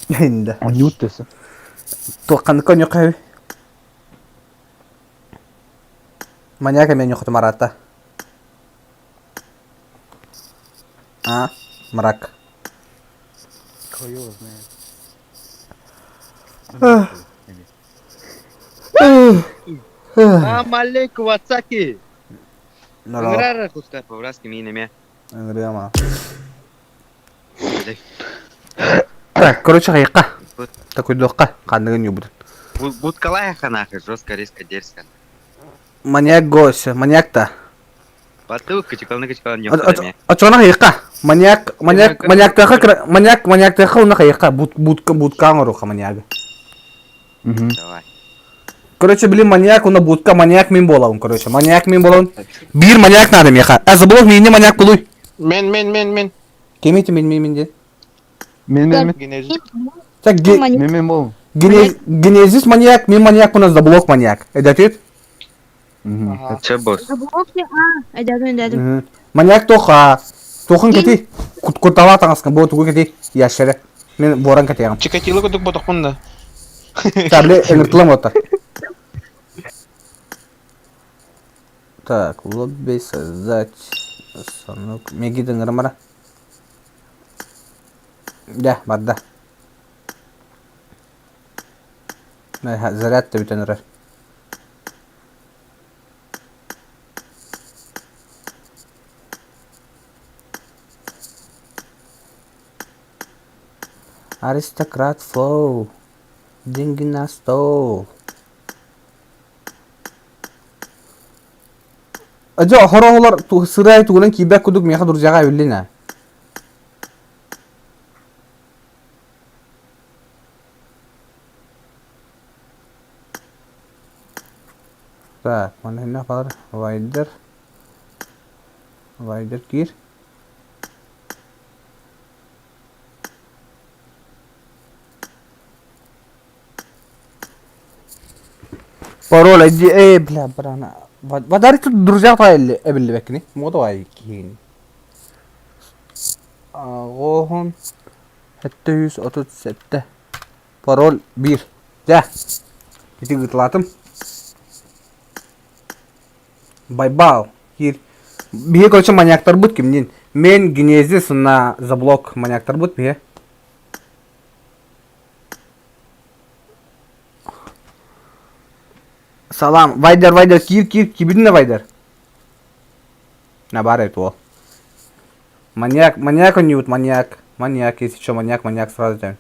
Инде. Оонньуут дэсэ. Туохханнык оонньуохха эби. Маньяк эмиэ оонньуохха мараата. А, мрак. Кто его знает. Салам алейкум, вацаки! Ыҥырар кускар по-братски миин эмиэ. Ыҥырыама. Так, короче, хайыкка. Такуйдуохха, ханныгын юбут. Будкалай нахуй, жестко, резко, дерзко. Маньяк гость, маньяк-то. Батылка, чекалны кычкалан не Очоҕуна хайыкка. Маньяк, маньяк, маньяктаха, маньяк, маньяктаха уна хайыкка. Бут, будка, будка оҥоруха маньягы. Давай. Короче, блин, маньяк, уна будка, маньяк мин буолабын, короче. Маньяк мин буолабын. Биир маньяк надо миэхэ. А забыл миинни маньяк булуй. Мен, мен, мен, мен. Ким ити мин, мин, мин диэн? Мен, мен, мен. Генезис. Так, ге... Мен, мен болом. Генезис маньяк, мин маньяк, у нас заблок маньяк. Эдэтит? Че босс? А, эдэтин, эдэтин. Маньяк тоха. Тохын кэти. Куттала таҥаска бу тугу кэти ящере. Мин буоран кэтиэҕим. Чикатило курдук ботохпун да. Табли ыҥыртылам оттар. Так, лобби создать. Санок. Мегид ыҥырымара. Дьэ, барда. Заряд да бүтэн эрэр. Аристократ флоу, деньги на стол. Дьэ, хороҕолор сырай тугунан киирбэт курдук миэхэ друзьяҕа эбиллин ээ. Так, манна баар Вайдер. Вайдер киир. Пароль айди э бля брана. Вадари тут друзья твои эбиллибэккини. Муода киһини. Оҕоһун 737. Пароль биир. Дьэ, ити ыытылаатым. Байбал. Киир. Биһи короче маньяктарбыт кимнин? Мен Генезис на заблок маньяктарбыт биһи. Салам. Вайдер, Вайдер, киир, киир, кибитинэ Вайдер. На бар это ол. Маньяк, маньяк он маньяк. Маньяк, если что, маньяк, маньяк сразу тебя.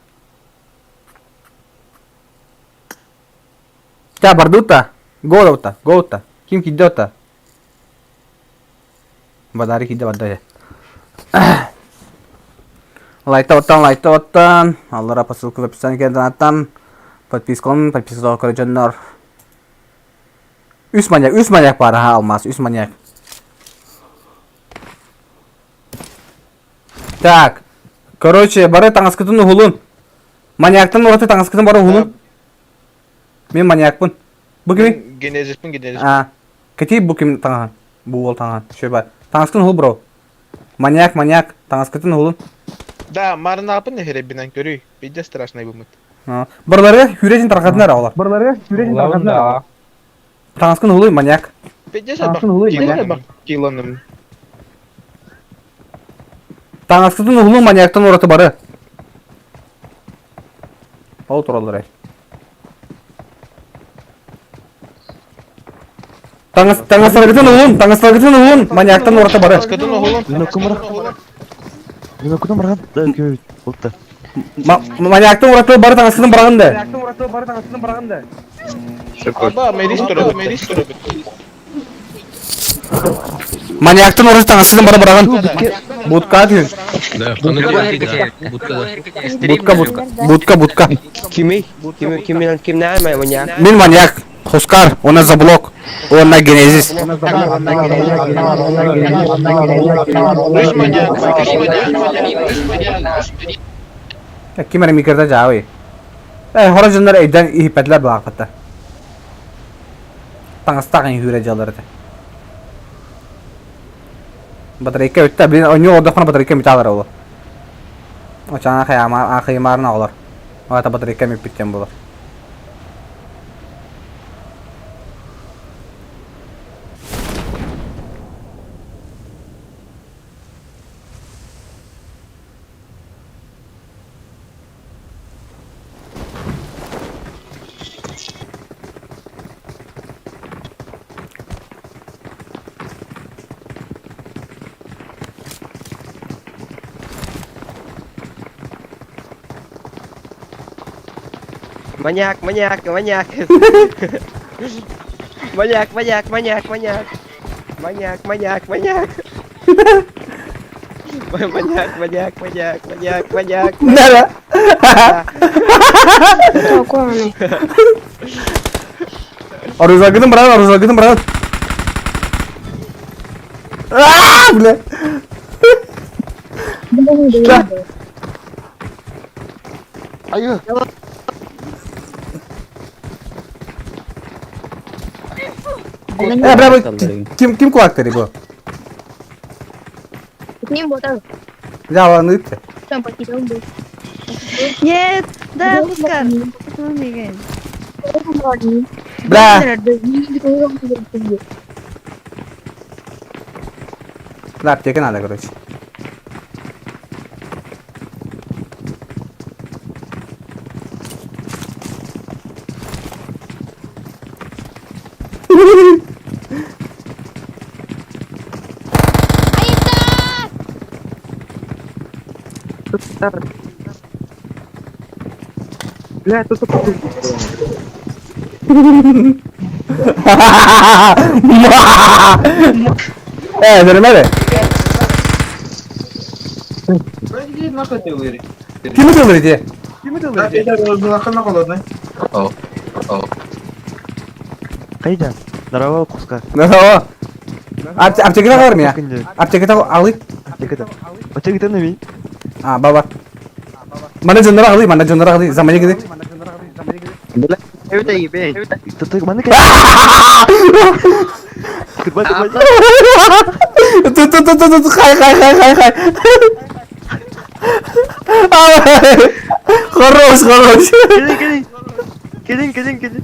Ча бардута, гоута, гоута. Ким кидета? Бадари кидде баддай. Лайкта оттан, лайкта оттан. Аллара по ссылке в описании донаттан. Подпискон, подписка көрөжөннөр. Үс маньяк, үс маньяк бар, ха, алмаз, үс маньяк. Так, короче, бары таҥаскытын уһулун. Маньяктан ураты таҥаскытын бары уһулун. Мин маньякпын. Бу кими? Генезиспин, генезис. А, кэтии бу ким таҥаһын? Бу уол таҥаһын. Шөй бар. Таҥаскын уһул, бро. Маньяк, маньяк, таҥаскытын уһулун. Да, марнаапын эһирэбинэн көрүй. Пиздец страшный бумыт. Барларга хүрэтин тарҕатынар оҕолор. Барларга хүрэтин тарҕатынар. Таҥаскын уһулуй, маньяк. Пиздец элбэх килоным. Таҥаскытын уһулуу маньяктан ураты бары. Ол тураллар эй. Таҥас таҥастаргытын уһун, таҥастаргытын уһун, маньяктан ураты бары. Таҥаскытын уһулун. Миноккутун быраҕан да көбүт болта. Маньяктан ураты бары таҥаскытын быраҕын да. Маньяктан ураты бары таҥаскытын быраҕын да. Аба, мэрис турабыт, мэрис турабыт. Маньяктан ураты таҥаскытын бары быраҕын. Будка түһүн. Будка, будка, будка, будка. Кимий? Ким кимнен кимнээн маньяк? Мин маньяк. Хускар, уонна Заблок, уонна Генезис. Ким эрэ микрода дьаабый. Э, хоро дьоннор өйдөөн иһиппэтилэр былаахпыта. Таҥастаах иһүүрэ дьаллар этэ. Батарейка бүттэ, блин, онньу олордохпуна батарейка бүтэ алар ол. Очаана ахыймаарына олор. Оата батарейка мүппүттэн болор. Маньяк, маньяк, маньяк. Маньяк, маньяк, маньяк, маньяк. Маньяк, маньяк, маньяк. Маньяк, маньяк, маньяк, маньяк, маньяк. Да. Оружайгытын быраҕын, оружайгытын быраҕын. Аа, бля. Айы. Э, бля, бу ким ким кулактары бу? Ким ботал? Я аны ыытты. Нет, да, Хускар. Бля. Да, аптека надо, короче. Бля, тут Э, нормально? Ким ытылыр ити? Ким ытылыр ити? Кайда? Здорово, куска. Здорово. Аптекада бар меня? Аптекада алы? Аптекада. Аптекада нами. А, баба. Мана жоннора алы, мана жоннора алы, замани гиди. Тут мана Тут тут тут тут хай хай хай хай хай. Хорош, хорош. Келин, келин. Келин, келин, келин.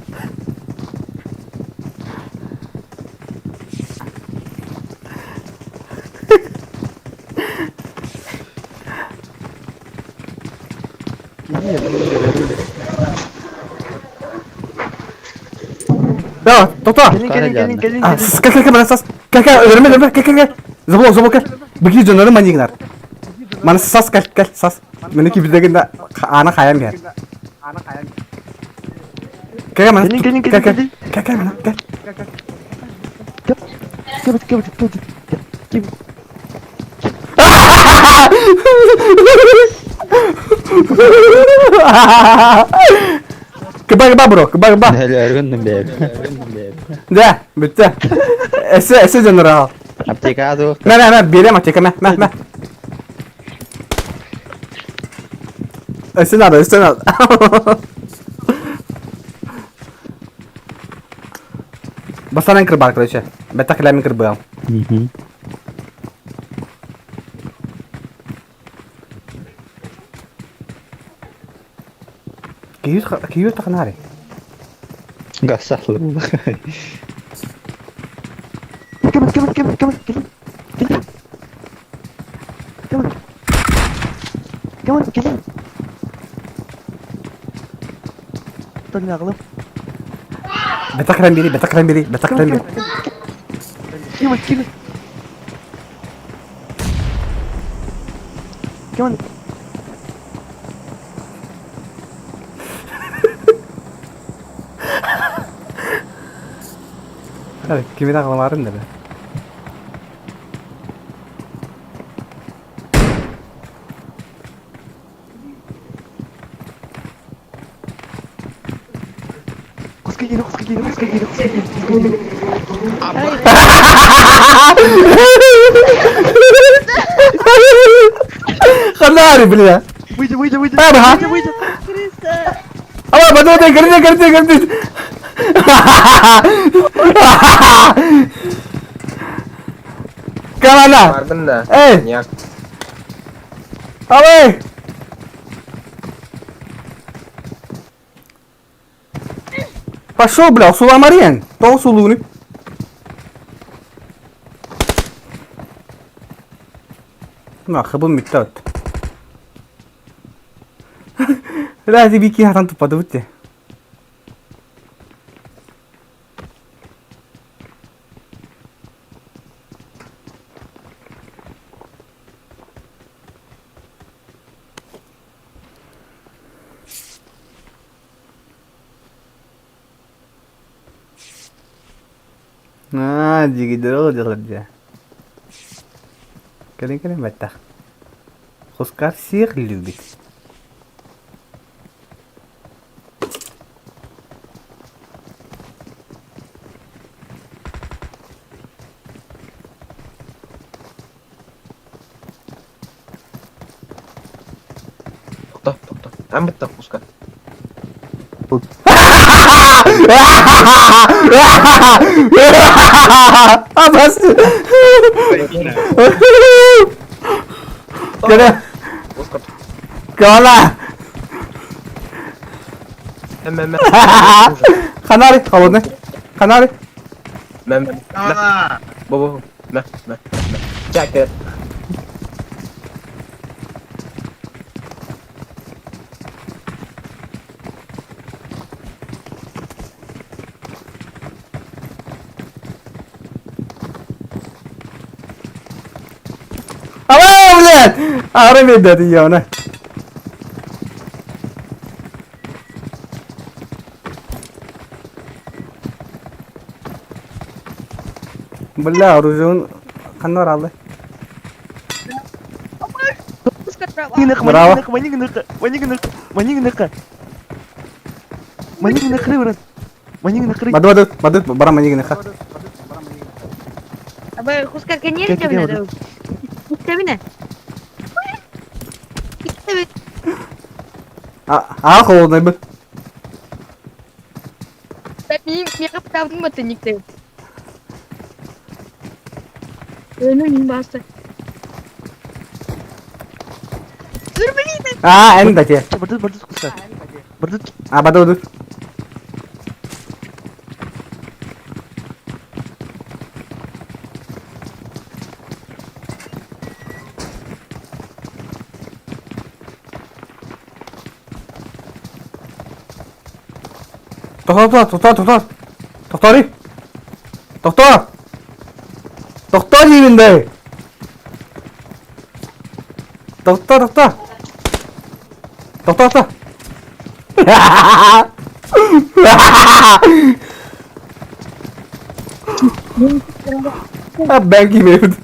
Да, тоқта. Келин, келин, келин, келин. А, кел, кел, кел, мана сас. Кел, кел, өлөрмө, өлөрмө, кел, кел, кел. Забыл, забыл, кел. Бики жоннору манигнар. Мана сас, кел, кел, сас. Меники бирдегинде аны хаян кел. Кел, мана. Келин, келин, Кел, келин, кел. келин. Кел, кел, мана, кел. Кел, кел, кел, кел. Кыба, кыба, бро, кыба, кыба. Нелергүндүм бе. Да, бүтті. Эсе, эсе жоннору ал. Аптека ду. Мә, мә, мә, берем аптека, мә, мә, мә. Эсе надо, эсе надо. Бастан кыр бар, короче. Бәттә киләмен кыр быам. Киют, киют тахнари. Гасалы. Кем, кем, кем, кем, келин. Келин. Кем? Кем, келин. Тагны агылып. Бәттә киләм бири, бәттә киләм бири, бәттә киләм бири. Кем, кем? Кем? Кими тагыларын да бе. Куска келин, куска келин, куска келин, куска келин, куска келин. Ханари, бля. Выйди, выйди, выйди. Ага. Выйди, выйди. Ама, подожди, горди, горди, горди. Камана. Бардым да. Эй. Нет. Алай. Пошел, бля, суламарен. Тол сулуны. На, хабым миттат. Разве бики хатан тупады бутте. А, дигидерол делать. Кэлин кэлин баттах. Хускар всех любит. Тохто, тохто. Ан битта куска. Абас. Кэлэ. Куска. Кала. Мм мм. Ханари, холодный. Ханари. Мм. Бо бо. Мм мм. Чак. Ара медати яна. Бля, оружие ханна бараллы? Браво. Бады бады бады бара манигин ха. Абы хускар кенер тебине. Тебине. А, холодный бы. Мин миэхэ птаабытын баттынник тебит. Өлү мин басты. А, эн да те. А, бады бады. Тохтоо, тохтоо, тохтоо. Тохтоори. Тохтоо. Тохтоо диибин дээ. Тохтоо, тохтоо. Тохтоо, тохтоо. А бэнки мэд.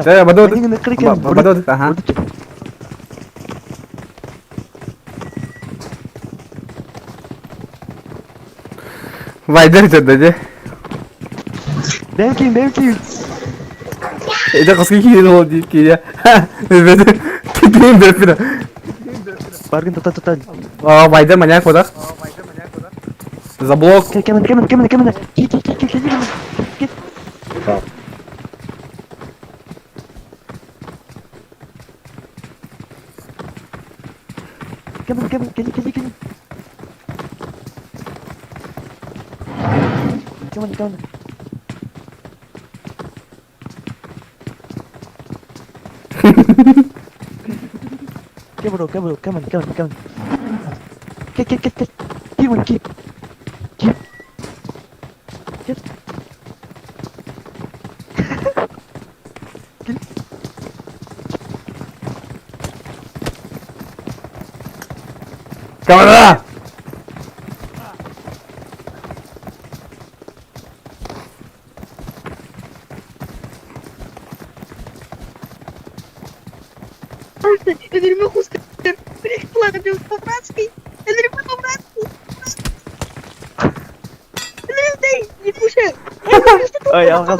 Э, бады бады. Бады бады. Ага. Вайдер dedi. Это қысқы кейін ол дейді кейде. Evet. Кетейін деп бір. А, Вайдер маньяк бодақ. За блок. Камера! Өлүрүмэ хускар. По-братски. Өлүрүмэ по-братски. Өлүрүмэ не кушай. Ай, алғас.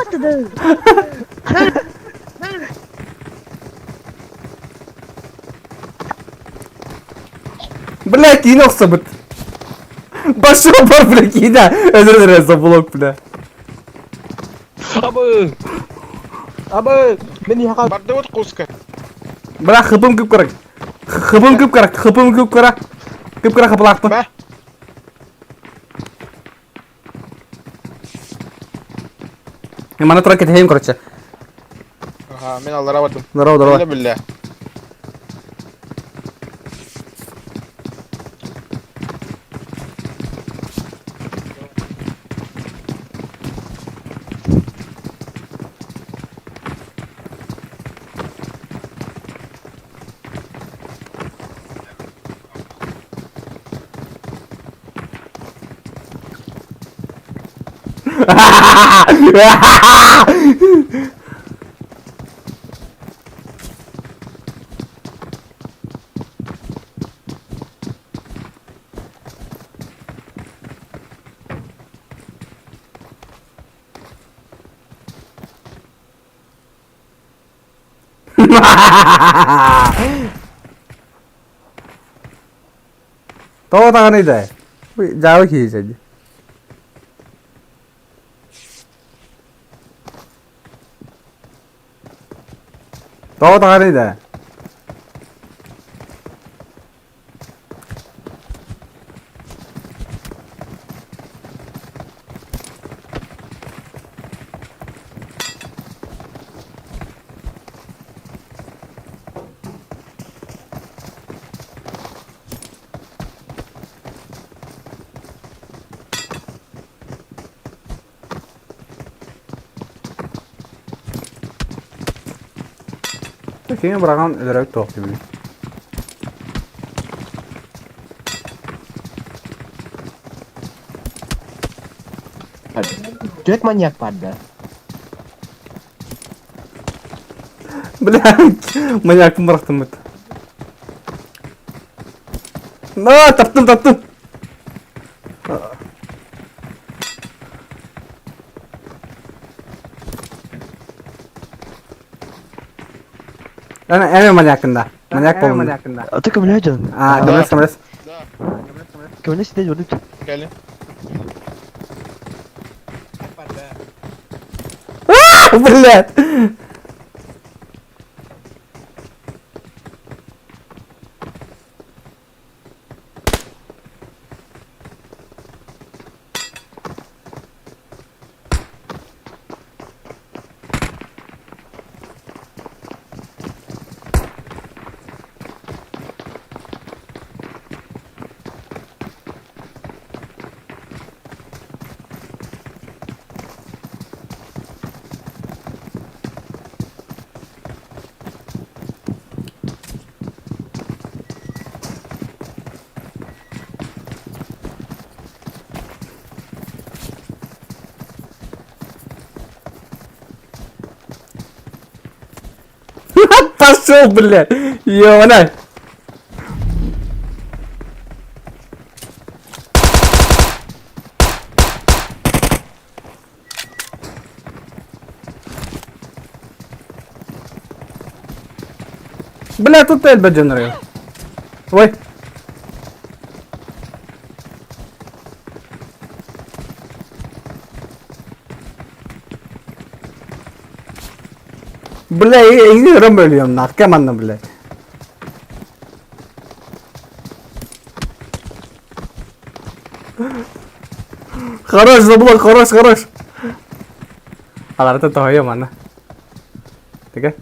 Бля, кейін оқса бұт. Башы бар, бля, кейін. Özür dilerim за блок, бля. Абы! Абы! Мен яға... Барды вот куска. Бля, хыпым көп керек. Хыпым көп керек, хыпым көп керек. Көп керек хыпылақты. Бә. Мана тура кетейін, короче. Ага, мен аллара бардым. Здорово, здорово. Билля билля. Тоҕо даҕаны да. Дьаабы киһи Тоҕо даҕаны да. Кими быраҕан өлөрөбүт туох дии Түөрт маньяк бар да. Бля, маньякпын бырахтыммыт. На, таптым, таптым. Эме, эме маньякын да. Маньяк болдум. А ты көмөлө А, көмөлөс, көмөлөс. Көмөлө сиде жордук. Кэлин. Блядь. Пошел, блядь! Ёбана! Бля, тут Эльба Дженерал. Ой. Бля, я өлүөм, нахка манна, бля. Хорош, заблок, хорош, хорош. Аларта тоһойо манна. Тиге.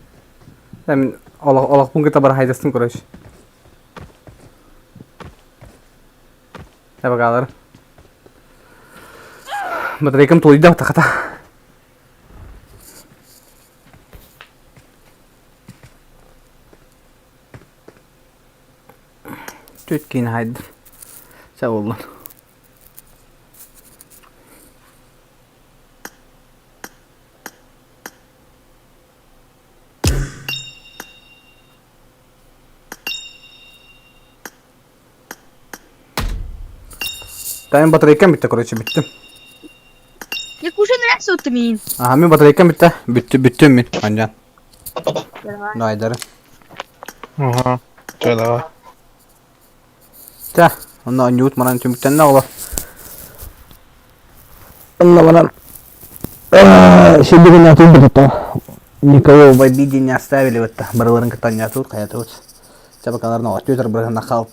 Мен олох олохпун кытта бар хайдастым, короче. Я багалар. Батарейкам тулуйда тахата. Түт киин хайдым. Сә боллун. Тайм батарейкам битте, короче, биттим. Якужа нравится вот мин. Ага, мин батарейкам битте. Бүтті, бүттүм мин, Анжан. Давай, Ага. Чэ, давай. Та, онно ньют манан түмүктэннэ оҕолор. Онно манан сирдигин атын Никого в обиде не оставили вот барыларын кытта нятут, хаятут. Чабакаларына отөтөр бырыһына халп.